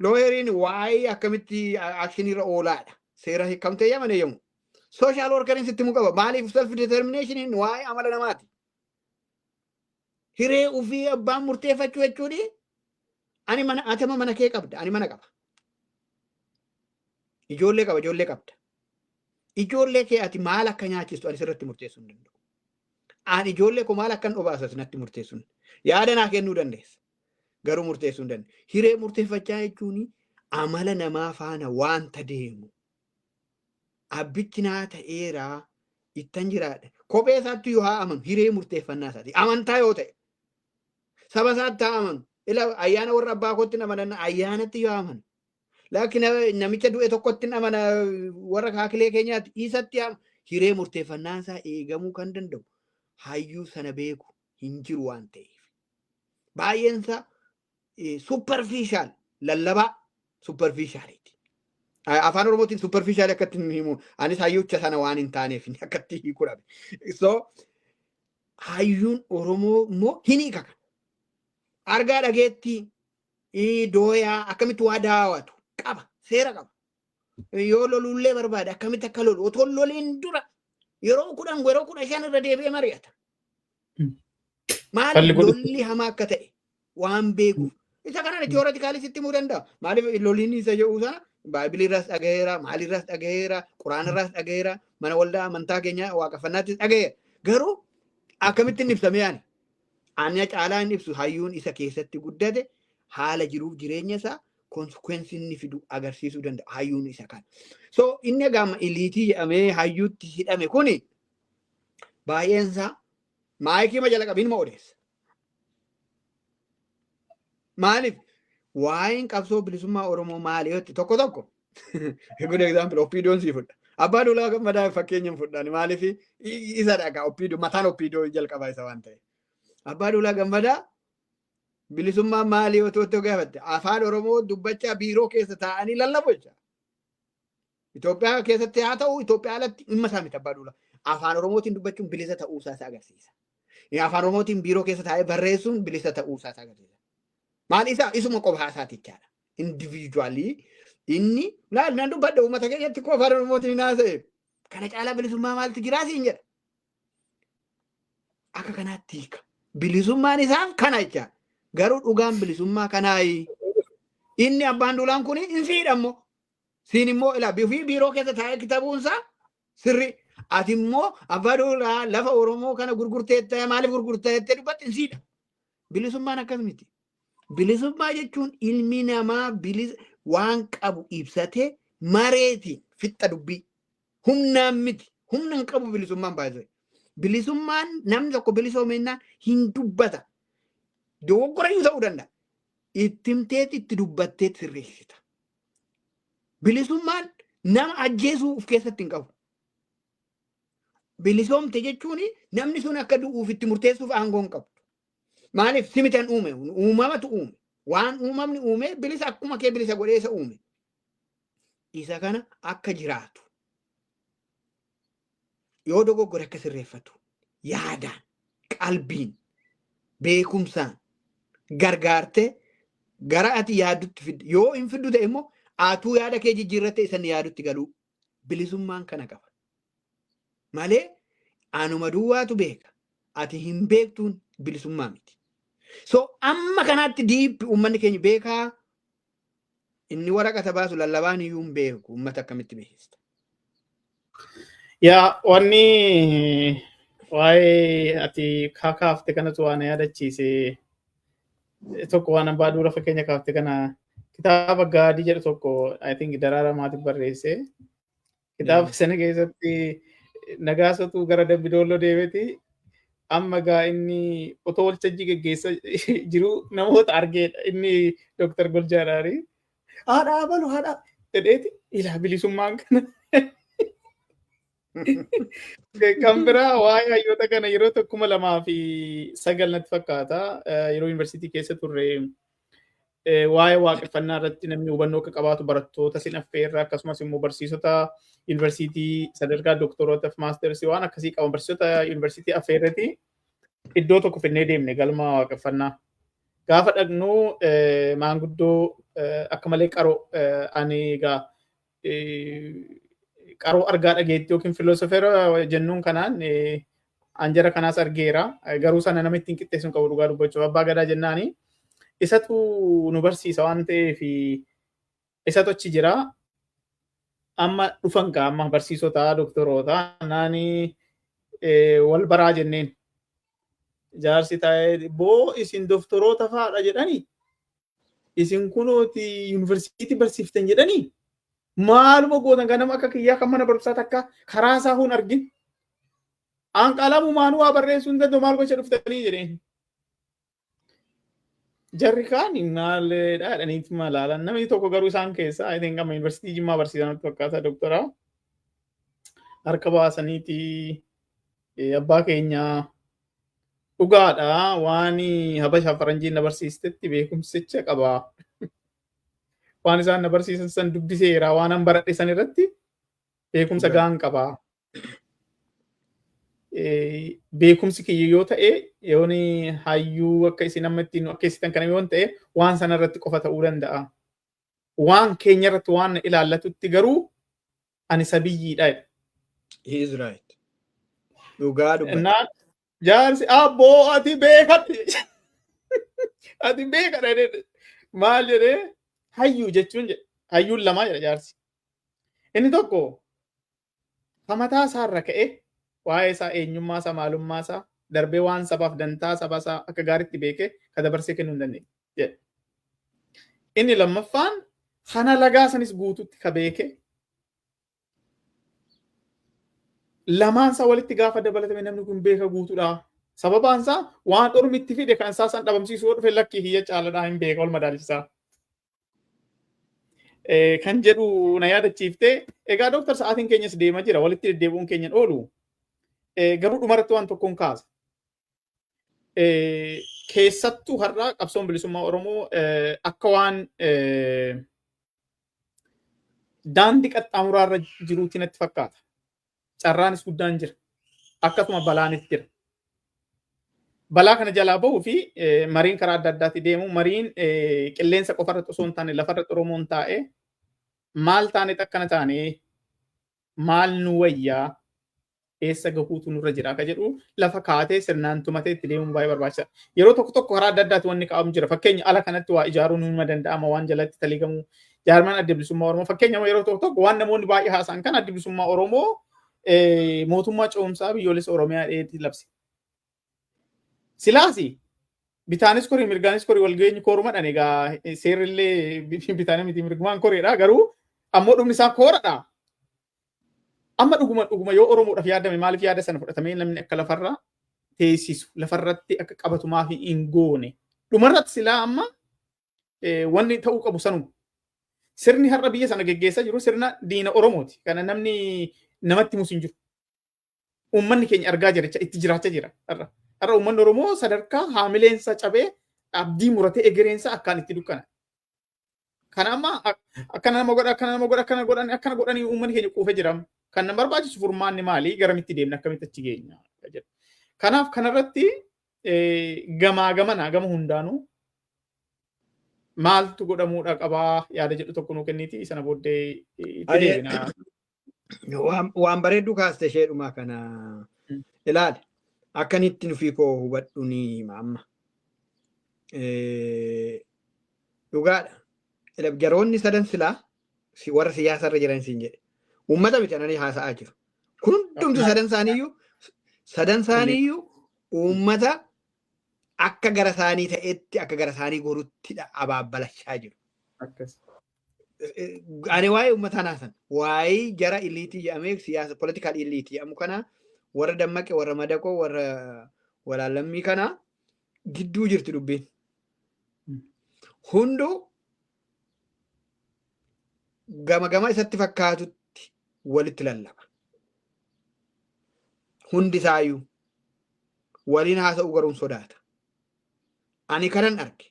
Lawyeriin waa'ee akkamitti actionirra oolaadha. Seera hiikamtee yaman eeyyamu. Social workeriin sitti himuu qaba. Maaliif? Self determinationiin waa'ee amala namaati. Hiree ofii abbaan murteeffachuu jechuun ani mana, ati amma mana kee qabda, ani mana qaba. Ijoollee qaba, ijoollee qabda. Ijoollee kee ati maal akka nyaachistu ani sirratti murteessuu hin danda'u. Ani ijoollee koo maal akkan obaasas natti murteessuu hin. Yaada naa kennuu dandeessa. Garuu murteessuu hin danda'u. Hiree murteeffachaa jechuun amala namaa faana waanta deemu. Abbichi naa ta'eeraa, ittan jiraadha. Kophee isaatti yoo haa amanu, hiree murteeffannaa isaati. Amantaa yoo ta'e, saba isaatti haa amanu. Ila ayyaana warra abbaa kootti amanan, ayyaanatti yoo amanu. Laakiin namicha du'e tokkotti amana, warra kaakilee keenyaatti isatti hiree murteeffannaa isaa eegamuu kan danda'u hayyuu sana beeku hin jiru waan ta'eef. Baay'een isaa superficial lallabaa superficialiiti. Afaan Oromootiin superficial akkatti hin himu. Anis hayyucha sana waan hin taaneef akkatti hiikuu dhabe. So hayyuun Oromoo immoo hin hiika kana. Argaa dhageetti dooyaa akkamitti waa daawwatu qaba. Seera qaba. Yoo lolullee barbaade, akkamitti akka lolu otoo loliin dura yeroo 10, yeroo 15 irra deebi'ee mari'ata. Maaliif? Lolli hamaa akka ta'e waan beekuuf. Isa kanaan theoretically sitti himuu danda'a. Maaliif? Loliin isa jedhu sana Bibleii irraas dhagaheera, maalirraas dhagaheera, Quraanirraas dhagaheera, mana waldaa amantaa keenya waaqeffannaattis dhagaheera. Garuu akkamittiin ibsame ani? Ani caalaa hin ibsu. Hayyuun isa keessatti guddate haala jiruuf jireenya isaa consequence inni fidu agarsiisuu danda'a. Hayyuun isa kana. So inni gama eliteii jedhamee hayyuutti hidhame kuni baay'een isaa micii jala qabiin ma odeessa. Maaliif? Waa'een qabsoo bilisummaa Oromoo maali yoo tokko tokko, good example, OPDOn sii fudha. Abbaa Duulaa Gammadaa fakkeenya fudhaan. Maaliif? Isa dhagaa OPDO, mataan OPDO jalqabaa isa waan ta'eef. Abbaa Duulaa Gammadaa bilisummaa maali yoo ta'u gaafatte, afaan Oromoo dubbachaa biiroo keessa taa'anii lallabu jecha. Itoophiyaa keessatti haa ta'u, Itoophiyaa alatti, dhimma isaa miti Abbaa Duulaa. Afaan Oromootiin dubbachuun bilisa ta'uu isaa agarsiisa. Afaan Oromootiin biiroo keessa taa'ee barreessuun bilisa ta'uu isaa agarsiisa. Maal isa isuma qofaa isaati jechaadha. Individually inni laal nan dubbadha, uummata keenyatti koo afaan Oromootiin hin haasa'e. Kana caalaa bilisummaa maaltu jiraa siin jedha. Akka kanaatti hiika. Bilisummaan isaaf kana jechaadha. Garuu dhugaan bilisummaa kanaayi. Inni Abbaan Duulaan kun hin siidha immoo. Siin immoo ilaa bifii biiroo keessa taa'ee kitabuunsaa sirri. Ati immoo Abbaa Duulaa lafa Oromoo kana gurgurteetta, maaliif gurgurteettee dubbatte, hin siidha. Bilisummaan akkas miti. Bilisummaa jechuun ilmi namaa bilisa waan qabu ibsatee mareetiin fixxa dubbii. Humnaan miti. Humna hin qabu bilisummaan baay'ee. Bilisummaan namni tokko bilisoomennaan hin dubbata. Dogoggorayyuu ta'uu danda'a. Ittimteet itti dubbatteet sirreessita. Bilisummaan nama ajjeesuu of keessatti hin qabu. Bilisoomte jechuun namni sun akka du'uuf itti murteessuuf aangoo hin qabdu. Maaliif? Simitan uume, uumamatu uume. Waan uumamni uume bilisa, akkuma kee bilisa godhee isa uume. Isa kana akka jiraatu. Yoo dogoggore akka sirreeffatu. Yaadaan, qalbiin, beekumsaan gargaartee gara ati yaaddutti fidde. Yoo hin fiddu ta'e immoo atuu yaada kee jijjiirrattee isa inni yaadutti galuu. Bilisummaan kana qaba. Malee anuma duwwaatu beeka. Ati hin beektuun bilisummaa miti. So amma kanaatti deep uummanni keenya beekaa, inni waraqata baasu lallabaan iyyuu hin beeku, uummata akkamitti beeksista? Yaa, wanni waa'ee ati kaafte kanatu waan yaadachiise tokko, waan abbaa dura fakkeenya kaafte kana, kitaaba Gaadii jedhu tokko, I think Daraara Maatiif barreesse. Kitaaba sana keessatti Nagaasatu gara Dambidolloo deemeti amma gaa inni otoo waltajjii geggeessa jiru namoota argeedha. Inni Dooktar Goljaadhaani. "Haadha abalu, haadha," jedheeti, ilaa bilisummaan kana. Kan biraa waa'ee hayyoota kana, yeroo 2009 natti fakkaata, yeroo yuunivarsiitii keessa turre, waa'ee waaqeffannaa irratti namni hubannoo akka qabaatu barattoota sin affeerra, akkasumas immoo barsiisota yuunivarsiitii sadarkaa doktoroota fi maastersii waan akkasii qaban, barsiisota yuunivarsiitii affeerrati iddoo tokko finnee deemne, galma waaqeffannaa. Gaafa dhaqnu maanguddoo akka malee qaroo, ani egaa qaroo argaa dhageetti yookiin filoosofeera jennuun kanaan anjara kanaas argeera. Garuu sana nama ittiin qixxeessuun qabu, dhugaa dubbachuuf, abbaa gadaa jennaani. Isatu nu barsiisa waan ta'eef isatu achi jira. Amma dhufan gaa amma barsiisota doktoroota naani wal baraa jenneen. Jaarsi taa'ee, "Boo, isin doktoroota fa'aadha jedhanii, isin kunooti yuunivarsiitii barsiiftan jedhanii, maaluma gootan kan nama akka kiyyaa kan mana barumsaa takka karaa isaa hun argin. An qalamumaanuu waa barreessuu hin danda'u, maal gocha dhuftanii?" jedheen. Jarri kaan maalidha jedhaniitu malaalan. Namni tokko garuu isaan keessaa, I think amma yuunivarsiitii Jimmaa barsiisan natti fakkaata, doktora. Harka baasaniiti, "Abbaa keenya, dhugaadha, waan Habashaa faranjiin na barsiistetti beekumsicha qaba. Waan isaan na barsiisan san dubbiseera, waan an baradhe san irratti beekumsa gahaan qaba. Beekumsi kiyya yoo ta'e, yooni hayyuu akka isin amma ittiin akkeessitan kana yoo ta'e, waan sana irratti qofa ta'uu danda'a. Waan keenya irratti, waan na ilaallatutti garuu ani sabiyyiidha," jedhe. He is right. Dhugaa dubbata. Innaan jaarsi, "Abboo, ati beekadhu. Ati beekadha," jedhe. "Maal?" jedhee, "Hayyuu jechuun," jedhe. "Hayyuun lamaa," jedha jaarsi. "Inni tokko ka mataa isaarra ka'e waa'ee isaa, eenyummaa isaa, maalummaa isaa darbee waan sabaaf dantaa saba isaa akka gaariitti beekee ka dabarsee kennuu hin dandeenye," jedhe. "Inni lammaffaan kana lagaa sanis guututti ka beeke, lamaan isaa walitti gaafa dabalatame namni kun beeka guutuudha. Sababaan isaa waan ormi itti fide kan isaa san dhabamsiisuu yoo dhufe, lakkii, kiyya caaladhaa, hin beeka, ol madaalchisaa." Kan jedhu na yaadachiiftee, egaa dooktar, sa'aatiin keenyas deema jira, walitti deddeebi'uun keenya oolu. Garuu dhumarratti waan tokkoon kaasa. Keessattuu har'a qabsoon bilisummaa Oromoo akka waan daandii qaxxaamuraa irra jiruutti natti fakkaata. Carraanis guddaan jira. Akkasuma balaanis jira. Balaa kana jalaa bahuu fi mariin karaa adda addaatti deemu, mariin qilleensa qofarratti osoo hin taane lafarratti Oromoon taa'ee, maal taaneet akkana taane, maal nu wayyaa, eessa gahuutu nurra jira akka jedhu lafa kaatee sirnaan tumatee itti deemuun baay'ee barbaachisaadha. Yeroo tokko tokko karaa adda addaatti wanni kaa'amu jira. Fakkeenya, ala kanatti waa ijaaruun numa danda'ama, waan jalatti taliigamu. Jaarmaan Adda Bilisummaa Oromoo, fakkeenya, yeroo tokko tokko waan namoonni baay'ee haasa'an kan Adda Bilisummaa Oromoo mootummaa ce'umsaa biyyoolessa Oromiyaa dheetti labse. Silaasi bitaanis korii mirgaanis korii walgeenyi koorumadhaan, egaa seerrillee bitaanii miti, mirgumaan koreedha, garuu ammoo dhumni isaa kooradha. Amma dhuguma dhuguma yoo Oromoodhaaf yaadame, maaliif yaada sana fudhatamee namni akka lafarra teessisu, lafarratti akka qabatu maaf hin goone? Dhumarratti silaa amma wanni ta'uu qabu sanuma. Sirni har'a biyya sana geggeessaa jiru sirna diina Oromooti. Kana namni namatti himus hin jiru. Uummanni keenya argaa jira, itti jiraachaa jira har'a. Har'a uummanni Oromoo sadarkaa haamileensa cabee Abdii muratee egereensaa akkaan itti dukkana. Kana amma akkana nama godha, akkana nama godha, akkana godhani, akkana godhanii uummanni keenya quufee jira. Kan nama barbaachisu furmaanni maali? Garamitti deemna? Akkamitti achi geenya? Kanaaf kanarratti gamaa gamana gama hundaanuu maaltu godhamuudha qabaa yaada jedhu tokko nuu kenniiti, sana booddee itti deebina. Waan bareedduu kaaste isheedhuma kana ilaali. Akkanitti nufii koo hubadhu ni hima amma. Dhugaadha. Jaroonni sadan silaa warra siyaasarra jiran siin jedhe. Uummata miti ananii haasa'aa jiru. Kun hundumtu sadan isaaniiyyuu uummata akka gara isaanii ta'etti, akka gara isaanii gorutti abaabbalachaa jiru. Ani waa'ee uummataa naasan, waa'ee jara elite jedhamee siyaasa political elite jedhamu kana, warra dammaqe, warra madaqoo, warra walaallammii kana gidduu jirti dubbiin. Hunduu gama gama isatti fakkaatutti walitti lallaba. Hundi isaayyuu waliin haasa'uu garuu sodaata. Ani kanan arge,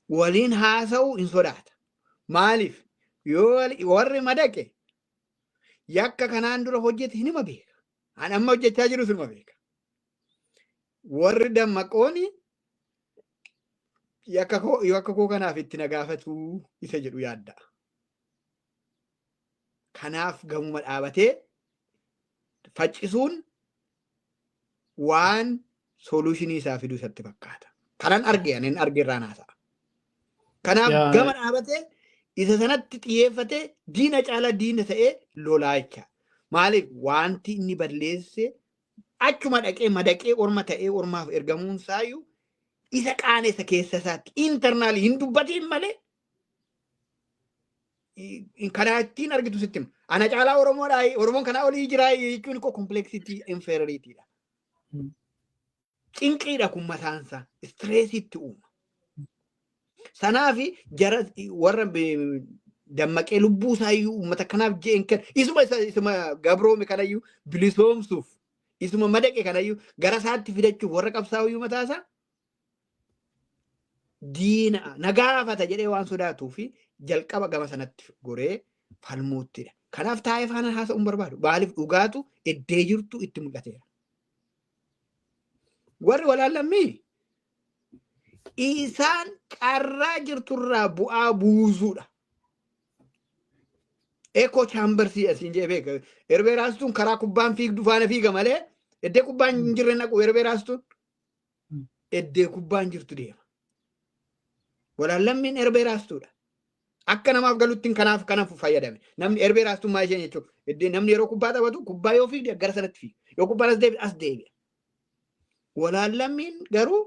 waliin haasa'uu hin sodaata. Maaliif? Yoo warri madaqe yakka kanaan dura hojjete hinuma beeka. Ani amma hojjechaa jirus hinuma beeka. Warri dammaqooni yakka koo kanaaf itti na gaafatu isa jedhu yaadda. Kanaaf gamuma dhaabatee faccisuun waan solution isaa fiduu isatti fakkaata. Kanan arge, ani arge irraan haasa'a. Kanaaf gama dhaabatee isa sanatti xiyyeeffatee diina caalaa diina ta'ee lolaa jecha. Maaliif? Wanti inni balleesse achuma dhaqee madaqee orma ta'ee ormaaf ergamuun isaayyuu isa qaanessa keessa isaatti internally hin dubbatiin malee karaa ittiin argitu sitti hima. Ana caalaa Oromoodhaa, Oromoon kanaa olii jiraa jechuun koo complexity inferiorityidha. Cinqiidha kun mataansaa, stressiitti uuma. Sanaafi jara warra dammaqee lubbuu isaayyuu uummata kanaaf je'en kan isuma isuma gabroome kanayyuu bilisoomsuuf, isuma madaqe kanayyuu gara isaatti fidachuuf warra qabsaa'uyyuu mataasaa diina nagaafata jedhee waan sodaatuu fi jalqaba gama sanatti goree falmuuttidha. Kanaaf taa'ee faana haasa'uun barbaadu. Maaliif? Dhugaatu eddee jirtu itti mul'ateera. Warri walaallammii isaan carraa jirturraa bu'aa buusuudha. Echo chambersii asiin jee beeka. Erbee raastuun karaa kubbaan fiigdu faana fiiga malee eddee kubbaan hin jirre naqu. Erbee raastuun eddee kubbaan jirtu deema. Walaallammiin erbee raastuudha. Akka namaaf galutti kanaaf kanaaf fayyadame. Namni erbee raastummaa isheen jechuudha. Eddee namni yeroo kubbaa taphatu kubbaa yoo fiigde gara sanatti fiiga. Yoo kubbaan as deebi'e as deebi'a. Walaallammiin garuu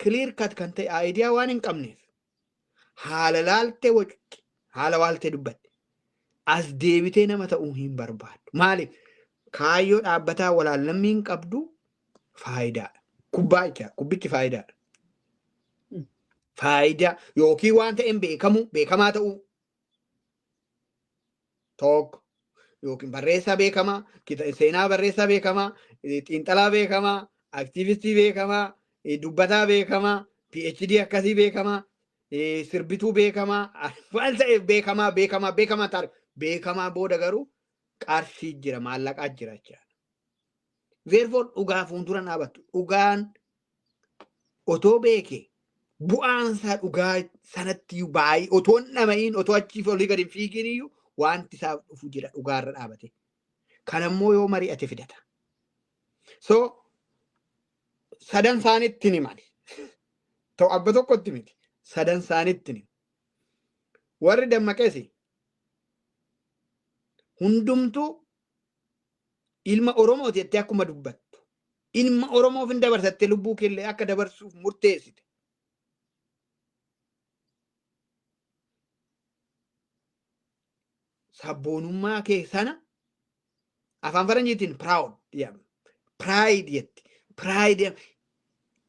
clear cut kan ta'e idea waan hin qabneef haala laaltee wacuutti, haala waaltee dubbatte, as deebitee nama ta'uu hin barbaaddu. Maaliif? Kaayyoo dhaabbataa walaallammiin qabdu faayidaadha. Kubbaa jecha kubbichi faayidaadha. Faayidaa yookiin waan ta'een beekamu, beekamaa ta'uu tokko, yookiin barreessaa beekamaa, seenaa barreessaa beekamaa, xiinxalaa beekamaa, activistii beekamaa, dubbataa beekamaa, PhD akkasii beekamaa, sirbituu beekamaa, waan ta'eef beekamaa, beekamaa, beekamaa ta'a. Beekamaa booda garuu qarshii jira, maallaqaa jira jechaadha. Therefore dhugaa fuuldura dhaabattu. Dhugaan otoo beeke bu'aan isaa dhugaa sanatti baay'ee otoo hin dhama'iin, otoo achiif olii gadi hin fiigin iyyuu wanti isaaf dhufu jira dhugaarra dhaabate. Kanammoo yoo mari'ate fidata. So sadan isaanitti ni mali. Ta'u abba tokkotti miti. Sadan isaanitti ni. Warri dammaqeesi hundumtuu ilma Oromooti jettee akkuma dubbattu. Ilma Oromoof hin dabarsattee lubbuu keellee akka dabarsuuf murteessite. Sabboonummaa kee sana afaan faranjiitiin proud jedhama. Pride jetti. Pride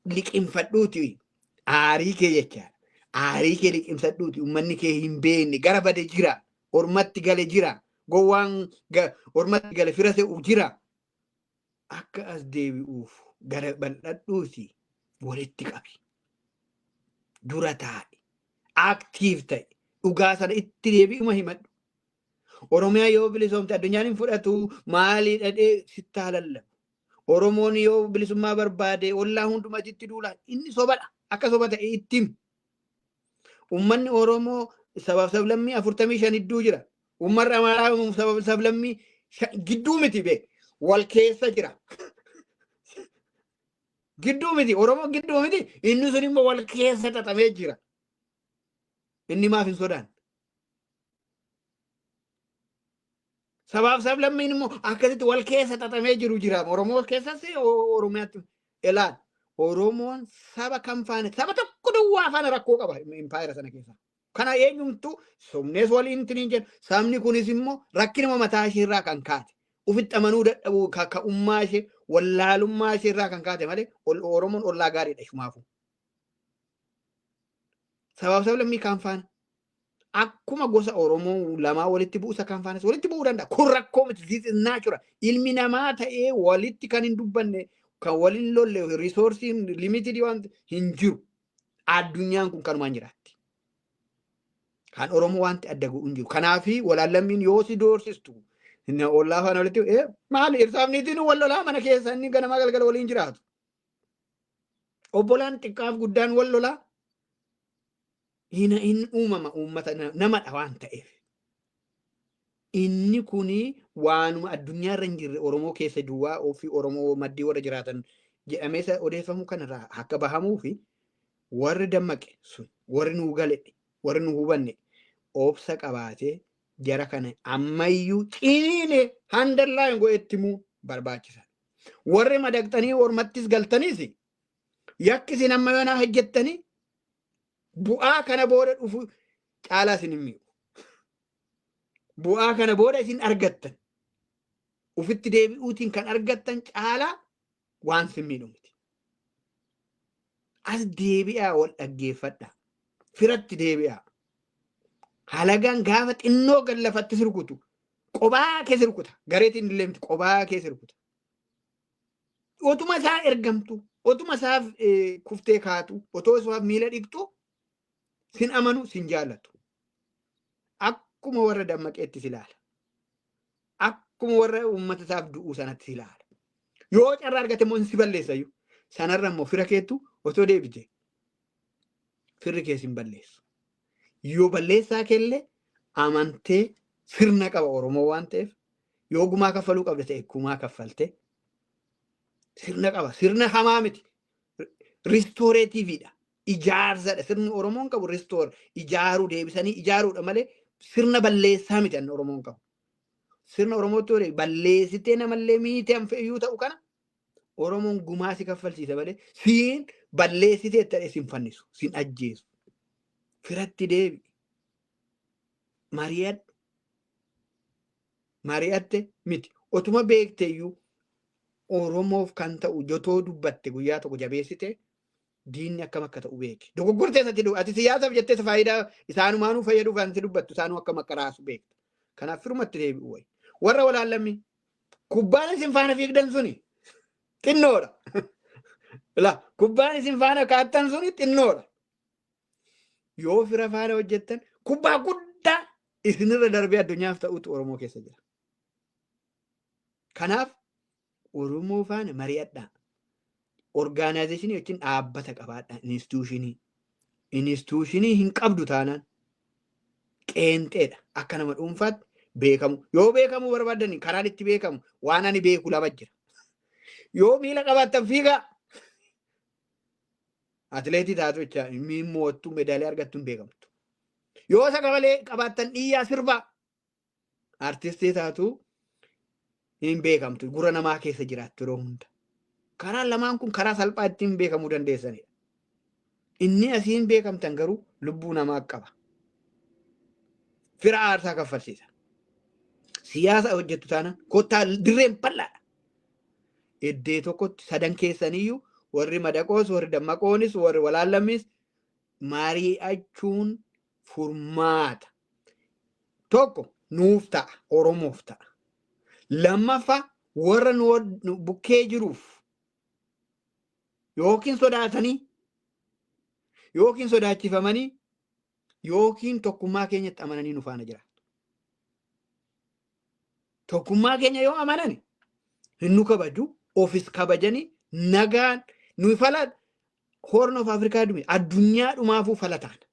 liqimfadhuuti aarii kee jechaadha. Aarii kee liqimsadhuuti uummanni kee hin beekne gara bade jira. Ormatti gale jira. Gowwaan ormatti gale fira se'u jira. Akka as deebi'uuf gara bal'adhuuti. Walitti qabi. Dura taa'i. Active ta'i. Dhugaa sana itti deebi'uma himadhu. Oromiyaa yoo bilisoomte addunyaan hin fudhatu, maalii dhadhee sittaa lallabu. Oromoon yoo bilisummaa barbaade ollaa hundumatti duula, inni sobadha. Akka soba ta'e itti himi. Uummanni Oromoo sabaaf sablammii 45 gidduu jira. Uummanni Amaaraa sabaaf sablammii gidduu miti beek. Wal keessa jira. Gidduu miti. Oromoo gidduu miti. Inni sun immoo wal keessa xaxamee jira. Inni maaf hin sodaanne? Sabaaf sablammiin immoo akkasitti wal keessa xaxamee jiru jira. Oromoo keessas Oromiyaatti ilaal. Oromoon saba kam faana, saba tokko duwwaa faana rakkoo qaba impaayera sana keessa. Kana eenyumtuu somnees waliin tiniin jennu, sabni kunis immoo rakkinuma mataa ishee irraa kan kaate, ufitti amanuu dadhabuu, kaka'ummaa ishee, wallaalummaa ishee irraa kan kaate malee Oromoon ollaa gaariidha ishumaafuu. Sabaaf sablammii kaan faana akkuma gosa Oromoo lamaa walitti bu'u, isa kaan faanas walitti bu'uu danda'a. Kun rakkoo miti. This is natural. Ilmi namaa ta'ee walitti kan hin dubbanne, kan waliin lolle, resourceiin limited waan hin jiru. Addunyaan kun kanumaan jiraatti. Kan Oromoo wanti adda godhu hin jiru. Kanaafi walaallammiin yoo si doorsistu ollaa faana walitti maali, irsaaf niitiin wal lolaa mana keessa, inni ganamaa galgala waliin jiraatu. Obbolaan xiqqaaf guddaan wal lolaa. Hin uumama, uummata namadha waan ta'eef. Inni kuni waanuma addunyaarra hin jirre, Oromoo keessa duwwaa ofii Oromoo maddii warra jiraatan jedhamee isa odeeffamu kanarraa akka bahamuu fi warri dammaqe sun, warri nuu gale, warri nu hubanne obsa qabaatee jara kana ammayyuu ciniine handallaa godhetti himuu barbaachisa. Warri madaqxanii ormattis galtaniis yakki isin amma yoonaa hojjettanii bu'aa kana booda dhufu caalaa isin hin mi'u. Bu'aa kana booda isin argattan, ufitti deebi'uutiin kan argattan caalaa waan sin miidhu miti. As deebi'aa, wal dhaggeeffadhaa. Firatti deebi'aa. Halagaan gaafa xinnoo gad lafatti si rukutu qobaa kee si rukuta. Gareetiin illee miti, qobaa kee si rukuta. Otuma isaa ergamtu, otuma isaaf kuftee kaatu, otoo isaaf miila dhiqxu sin amanu, sin jaallatu. Akkuma warra dammaqeetti si ilaala. Akkuma warra uummata isaaf du'uu sanatti si ilaala. Yoo carraa argate immoo si balleessa iyyuu. Sanarra immoo fira keettu otoo deebite firri kee sin balleessu. Yoo balleessaa keellee amantee, sirna qaba Oromoo waan ta'eef, yoo gumaa kaffaluu qabda ta'e gumaa kaffalte, sirna qaba. Sirna hamaa miti. Restorativeidha. Ijaarsadha. Sirni Oromoon qabu restore, ijaaruu, deebisanii ijaaruudha malee sirna balleessaa miti anni Oromoon qabu. Sirna Oromootti yoo balleessitee namallee miitee an fe'yyuu ta'u kana Oromoon gumaa si kaffalchiisa malee siin balleessitee ta'e sin fannisu, sin ajjeesu. Firatti deebi. Mari'adhu. Mari'atte miti. Otuma beekteeyyuu Oromoof kan ta'u jotoo dubbatte, guyyaa tokko jabeessite, diinni akkam akka ta'u beeki. Dogoggortee isatti, ati siyaasaaf jettee faayidaa isaanumaanuu fayyaduuf kan dubbattu, isaanuu akkam akka raasu beekta. Kanaaf firumatti deebi'u wayi. Warra walaallammi, kubbaan isin faana fiigdan suni xinnoodha. La, kubbaan isin faana kaattan suni xinnoodha. Yoo fira faana hojjettan kubbaa guddaa isinirra darbee addunyaaf ta'utu Oromoo keessa jira. Kanaaf Oromoo faana mari'adhaa. Organizationii yookiin dhaabbata qabaadhaa. Institutionii. Institutionii hin qabdu taanaan qeenxeedha. Akka nama dhuunfaatti beekamu. Yoo beekamuu barbaadan karaan itti beekamu waan ani beeku lama jira. Yoo miila qabaattan fiigaa. Atileetii taatu jecha mo'attuu, meedaaliyaa argattu hin beekamtu. Yoo sagalee qabaattan dhiyyaa sirbaa. Artistii taatu hin beekamtu. Gurra namaa keessa jiraattu yeroo hunda. Karaan lamaan kun karaa salphaa ittiin beekamuu dandeessanidha. Inni asiin beekamtan garuu lubbuu namaa qaba. Fira aarsaa kaffalsiisa. Siyaasa hojjettu taanaan kottaa, dirreen bal'aadha. Iddee tokkotti sadan keessaniyyuu, warri madaqoos, warri dammaqoonis, warri walaallammis mari'achuun furmaata. Tokko nuuf ta'a, Oromoof ta'a. Lammaffaa warra nu bukkee jiruuf Yookiin sodaatanii, yookiin sodaachifamanii, yookiin tokkummaa keenyatti amananii nu faana jiraatu. Tokkummaa keenya yoo amanan hin nu kabaju, ofis kabajanii nagaan nuyi fala Horn of Africa dume addunyaa dhumaafuu fala taana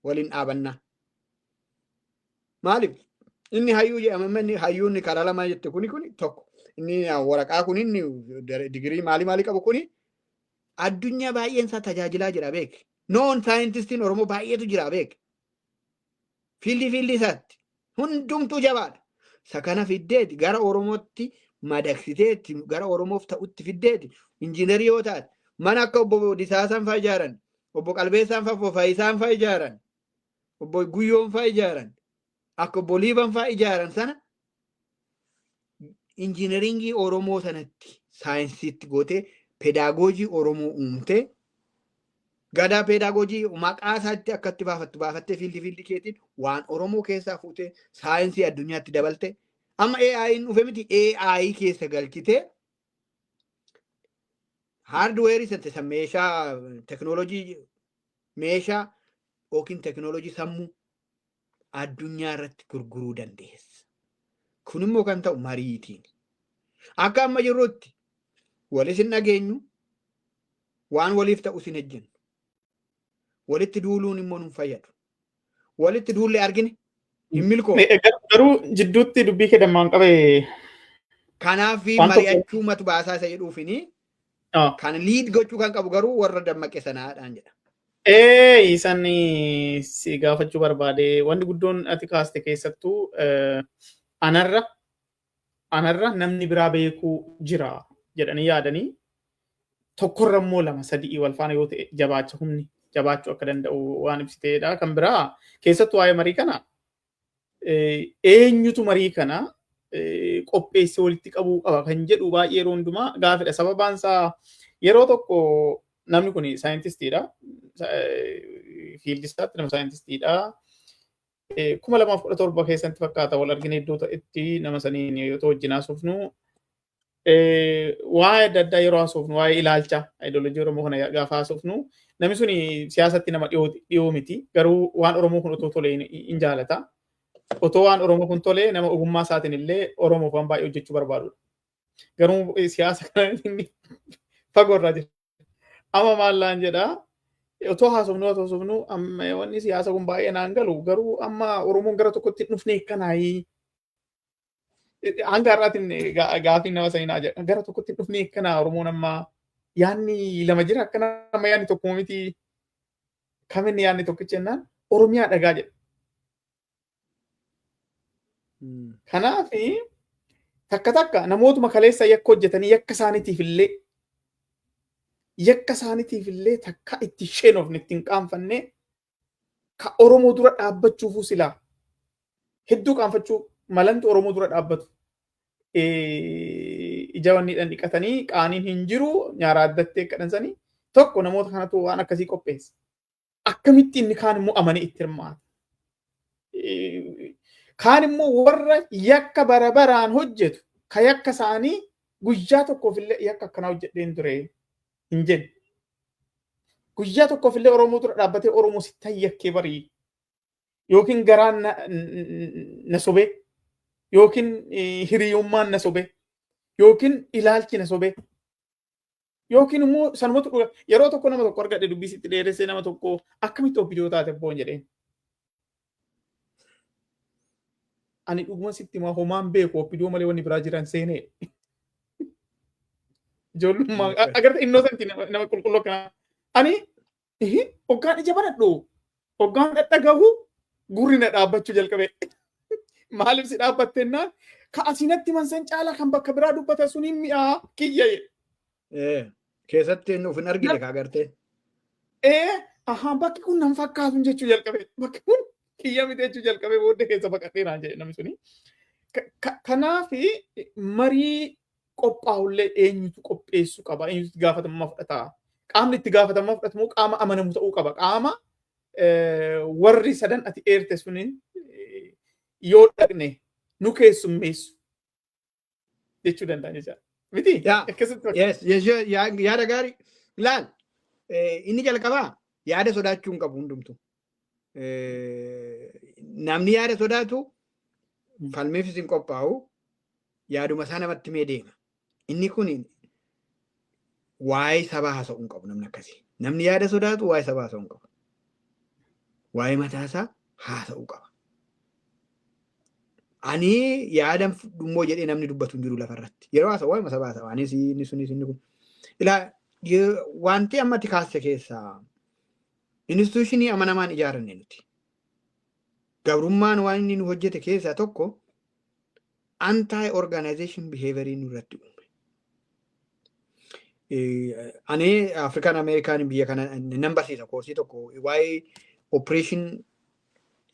waliin dhaabannaa. Maaliif inni hayyuu jedhama? Inni hayyuun karaa lamaa jette kuni tokko, inni waraqaa kun, inni digirii maalii maalii qabu kuni addunyaa baay'een isaa tajaajilaa jira, beek. Noon saayintistiin Oromoo baay'eetu jira, beek. Field isaatti hundumtuu jabaadha. Isa kana fiddeeti gara Oromootti madaqsiteetti, gara Oromoof ta'utti fiddeeti, injiinarii yoo taate, mana akka obbo Disaasaan fa'aa ijaaran, obbo Qalbeessaan fa'aa, obbo Faayisaan fa'aa ijaaran, obbo Guyyoon fa'aa ijaaran, akka obbo Liiban fa'aa ijaaran sana engineering Oromoo sanatti saayinsiitti gootee, pedagogy Oromoo uumtee, gadaa pedagogy maqaa isaatti akkatti baafattu baafattee, field keetiin waan Oromoo keessaa fuutee saayinsii addunyaatti dabalte. Amma AI'n dhufe miti, AI keessa galchitee hardware isa meeshaa teknoolojii, meeshaa yookiin teknoolojii sammuu addunyaa irratti gurguruu dandeessa. Kun immoo kan ta'u mariitiin. Akka amma jirrutti walis hin dhageenyu, waan waliif ta'us hin hejjennu. Walitti duuluun immoo nun fayyadu. Walitti duullee argine hin milkoofne. Garuu jidduutti dubbii kee dammaan qabee. Kanaaf mari'achuu matu baasaa isa jedhuufini kan lead gochuu kan qabu garuu warra dammaqe sanaadhaan jedha. Ee, isan si gaafachuu barbaade, wanti guddoon ati kaaste keessattuu anarra namni biraa beekuu jira jedhanii yaadanii, tokkorra immoo lama sadii wal faana yoo ta'e jabaacha, humni jabaachuu akka danda'u waan ibsiteedha. Kan biraa keessattuu waa'ee marii kana, eenyutu marii kana qopheessee walitti qabuu qaba kan jedhu baay'ee yeroo hundumaa gaafidha. Sababaan isaa yeroo tokko namni kun saayintistiidha. Field isaatti nama saayintistiidha. 2017 keessatti fakkaata wal argine, iddoo ta'etti nama saniin yoo ta'u wajjin haasofnu, waa'ee adda addaa yeroo haasofnu, waa'ee ilaalcha ideology Oromoo kana gaafa haasofnu, namni sun siyaasatti nama dhiyoo miti, garuu waan Oromoo kun otoo tolee hin jaalata. Otoo waan Oromoo kun tolee, nama ogummaa isaatiin illee Oromoof waan baay'ee hojjechuu barbaadudha. Garuu siyaasa kana inni fagoo irraa jira. Amma maallaan jedhaa, otoo haasofnu amma wanni siyaasa kun baay'ee naan galu, garuu amma Oromoon gara tokkotti hin dhufne akkanaayii. Hanga har'aatiin gaafii nama sanii naa jedha. Gara tokkotti hin dhufne akkanaa, Oromoon amma yaanni lama jira, akkana amma yaanni tokkuma miti. Kaminni yaanni tokkichi jennaan, Oromiyaa dhagaa jedha. Kanaaf takka takka namootuma kaleessa yakka hojjetanii, yakka isaaniitiif illee takka itti sheenofne, ittiin qaanfanne, ka Oromoo dura dhaabbachuufuu silaa hedduu qaanfachuu malantu Oromoo dura dhaabbatu. Ija wanniidhaan dhiqatanii qaaniin hin jiru, nyaaraa addattee kadhansanii tokko namoota kanatu waan akkasii qopheessa. Akkamitti inni kaan immoo amanee itti hirmaata? Kaan immoo warra yakka bara baraan hojjetu, ka yakka isaanii guyyaa tokkoof illee yakka akkanaa hojjedheen ture hin jenne. Guyyaa tokkoof illee Oromoo dura dhaabbatee Oromoo sittan yakkee barii, yookiin garaan na sobee, yookiin hiriyummaan na sobee, yookiin ilaalchi na sobee, yookiin immoo sanumatu dhuga. Yeroo tokko nama tokko argadhe, dubbii sitti dheeressee, nama tokko akkamitti OPDO taate boon jedheen. Ani dhuguma sitti himaa, homaan beeku, OPDO malee wanni biraa jiran seenee. Ijoollummaa agarta, innocent, nama qulqulluu akkanaa. Ani hoggaan ija banadhu, hoggaan dhadhagahu, gurri na dhaabbachuu jalqabe. Maaliif si dhaabbattennaan, ka asinatti mansan caalaa kan bakka biraa dubbatan sun hin mi'aa kiyya. Keessatti inni of hin argine kaa gartee. Ee, ahaa, bakki kun nan fakkaatu jechuu jalqabe. Bakki kun kiyya miti jechuu jalqabe, booddee keessa baqatee naan jedhe namni suni. Kanaaf marii qophaa'ullee eenyutu qopheessuu qaba? Eenyutu itti gaafatamummaa fudhata? Qaamni itti gaafatamummaa fudhatu immoo qaama amanamu ta'uu qaba. Qaama warri sadan ati eerte suni yoo dhaqne nu keessummeessu jechuu danda'an jechaadha. Miti? Yes, yaada gaarii. Laal, inni jalqabaa yaada sodaachuu hin qabu hundumtu. Namni yaada sodaatu falmiifis hin qophaa'u, yaaduma isaa namatti mee deema. Inni kun waa'ee sabaa haasa'uu hin qabu namni akkasii. Namni yaada sodaatu waa'ee sabaa haasa'uu hin qabu. Waa'ee mataasaa haasa'uu qaba. Ani yaada dhummoo jedhee namni dubbatu hin jiru lafarratti. Yeroo haasa'u waa'ee sabaa haasa'u. Anis inni sunis inni kun. Ilaa, wanti ammatti kaasse keessaa institution amanamaan ijaaranne nuti. Gabrummaan waan inni nu hojjete keessaa tokko anti organization behavior nurratti uume. Ani African American biyya kana nan barsiisa koorsii tokko, waa'ee operation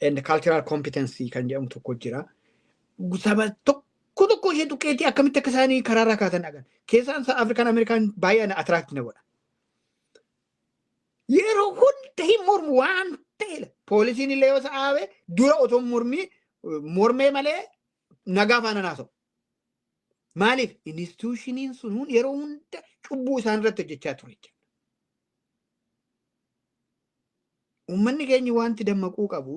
and cultural competency kan jedhamu tokko jira. Saba tokko tokko ishee tuqqeetii akkamitti akka isaanii karaarraa kaatan dhagan. Keessaan African American baay'ee attract na godha. Yeroo hunda hin mormu waan ta'edha. Poolisiin illee yoo sa'aabe dura otoo mormii mormee malee nagaa faana naasa'u. Maaliif? Institutioniin sun yeroo hunda cubbuu isaan irratti hojjechaa ture jechuudha. Uummanni keenya wanti dammaquu qabu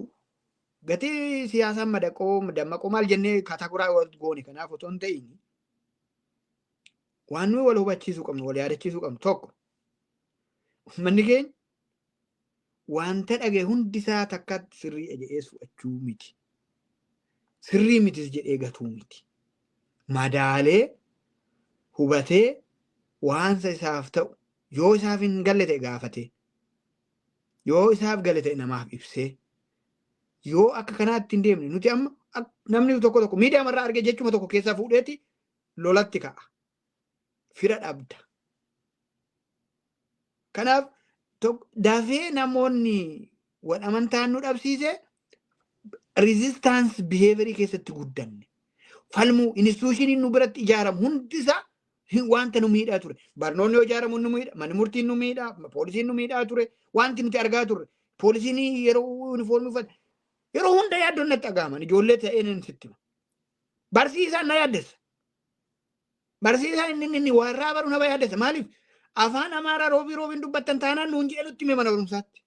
gatii siyaasaan madaqoo dammaqoo maal jennee categorize goone kanaaf otoo hin ta'in, waan nuyi wal hubachiisuu qabnu, wal yaadachiisuu qabnu tokko, uummanni keenya wanta dhagaye hundisaa takkatti sirrii jedhee fudhachuu miti. Sirrii mitis jedhee gatuu miti. Madaalee hubatee waansa isaaf ta'u, yoo isaaf hin galle ta'e gaafatee, yoo isaaf gale ta'e namaaf ibsee, yoo akka kanaatti hin deemne, nuti amma namni tokko tokko miidiyaa irraa argee jechuma tokko keessaa fuudheeti lolatti ka'a. Fira dhabda. Kanaaf dafee namoonni wal amantaan nu dhabsiise resistance behavior keessatti guddanne. Falmuu institutioniin nu biratti ijaaramu hundisaa wanta nu miidhaa ture. Barnoonni yoo ijaaramu nu miidha, manni murtiin nu miidha, poolisiin nu miidhaa ture, wanti nuti argaa turre. Poolisiin yeroo yuunifoormii uffate yeroo hunda yaaddoon natti dhaga'aman, ijoollee ta'een sitti hima. Barsiisaan na yaaddessa. Barsiisaan inni warraa baru nama yaaddessa. Maaliif? Afaan Amaaraa roobii roobiin dubbattan taanaan nuun jedhe nutti hime mana barumsaatti.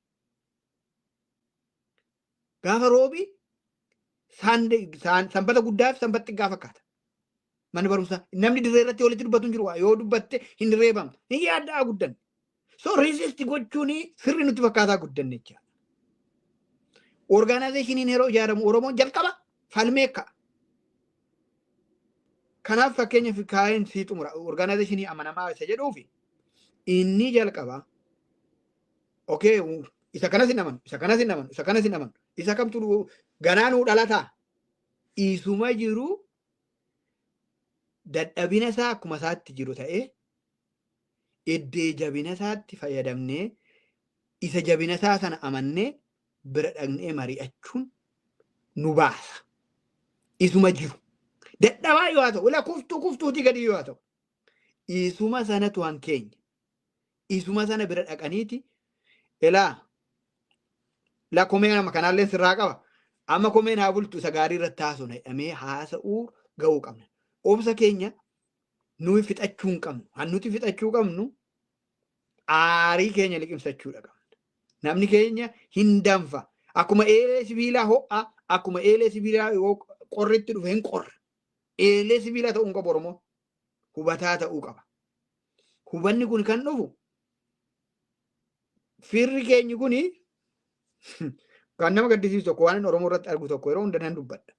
Gaafa roobii sanbata guddaa fi sanbata xiqqaa fakkaata. Manni barumsaa namni dirree irratti walitti dubbatu hin jiru, yoo dubbatte hin reebamtu, hin yaaddaa guddanne. So resist gochuun sirri nutti fakkaataa guddanne jechaadha. Organizationiin yeroo ijaaramu Oromoon jalqaba falmee ka'a. Kanaaf fakkeenyaaf kaa'een sii xumura, organizationii amanamaa isa jedhuufi inni jalqaba, okay, isa kanas hin amanu, isa kanas hin amanu, isa kanas hin amanu, isa kamtu ganaa nuu dhalataa, isuma jiru dadhabina isaa akkuma isaatti jiru ta'ee, iddee jabina isaatti fayyadamnee, isa jabina isaa sana amannee bira dhaqnee mari'achuun nu baasa. Isuma jiru. Dadhabaa yoo haa ta'u, ila kuftuu kuftuutii gadi yoo haa ta'u, isuma sanatu han keenya. Isuma sana bira dhaqaniiti ilaa la komee nama kanaallee sirraa qaba. Amma komeen haa bultu, isa gaarii irratti haasofna jedhamee haasa'uu ga'uu qabna. Obsa keenya nuyi fixachuu hin qabnu. Kan nuti fixachuu qabnu aarii keenya liqimsachuudha qabna. Namni keenya hin danfa. Akkuma eelee sibiilaa ho'a, akkuma eelee sibiilaa yoo qorritti dhufe hin qorra. Eelee sibiilaa ta'uu hin qabu Oromoon. Hubataa ta'uu qaba. Hubanni kun kan dhufu firri keenyi kuni kan nama gaddisiisu tokko, waan inni Oromoo irratti argu tokko yeroo hunda nan dubbadha.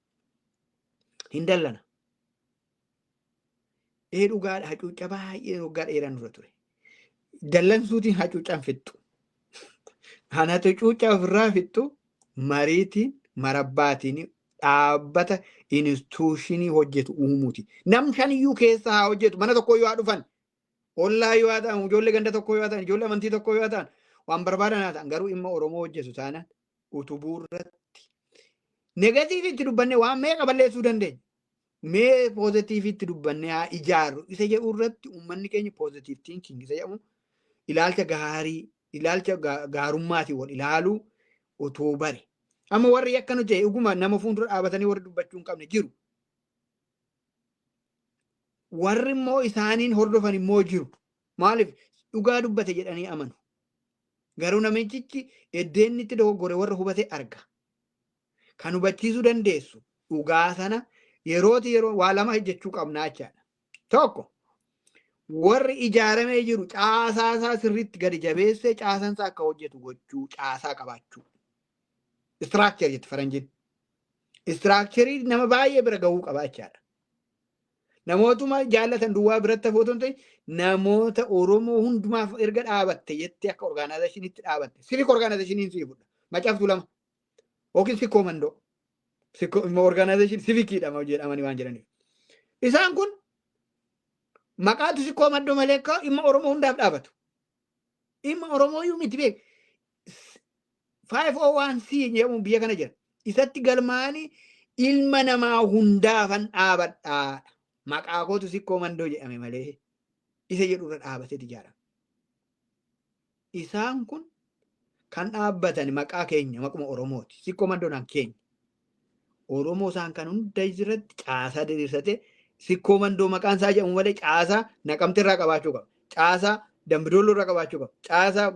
Hin dallana. Ee, dhugaadha, hacuucca baay'ee waggaa dheeraan dura ture. Dallansuutiin hacuuccaan fixxu. Kanatu hacuuccaa ofirraa fixxu mariitiin marabbaatiin dhaabbata institutionii hojjetu uumuuti. Nam shaniyyuu keessa haa hojjetu, mana tokko yoo haa dhufan, ollaa yoo haa ta'an, ijoollee ganda tokko yoo haa ta'an, ijoollee amantii tokko yoo haa ta'an, waan barbaadan haa ta'an, garuu dhimma Oromoo hojjetu taanaan utubuu irratti negativeitti dubbanne waan meeqa balleessuu dandeenya. Mee positiveitti dubbannee haa ijaarru isa jedhu irratti uummanni keenya positive thinking isa jedhamu, ilaalcha gaarii, ilaalcha gaarummaatiin wal ilaaluu otoo bare. Amma warri akka nuti ta'e dhuguma nama fuuldura dhaabatanii warri dubbachuu hin qabne jiru. Warri immoo isaaniin hordofan immoo jiru. Maaliif? Dhugaa dubbate jedhanii amanu. Garuu namichichi eddeen itti dogoggore warra hubate arga. Kan hubachiisuu dandeessu dhugaa sana yerooti yeroo waa lama hojjechuu qabnaa jechaadha. Tokko, warri ijaaramee jiru caasaa isaa sirriitti gadi jabeessee caasaan isaa akka hojjetu gochuu, caasaa qabaachuu. Structure jetti faranjiin. Structurii nama baay'ee bira gahuu qaba jechaadha. Namootuma jaallatan duwwaa biratti hafuu otoo hin ta'in, namoota Oromoo hundumaaf erga dhaabatte jettee akka organizationiitti dhaabatte. Civic organizationiin sii fudha. Macaaftuu lama yookiin Sikkoo Mandoo. Organization civiciidha jedhamanii waan jedhaniif. Isaan kun maqaatu Sikkoo Mandoo malee akka dhimma Oromoo hundaaf dhaabatu. Dhimma Oromoo iyyuu miti beek. 501c jedhamu biyya kana jira. Isatti galmaanii ilma namaa hundaafan dhaabadhaa. Maqaa kootu Sikkoo Mandoo jedhame malee isa jedhurra dhaabateeti ijaarame. Isaan kun kan dhaabbatan maqaa keenya, maquma Oromooti. Sikkoo Mandoonaan keenya. Oromoo isaan kan hunda irratti caasaa diriirsate. Sikkoo Mandoo maqaan isaa jedhamu malee caasaa Naqamte irraa qabaachuu qaba. Caasaa Dambidolloo irraa qabaachuu qaba. Caasaa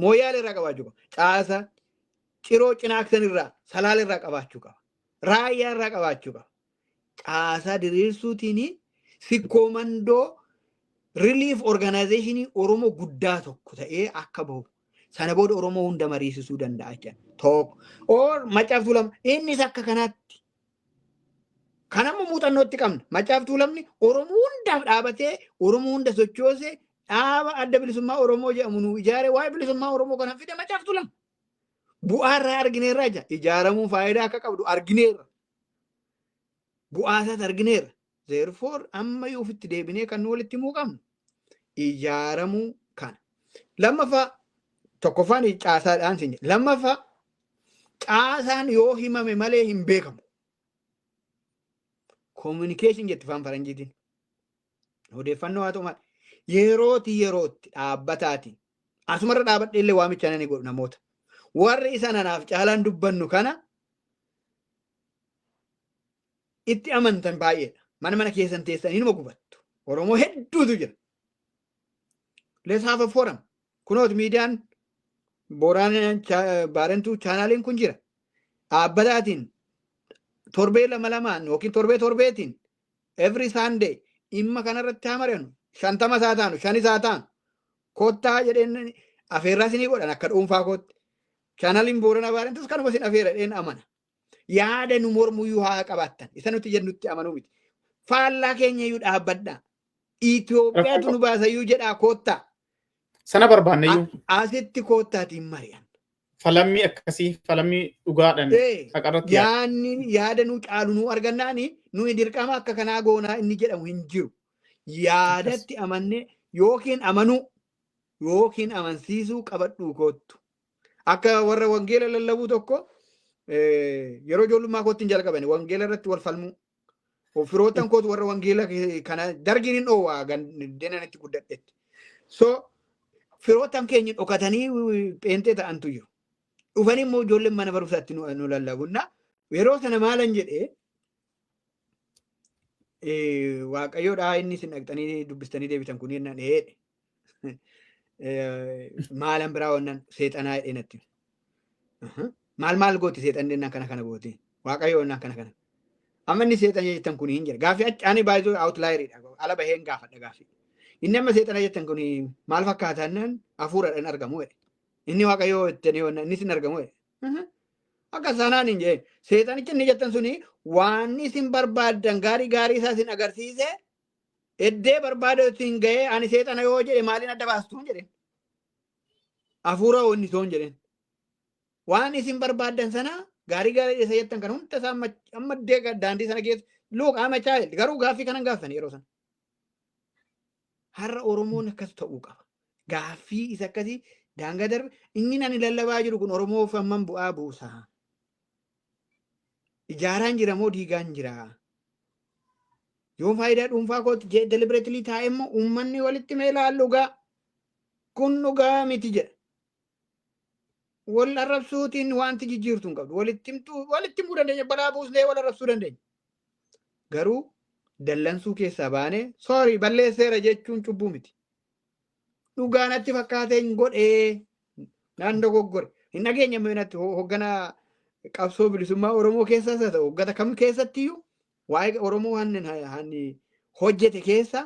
Mooyaalee irraa qabaachuu qaba. Caasaa Ciroo Cinaaksan irraa, Salaale irraa qabaachuu qaba. Raayyaa irraa qabaachuu qaba. Caasaa diriirsuutiin Sikkoo Mandoo relief organizationii Oromoo guddaa tokko ta'ee akka bahu, sana booda Oromoo hunda mariisisuu danda'a jechuudha. Tokko. Or Macaaf Tuulama innis akka kanaatti. Kan amma muuxannootti qabna. Macaaf Tuulamni Oromoo hundaaf dhaabatee, Oromoo hunda sochoosee, dhaaba Adda Bilisummaa Oromoo jedhamu nu ijaare, waa'ee bilisummaa Oromoo kana fide Macaaf Tuulama. Bu'aa irraa argineerra jira. Ijaaramuun faayidaa akka qabdu argineerra. Bu'aa isaas argineerra. Therefore, amma yoo ofitti deebinee kan nu walitti himuu qabnu ijaaramuu kana. Lammaffaa, tokkoffaan caasaadhaan sin jedhe. Lammaffaa, caasaan yoo himame malee hin beekamu. Communication jetti afaan faranjiitiin. Odeeffannoo haa ta'u maal yerootti yerootti dhaabbataatiin asumarra dhaabadhee illee waamicha nani godhu namoota. Warri isa nanaaf caalaan dubbannu kana itti amantan baay'eedha. Mana mana keessan teessanii numa gubattu. Oromoo hedduutu jira. Let's have a forum. Kunooti miidiyaan Booraan Baarentuu channeliin kun jira. Dhaabbataatiin torbee lama lamaan yookiin torbee torbeetiin, every Sunday, dhimma kanarratti haa mari'annu. 50 isaa taanu, 5 isaa taanu. Kottaa jedheen afeerraa isinii godhan akka dhuunfaa kootti. Channeliin Boorana Baarentus kanuma isin afeera jedheen amana. Yaada nu mormuyyuu haa qabaattan. Isa nuti jennutti amanuu miti. Faallaa keenya iyyuu dhaabbadhaa. Itoophiyaatu nu baasayyuu jedhaa koottaa. Sana barbaanne iyyuu. Asitti koottaatiin mari'an. Falammii akkasii, falammii dhugaadhaan haqarratti yaadu. Yaanni yaada nu caalu nu argannaani nuyi dirqama akka kanaa goonaa inni jedhamu hin jiru. Yaadatti amannee yookiin amanuu yookiin amansiisuu qabadhuu koottu. Akka warra wangeela lallabuu tokko yeroo ijoollummaa kootti hin jalqabani wangeela irratti wal falmuu. Firoottan kootu warra wangeela kana dargiin hin dhoowwaa gandeenan itti guddadhetti. So firoottan keenya dhokatanii pheenxee ta'antu jiru. Dhufanii immoo ijoolleen mana barumsaatti nu lallabunna. Yeroo sana maalan jedhee, Waaqayyoodhaa inni isin dhaqxanii dubbistanii deebitan kun jennaan eedhe. Maalan biraa wannan seexanaa jedhee natti. Maal maal gooti seexanni jennaan, kana kana gooti. Waaqayyo jennaan kana kana. Amma inni seexana jettan kun hin jira. Gaaffii achi ani baay'ee outlieridha. Ala baheen gaafadha gaaffii. Inni amma seexana jettan kun maal fakkaata jennaan, hafuuradhaan argamu jedhe. Inni Waaqayyo jettanii innis hin argamu jedhe. Akka sanaan hin jedhe. Seexanichi inni jettan suni waan isin barbaaddan gaarii gaarii isaa isin agarsiise, eddee barbaada isin ga'ee, ani seexana yoo jedhe maaliin adda baastuun jedheen. Hafuura inni soon jedheen. Waan isin barbaaddan sana gaarii gaarii isa jettan kan hunda isaa amma daandii sana keessa look, I'm a child, garuu gaaffii kanan gaafsan yeroo sana. Har'a Oromoon akkas ta'uu qaba. Gaaffii isa akkasii daangaa darbe, inni ani lallabaa jiru kun Oromoof hammam bu'aa buusa? Ijaaraan jira moo diigaan jira? Yoo faayidaa dhuunfaa kootti deliberately taa'e immoo uummanni walitti mee ilaallu, dhugaa kun dhugaa miti jedha. Wal arrabsuutiin wanti jijjiirtu hin qabdu. Walitti himtuu, walitti himuu dandeenya, balaa buusnee wal arrabsuu dandeenya. Garuu dallansuu keessaa baanee sorry, balleesseera jechuun cubbuu miti. Dhugaa natti fakkaatee hin godhee naan dogoggore. Hin dhageenye natti hoogganaa qabsoo bilisummaa Oromoo keessas haa ta'u hoggata kam keessattiyyuu waa'ee Oromoo waan hojjete keessa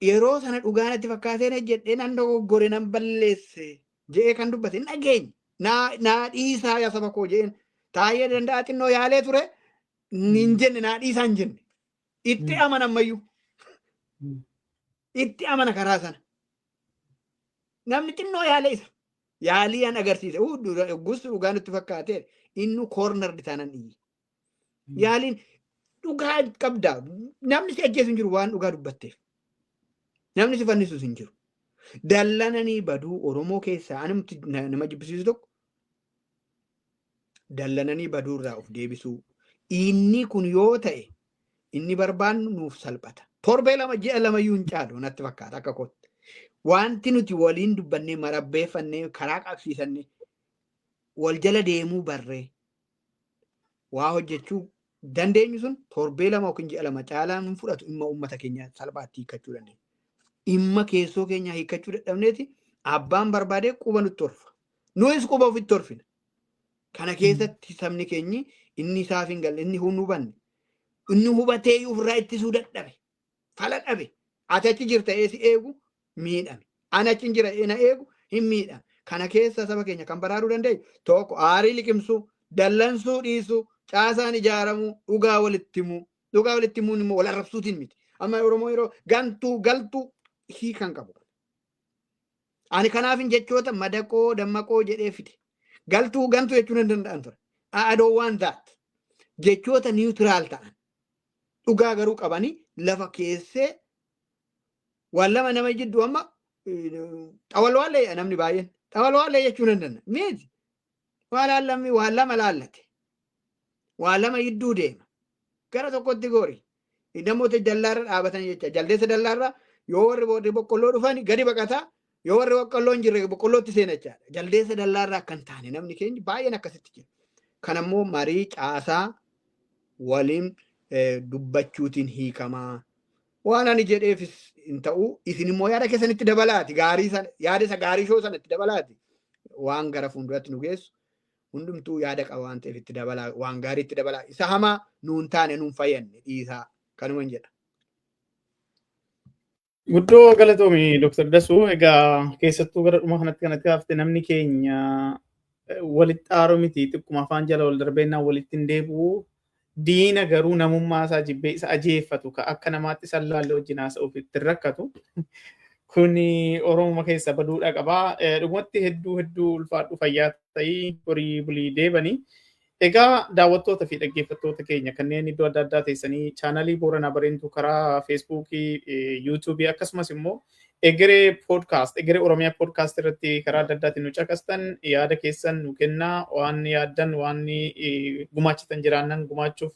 yeroo sana dhugaa natti fakkaateen hojjedhee nan dogoggore, nan balleesse jedhee kan dubbate hin dhageenye. Naa dhiisaa yaa saba koo jedheen Taayyee Danda'a xinnoo yaalee ture hin jenne, naa dhiisaa hin jenne. Itti amana ammayyuu. Itti amana karaa sana. Namni xinnoo yaalee isa. Yaalii an agarsiise. Gus dhugaa nutti fakkaatee innu cornered taanan iyyi. Yaaliin dhugaa qabda. Namni si ajjeesu hin jiru waan dhugaa dubbatteef. Namni si fannisus hin jiru. Dallananii baduu Oromoo keessaa anumti nama jibbisiisu tokko dallananii baduu irraa of deebisuu. Inni kun yoo ta'e inni barbaannu nuuf salphata. Torbee 2, ji'a 2 iyyuu hin caalu natti fakkaata akka kootti. Wanti nuti waliin dubbannee marabbeeffannee karaa qabsiisannee wal jala deemuu barree waa hojjechuu dandeenyu sun torbee 2 yookiin ji'a 2 caalaa hin fudhatu, dhimma uummata keenya salphaatti hiikkachuu dandeenya. Dhimma keessoo keenya hiikkachuu dadhabneeti abbaan barbaadee quba nutti torfa. Nuyis quba ofitti torfina. Kana keessatti sabni keenyi inni isaaf hin galle, inni hin hubanne, inni hubatee ofirraa ittisuu dadhabe, fala dhabe. Ati achi jirta si eegu miidhame. Ani achi jira na eegu hin miidhame. Kana keessa saba keenya kan baraaruu dandeenyu tokko aarii liqimsuu, dallansuu dhiisuu, caasaan ijaaramuu, dhugaa walitti himuu. Dhugaa walitti himuun immoo wal arrabsuutiin miti. Amma Oromoo yeroo gantuu galtuu hiikan qabu. Ani kanaafin jechoota madaqoo dammaqoo jedhee fide. Galtuu gantuu jechuun hin danda'an ture. I don't want that. Jechoota neutral ta'an. Dhugaa garuu qabanii lafa keessee waan lama nama jidduu amma xawalwaallee namni baay'een xawalwaallee jechuun hin danda'a. Miti. Waan lama laallate. Waan lama gidduu deema. Gara tokkotti goori. Namoota dallaarra dhaabatan jecha. Jaldeessa dallaarra yoo warri warri boqqolloo dhufan gadi baqataa, yoo warri boqqolloo hin jirre boqqollootti seena jechaadha. Jaldeessa dallaarra akka hin taane namni keenya baay'een akkasitti jira. Kanammoo marii caasaa waliin dubbachuutiin hiikamaa. Waan ani jedheefis hin ta'u, isin immoo yaada keessanitti dabalaati. Gaarii sana, yaada isa gaarii shoo sana itti dabalaati. Waan gara fuulduratti nu geessu hundumtuu yaada qaba waan ta'eef itti dabalaa, waan gaarii itti dabalaa. Isa hamaa nuun taane nuun fayyanne dhiisaa, kanuman jedha. Guddoo galatoomi, Dr. Dasuu. Egaa keessattuu gara dhuma kanatti kanatti gaafte, namni keenya walitti aaruu miti, xiqquma afaan jala wal darbeennaan walitti hin deebi'u. Diina garuu namummaa isaa jibbee isa ajeeffatu ka akka namaatti isa laalle wajjin haasa'uuf itti rakkatu. Kuni Oromuma keessa baduudha qabaa. Dhugumatti hedduu hedduu ulfaadhu, fayyaa ta'ii, horii bulii deebanii. Egaa daawwattoota fi dhaggeeffattoota keenya kanneen iddoo adda addaa teessanii chaanalii Booranaa Bareentuu karaa Feesbuukii, Yuutuubii akkasumas immoo Egeree Podcast, Egeree Oromiyaa Podcast irratti karaa adda addaatiin nu caqastan, yaada keessan nu kennaa, waan yaaddan, waan gumaachitan jiraannan gumaachuuf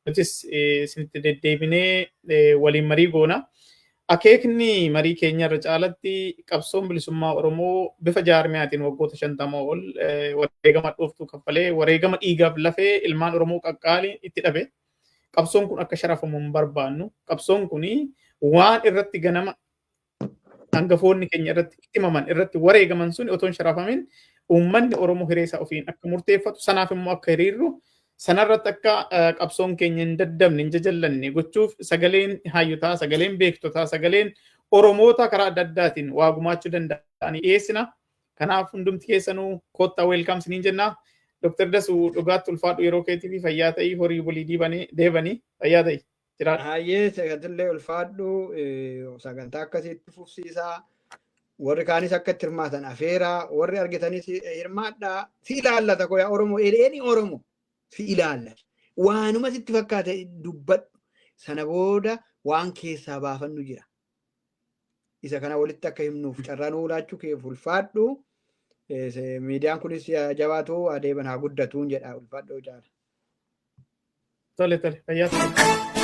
nutis isinitti deddeebinee waliin marii goona. Akeekni marii keenya irra caalatti qabsoon bilisummaa Oromoo bifa jaarmiyaatiin waggoota 50 ol wareegama dhooftuu kaffalee, wareegama dhiigaaf lafee ilmaan Oromoo qaqqaalii itti dhabe. Qabsoon kun akka sharafamu hin barbaannu. Qabsoon kun waan irratti ganama hangafoonni keenya irratti himaman, irratti wareegaman sun otoo hin sharafamin uummanni Oromoo hiree isaa ofiin akka murteeffatu, sanaaf immoo akka hiriirru, sanarratti akka qabsoon keenya hin daddabne, hin jajallanne gochuuf sagaleen hayyotaa, sagaleen beektotaa, sagaleen Oromoota karaa adda addaatiin waa gumaachuu danda'anii dhiyeessina. Kanaaf hundumti keessanuu koottaa, welcome siniin jenna. Dr. Dasuu, dhugaatti ulfaadhu, yeroo keetii fi fayyaa ta'ii, horii bulii deebanii, fayyaa ta'ii. Jiraadhu. Hayyee, sagantallee ulfaadhu, sagantaa akkasiitti fufsiisaa. Warri kaanis akka itti hirmaatan afeeraa, warri argitanis hirmaadhaa. Si ilaallata koo yaa Oromoo, eeni Oromoo si ilaallata. Waanuma sitti fakkaate dubbadhu. Sana booda waan keessaa baafannu jira. Isa kana walitti akka himnuuf carraa nuu laachuu keef ulfaadhu. Miidiyaan kunis jabaatu, adeeman haa guddatuun jedha, ulfaadhu caala. Tole tole, fayyaa ta'ii.